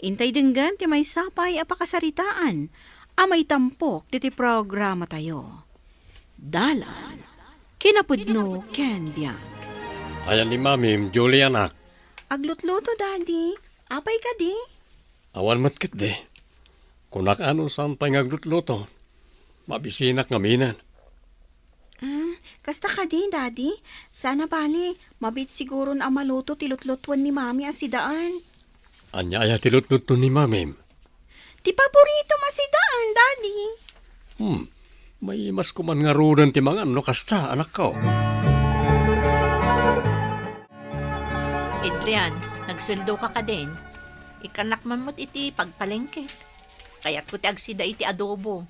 intay denggen ti maysa pay a pakasaritaan a maitampok ditoy programatayo. Dalan, kinapudno ken biag. Ayan ni Mamim, Julie, anak. Aglutluto, Daddy. Apay kadi? Awan met ketdi. Kunak a no saan pay nga aglutluto. Mabisinak ngaminen. Mm, kasta kadi, Daddy? Sana bali, mabiit siguron a maluto ti lutlutuan ni Mami a sidaen. Ania aya ti lutlutuan ni Mamim? Ti paboritom a sidaen, Daddy. Hmm. Maimas ko man ngaruden ti mangan no kasta, anakko. Adrian, nagsueldo ka kadin? Ikkannak man met iti pagpalengke. Kayatko ti agsida iti adobo.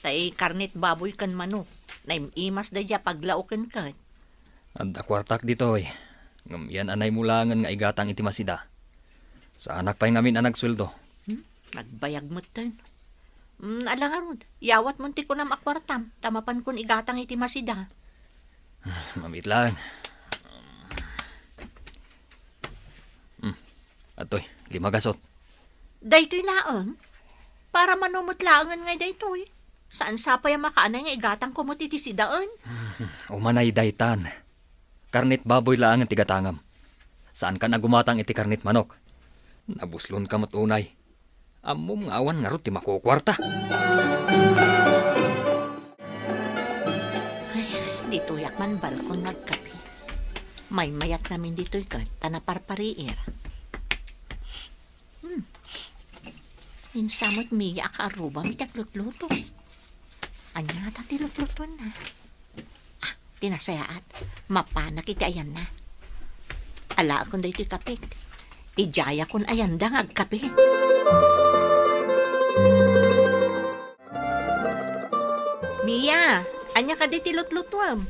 Tay karnet baboy ken manok. Naim-imas daydiay a paglaoken ket. Adda kuartak ditoy. Ngem yan anay mo laengen nga igatang iti masida. Saanak pay ngamin a nagsueldo. Hmm? Nagbayag metten. Hmm, ala ngarud, yawatmon ti kunam a kuartam, ta mapankon igatang iti masida. Mamit laeng. Hmm. Atoy, lima gasot. Daytoy laeng? Para mano met laengen ngay daytoy? Saan sapay a makaanay nga igatangko met iti sidaen? Umanay daytan. Karnet baboy laengen ti gatangam. Saankan a gumatang iti karnet manok. Nabuslonka met unay. Ammom nga awan ngarud ti makukuarta. Ay, ditoyak man balkon nga agkape. Maymayat ngamin ditoy ket ta naparpariir. Hmm. Insa met Mia a kaarrubam iti aglutluto. Ania ngata ti lutlutuenna? Ah, ti nasayaat, mapanak iti ayanna. Alaekon daytoy kapek. Idiayakon ayanda nga agkape. Mia, ania kadi ti lutlutuem?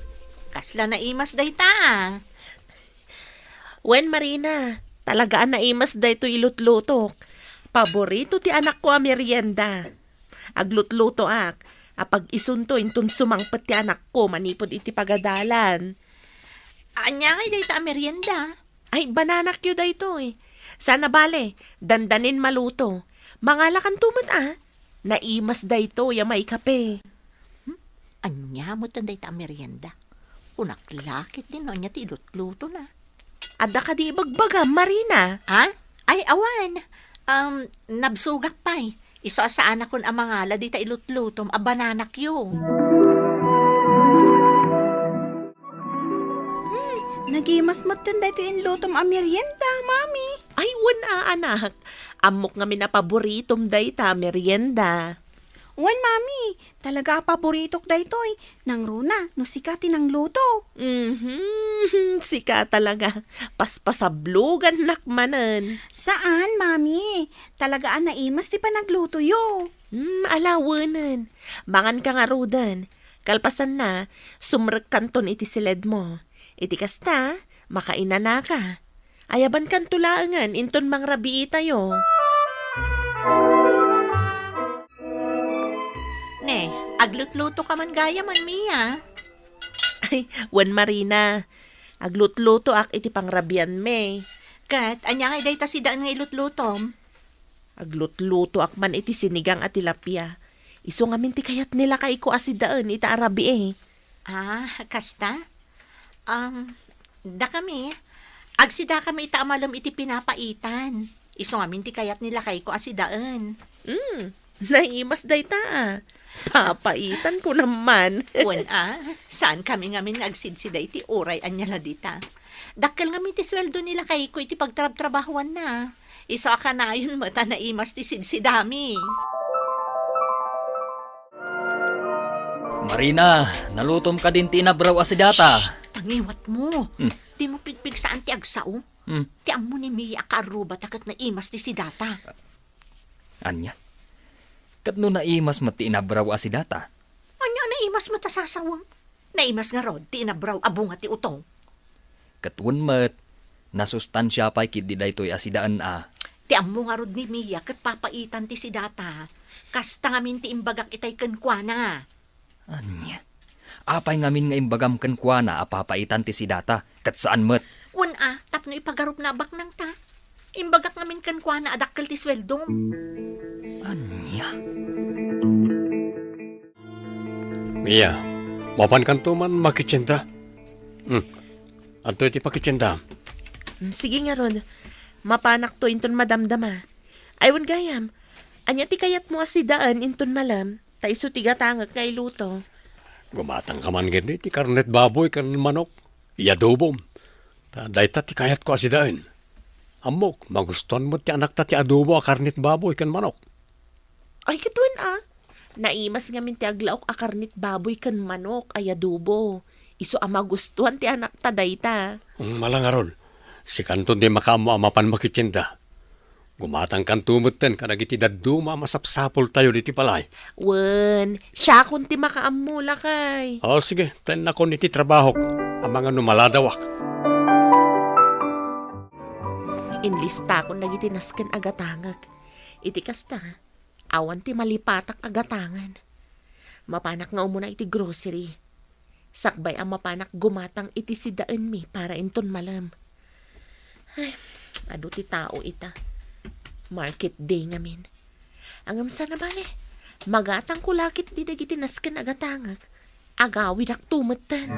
Kasla naimas dayta, a. Wen, Marina, talaga a naimas daytoy ilutlutok. Paborito ti anakko a merienda. Aglutlutoak, a pag-isunto inton sumangpet ti anakko manipud iti pagadalan. Ania ngay dayta a merienda? Ay, bananakyo daytoy. Sana bale, dandanin maluto. Mangalakanto met, a. Naimas daytoy a maikape. Hmm? Ania met dayta a merienda? Kunak la ketdi no ania ti ilutlutona. Adda kadi ibagbagam, Marina? Ha? Ay, awan. Um, nabsogak pay. Isu a saanakon a mangala dita ilutlutom a bananakyo. Hmm, nagimas metten daytoy inlutom a merienda, Mami. Ay, wen a, anak. Ammok ngamin a paboritom dayta a merienda. Wen, Mami. Talaga a paboritok daytoy. Nangruna, no sika ti nangluto. Mhm, sika talaga. Paspasablogannak manen. Saan, Mami. Talaga a naimas ti panaglutoyo. Hmm, alawenen. Manganka ngaruden. Kalpasanna, sumrekkanton iti siledmo. Iti kasta, makainanaka. Ayabankanto laengen inton mangrabiitayo. Ne, aglutluto ka man gayam, Mia? Ay, wen, Marina. Aglutlutoak iti pangrabianmi. Ket, ania ngay dayta sidaen nga ilutlutom? Aglutlutoak man iti sinigang a tilapia. Isu ngamin ti kayat ni lakayko a sidaen ita a rabii. Ah, kasta? Um, dakami, agsidakami ita a malem iti pinapaitan. Isu ngamin ti kayat ni lakayko a sidaen. Hmm, naimas dayta, a. Papaitanko naman. Wen, a, saankami ngamin nga agsidsida iti uray ania la dita. Dakkel ngamin ti sueldo ni lakayko iti pagtrabtrabahoanna. Isu a kanayon met a naimas ti sidsidami. Marina, nalutom kadin ti inabraw a sidata? Shh! Tangiwatmo. Hmm. Dimo pigpigsaan ti agsao. Hmm. Ti ammo ni Mia a kaarrubata ket naimas ti sidata. Ania? Ket no naimas met ti inabraw a sidata? Ania a naimas met a sasawem? Naimas ngarud ti inabraw a bunga ti utong. Ket wen met, nasustansia pay ketdi daytoy a sidaen, a. Ti ammo ngarud ni Mia ket papaitan ti sidata. Kasta ngamin ti imbagak itay kenkuana. Ania? Apay ngamin nga imbagam kenkuana a papaitan ti sidata, ket saan met? Wen a, tapno ipagarupna a baknangta. Imbagak ngamin kenkuana a dakkel ti sueldom. Ania? Mia, mapankanto man makitienda? Hmm. Adtoy ti pakitienda. Hmm, sige ngarud. Mapanakto inton madamdama. Ay, wen gayam. Ania ti kayatmo a sidaen inton malem? Ta isu ti gatangek nga iluto. Gumatangka man ketdi ti karnet baboy ken manok. Iadobom. Ta dayta ti kayatko a sidaen. Ammok, magustuan met ti anakta ti adobo a karnet baboy ken manok. Ay, ket wen a. Naimas ngamin ti aglaok a karnit baboy ken manok a yadobo. Isu a magustuhan ti anakta dayta. Mala ngarud, sikanto ti makaammo a mapan makitienda. Gumatangkanto metten kadagiti dadduma a masapsapultayo ditoy balay. Wen, siakon ti makaammo, lakay. O, sige, tennakon iti trabahok, amangan no maladawak. Inlistakon dagiti nasken a gatangek. Iti kasta, awan ti malipatak a gatangen. Mapanak nga umuna iti grocery. Sakbay a mapanak gumatang iti sidaenmi para inton malem. Ay, adu ti tao ita. Market day ngamin. Ngem saan a bale, magatangko la ketdi dagiti nasken a gatangek. Agawidakto metten.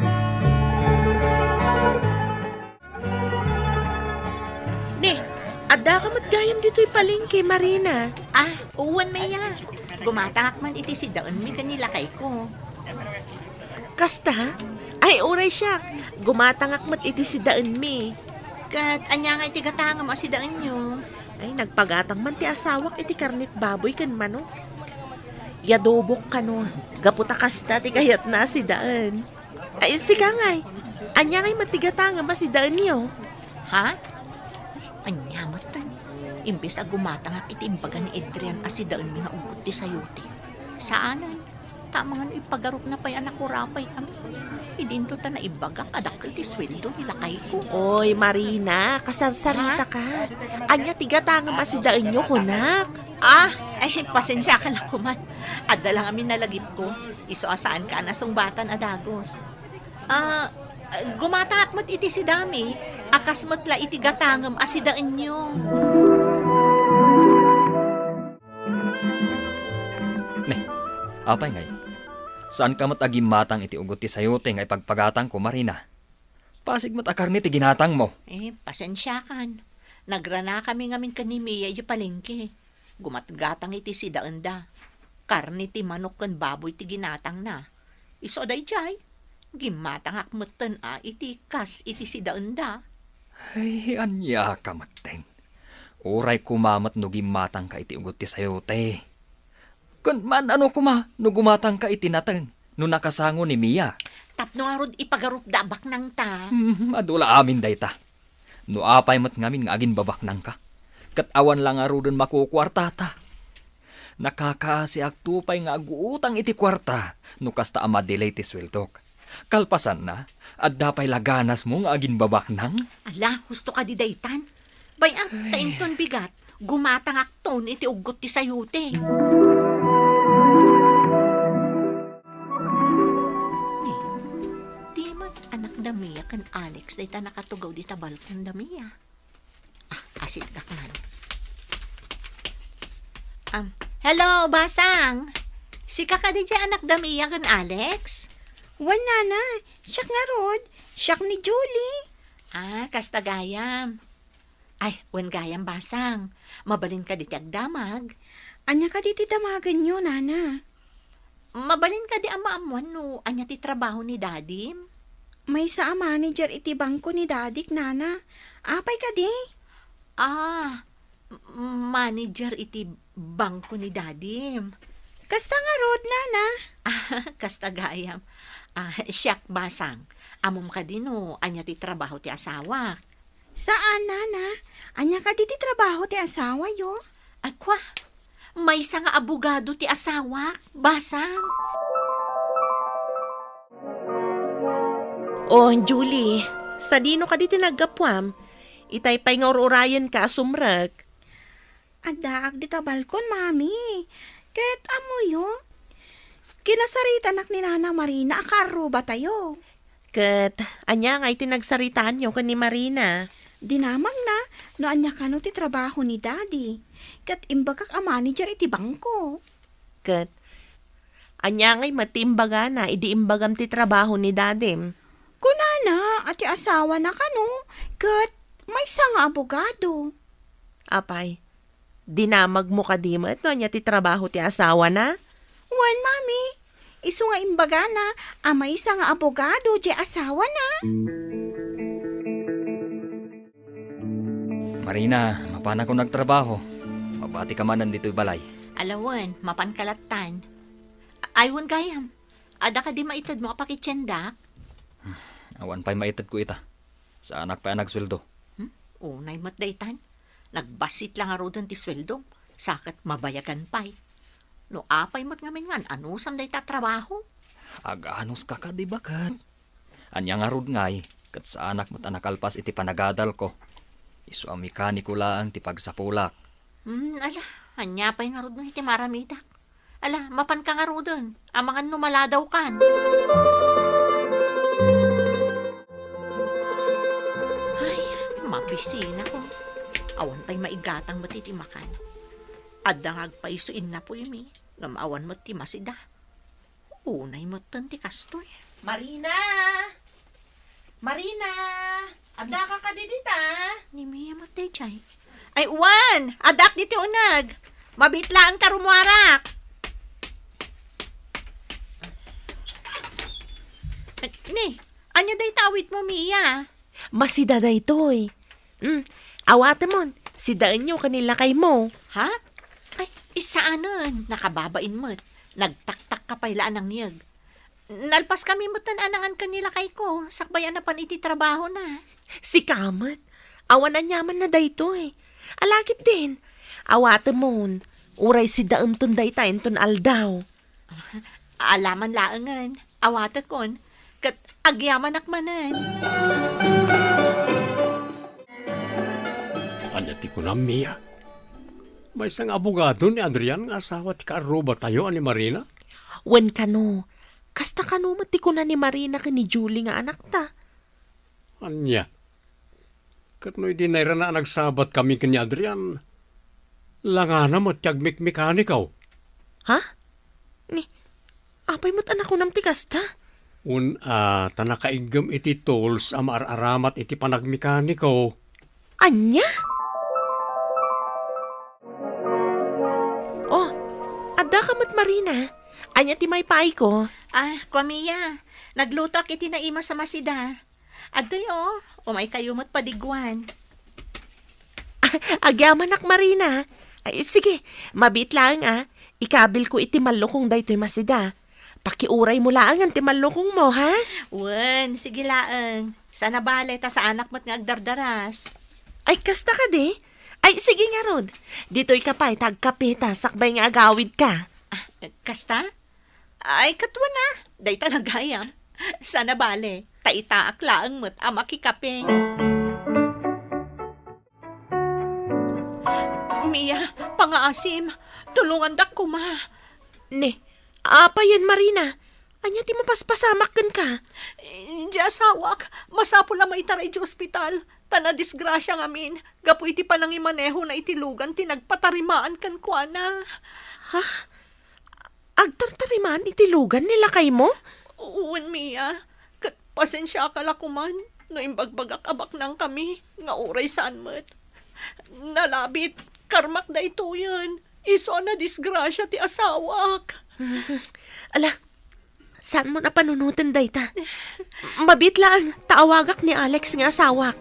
Ne, addaka met gayam ditoy palengke, Marina. Ah, wen, Mia. Gumatangak man iti sidaenmi ken ni lakayko. Kasta? Ay, uray siak. Gumatangak met iti sidaenmi. Ket ania nga iti gatangem a sidaenyo? Ay, nagpagatang man ti asawak iti karnit baboy ken manok. Yadobok kano, gapu ta kasta ti kayatna a sidaen. Ay, sika ngay, ania ngay met ti gatangem a sidaenyo? Ha? Ania met tan? Imbes a gumatangak iti imbaga ni Adrian a sidaenmi nga uggot ti sayote, saanen. Ta amangan no ipagarupna pay a nakurapay kami. Idinto ta naibagak a dakkel ti sueldo ni lakayko. Oy, Marina, kasarsarita ka. Ania ti gatangem a sidaenyo, kunak? Ah, ay, pasensiaka la koman. Adda lang amin nalagipko. Isu a saanka a nasungbatan a dagus. Ah, gumatangak met iti sidami, a kas met la iti gatangem a sidaenyo. Ne, apay ngay? Saanka met a gimmatang iti uggot ti sayote nga ipagpagatangko, Marina? Pasig met a karne ti ginatangmo. Eh, pasensiakan. Nagranakami ngamin ken ni Mia idiay palengke. Gumatgatang iti sidaenda. Karne ti manok ken baboy ti ginatangna. Isu a daydiay, gimmatangak metten a iti kas iti sidaenda. Ay, aniaka metten. Uray koma met no gimmatangka iti uggot ti sayote. Ken maan-ano koma no gumatangka iti nateng no nakasango ni Mia? Tapno ngarud ipagarupda a baknangta. Hmm, adu la amin dayta. No apay met ngamin nga aginbabaknangka, ket awan la ngaruden makukuartata. Nakakaasiakto pay nga aguutang iti kuarta no kasta a madelay ti sueldok. Kalpasanna, adda pay la ganasmo nga aginbabaknang? Ala, husto kadi daytan? Bay-am, ta inton bigat, gumatangakton iti uggot ti sayote. Ni, di man anak da Mia ken Alex dayta nakatugaw dita balkon da Mia. Ah, asit ka man. Um, hello, Basang. Sika kadi diay anak da Mia ken Alex? Wen, Nana. Siak ngarud. Siak ni Julie. Ah, kasta gayam. Ay, wen gayam, Basang. Mabalin kadi ti agdamag? Ania kadi ti damagenyo, Nana? Mabalin kadi a maammuan no ania ti trabaho ni Dadim? Maysa a manager iti bangko ni Dadik, Nana. Apay kadi? Ah, m-, manager iti bangko ni Dadim. Kasta ngarud, Nana. Ah, kasta gayam. Ah, siak, Basang. Ammom kadi no ania ti trabaho ti asawak? Saan, Nana. Ania kadi ti trabaho ti asawayo? Ay, kwa, maysa nga abogado ti asawak, Basang. Oh, Julie, sadino kadi ti naggapuam? Itay pay nga ur-urayenka a sumrek. Addaak dita balkon, Mami. Ket ammoyo, kinasaritanak ni Nana Marina a kaarrubatayo. Ket ania ngay ti nagsaritaanyo ken ni Marina? Dinamagna no ania kano ti trabaho ni Daddy. Ket imbagak a manager iti bangko. Ket ania ngay met ti imbagana idi imbagam ti trabaho ni Dadim? Kunana a ti asawana kano ket maysa nga abogado. Apay, dinamagmo kadi met no ania ti trabaho ti asawana? Wen, Mami. Isu nga imbagana a maysa nga abogado diay asawana. Marina, mapanakon agtrabaho. Mabati ka manen ditoy balay. Ala wen, mapanka lattan. Ay, wen gayam. Adda kadi maitedmo a pakitiendak? Awan pay maitedko ita. Saanak pay a nagsueldo. Hmm? Unay met daytan. Nagbassit la ngaruden ti sueldom, sa ket mabayagan pay. No apay met ngamin nga an-anusam dayta a trabaho? Ag-anuska kadi baket. Ania ngarud ngay, ket saanak met a nakalpas iti panagadalko. Isu a mekaniko laeng ti pagsapulak. Hmm, ala, ania pay ngarud ngay ti maaramidak? Ala, mapanka ngaruden, amangan no maladawkan. Ay, mabisinakon. Awan pay maigatang met iti makan. Adda nga agpayso innapuymi, ngem awan met ti masida. Unay metten ti kastoy. Marina! Marina! Addaka kadi dita? Ni Mia met daydiay. Ay, wen! Addak ditoy uneg! Mabiit laeng ta rummuarak! Ni, ania dayta awitmo, Mia? Masida daytoy. Hmm, awatemon, sidaenyo ken ni lakaymo. Ha? Ay, saanen, nakababain met. Nagtaktakka pay la a nangyeg. Nalpaskami metten a nangan ken ni lakayko, sakbay a napan iti trabahona. Sika met, awan aniamanna daytoy. Ala ketdin, awatemon, uray sidaemton dayta inton aldaw. Alaman laengen, awatekon, ket agyamanak manen. Ania ti kunam, Mia? Maysa nga abogado ni Adrian nga asawa ti kaarrubatayo a ni Marina? Wen kano, kasta kano met ti kuna ni Marina ken ni Julie nga anakta. Ania? Ket no idi nairana a nagsabat kami ken ni Adrian, langana met ti agmekmekaniko. Ha? Ni, apay met a nakunam ti kasta? Wen a, ta nakaiggem iti tools a maar-aramat iti panagmekaniko. Ania? Oh, addaka met, Marina. Ania ti maipaayko? Ah, kua, Mia, naglutoak iti naimas a masida. Adtoy, o, umaykayo met padigguan. Agyamanak, Marina. Ay, sige, mabiit laeng a. Ikabilko iti mallukong daytoy masida. Pakiuraymo laengen ti mallukongmo, ha? Wen, sige laeng. Saan a bale, ta saanak met nga agdardaras. Ay, kasta kadi? Ay, sige ngarud. Ditoyka pay ta agkapeta sakbay nga agawidka. Ah, kasta? Ay, ket wen a, dayta la gayam. Saan a bale, ta itaak laeng met a makikape. Mia, pangaasim, tulongandak koma. Ne, apayen, Marina? Ania ti mapaspasamak kenka? Diay asawak, masapul a maitaray iti ospital, ta nadisgrasia ngamin gapu iti panangimanehona iti lugan ti nagpatarimaan kenkuana. Ha? Agtartarimaan iti lugan ni lakaymo? Wen, Mia. Ket pasensiaka la koman no imbagbagak a baknangkami nga uray saan met. Nalabit, karmak daytoyen. Isu a nadisgrasia ti asawak. Ala, saanmon a panunoten dayta. Mabiit laeng ta awagak ni Alex nga asawak.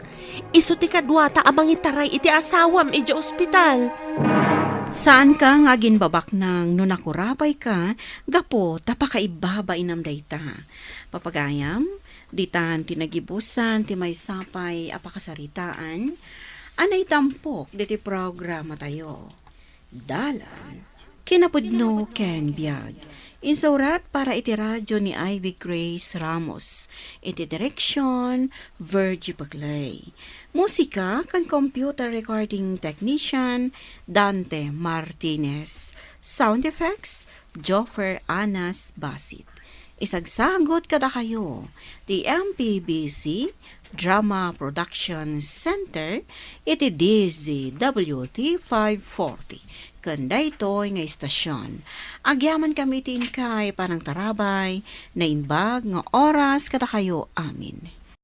Isu ti kaduata a mangitaray iti asawam idiay ospital. Saanka nga agimbabaknang no nakurabayka gapu ta pakaibabainam dayta. Papagayam, ditan ti nagibusan ti maysa pay a pakasaritaan a naitampok ditoy programatayo. Dalan, kinapudno ken biag. Insurat para iti radyo ni Ivy Grace Ramos. Iti direksyon, Virgie Paclay. Musika ken computer recording technician, Dante Martinez. Sound effects, Joffer Anas Basit. Isagsagut kadakayo ti M P B C Drama Production Center iti D Z W T five forty ken daytoy nga istasion. Agyamankami ti inkay panangtarabay, naimbag nga oras kadakayo amin.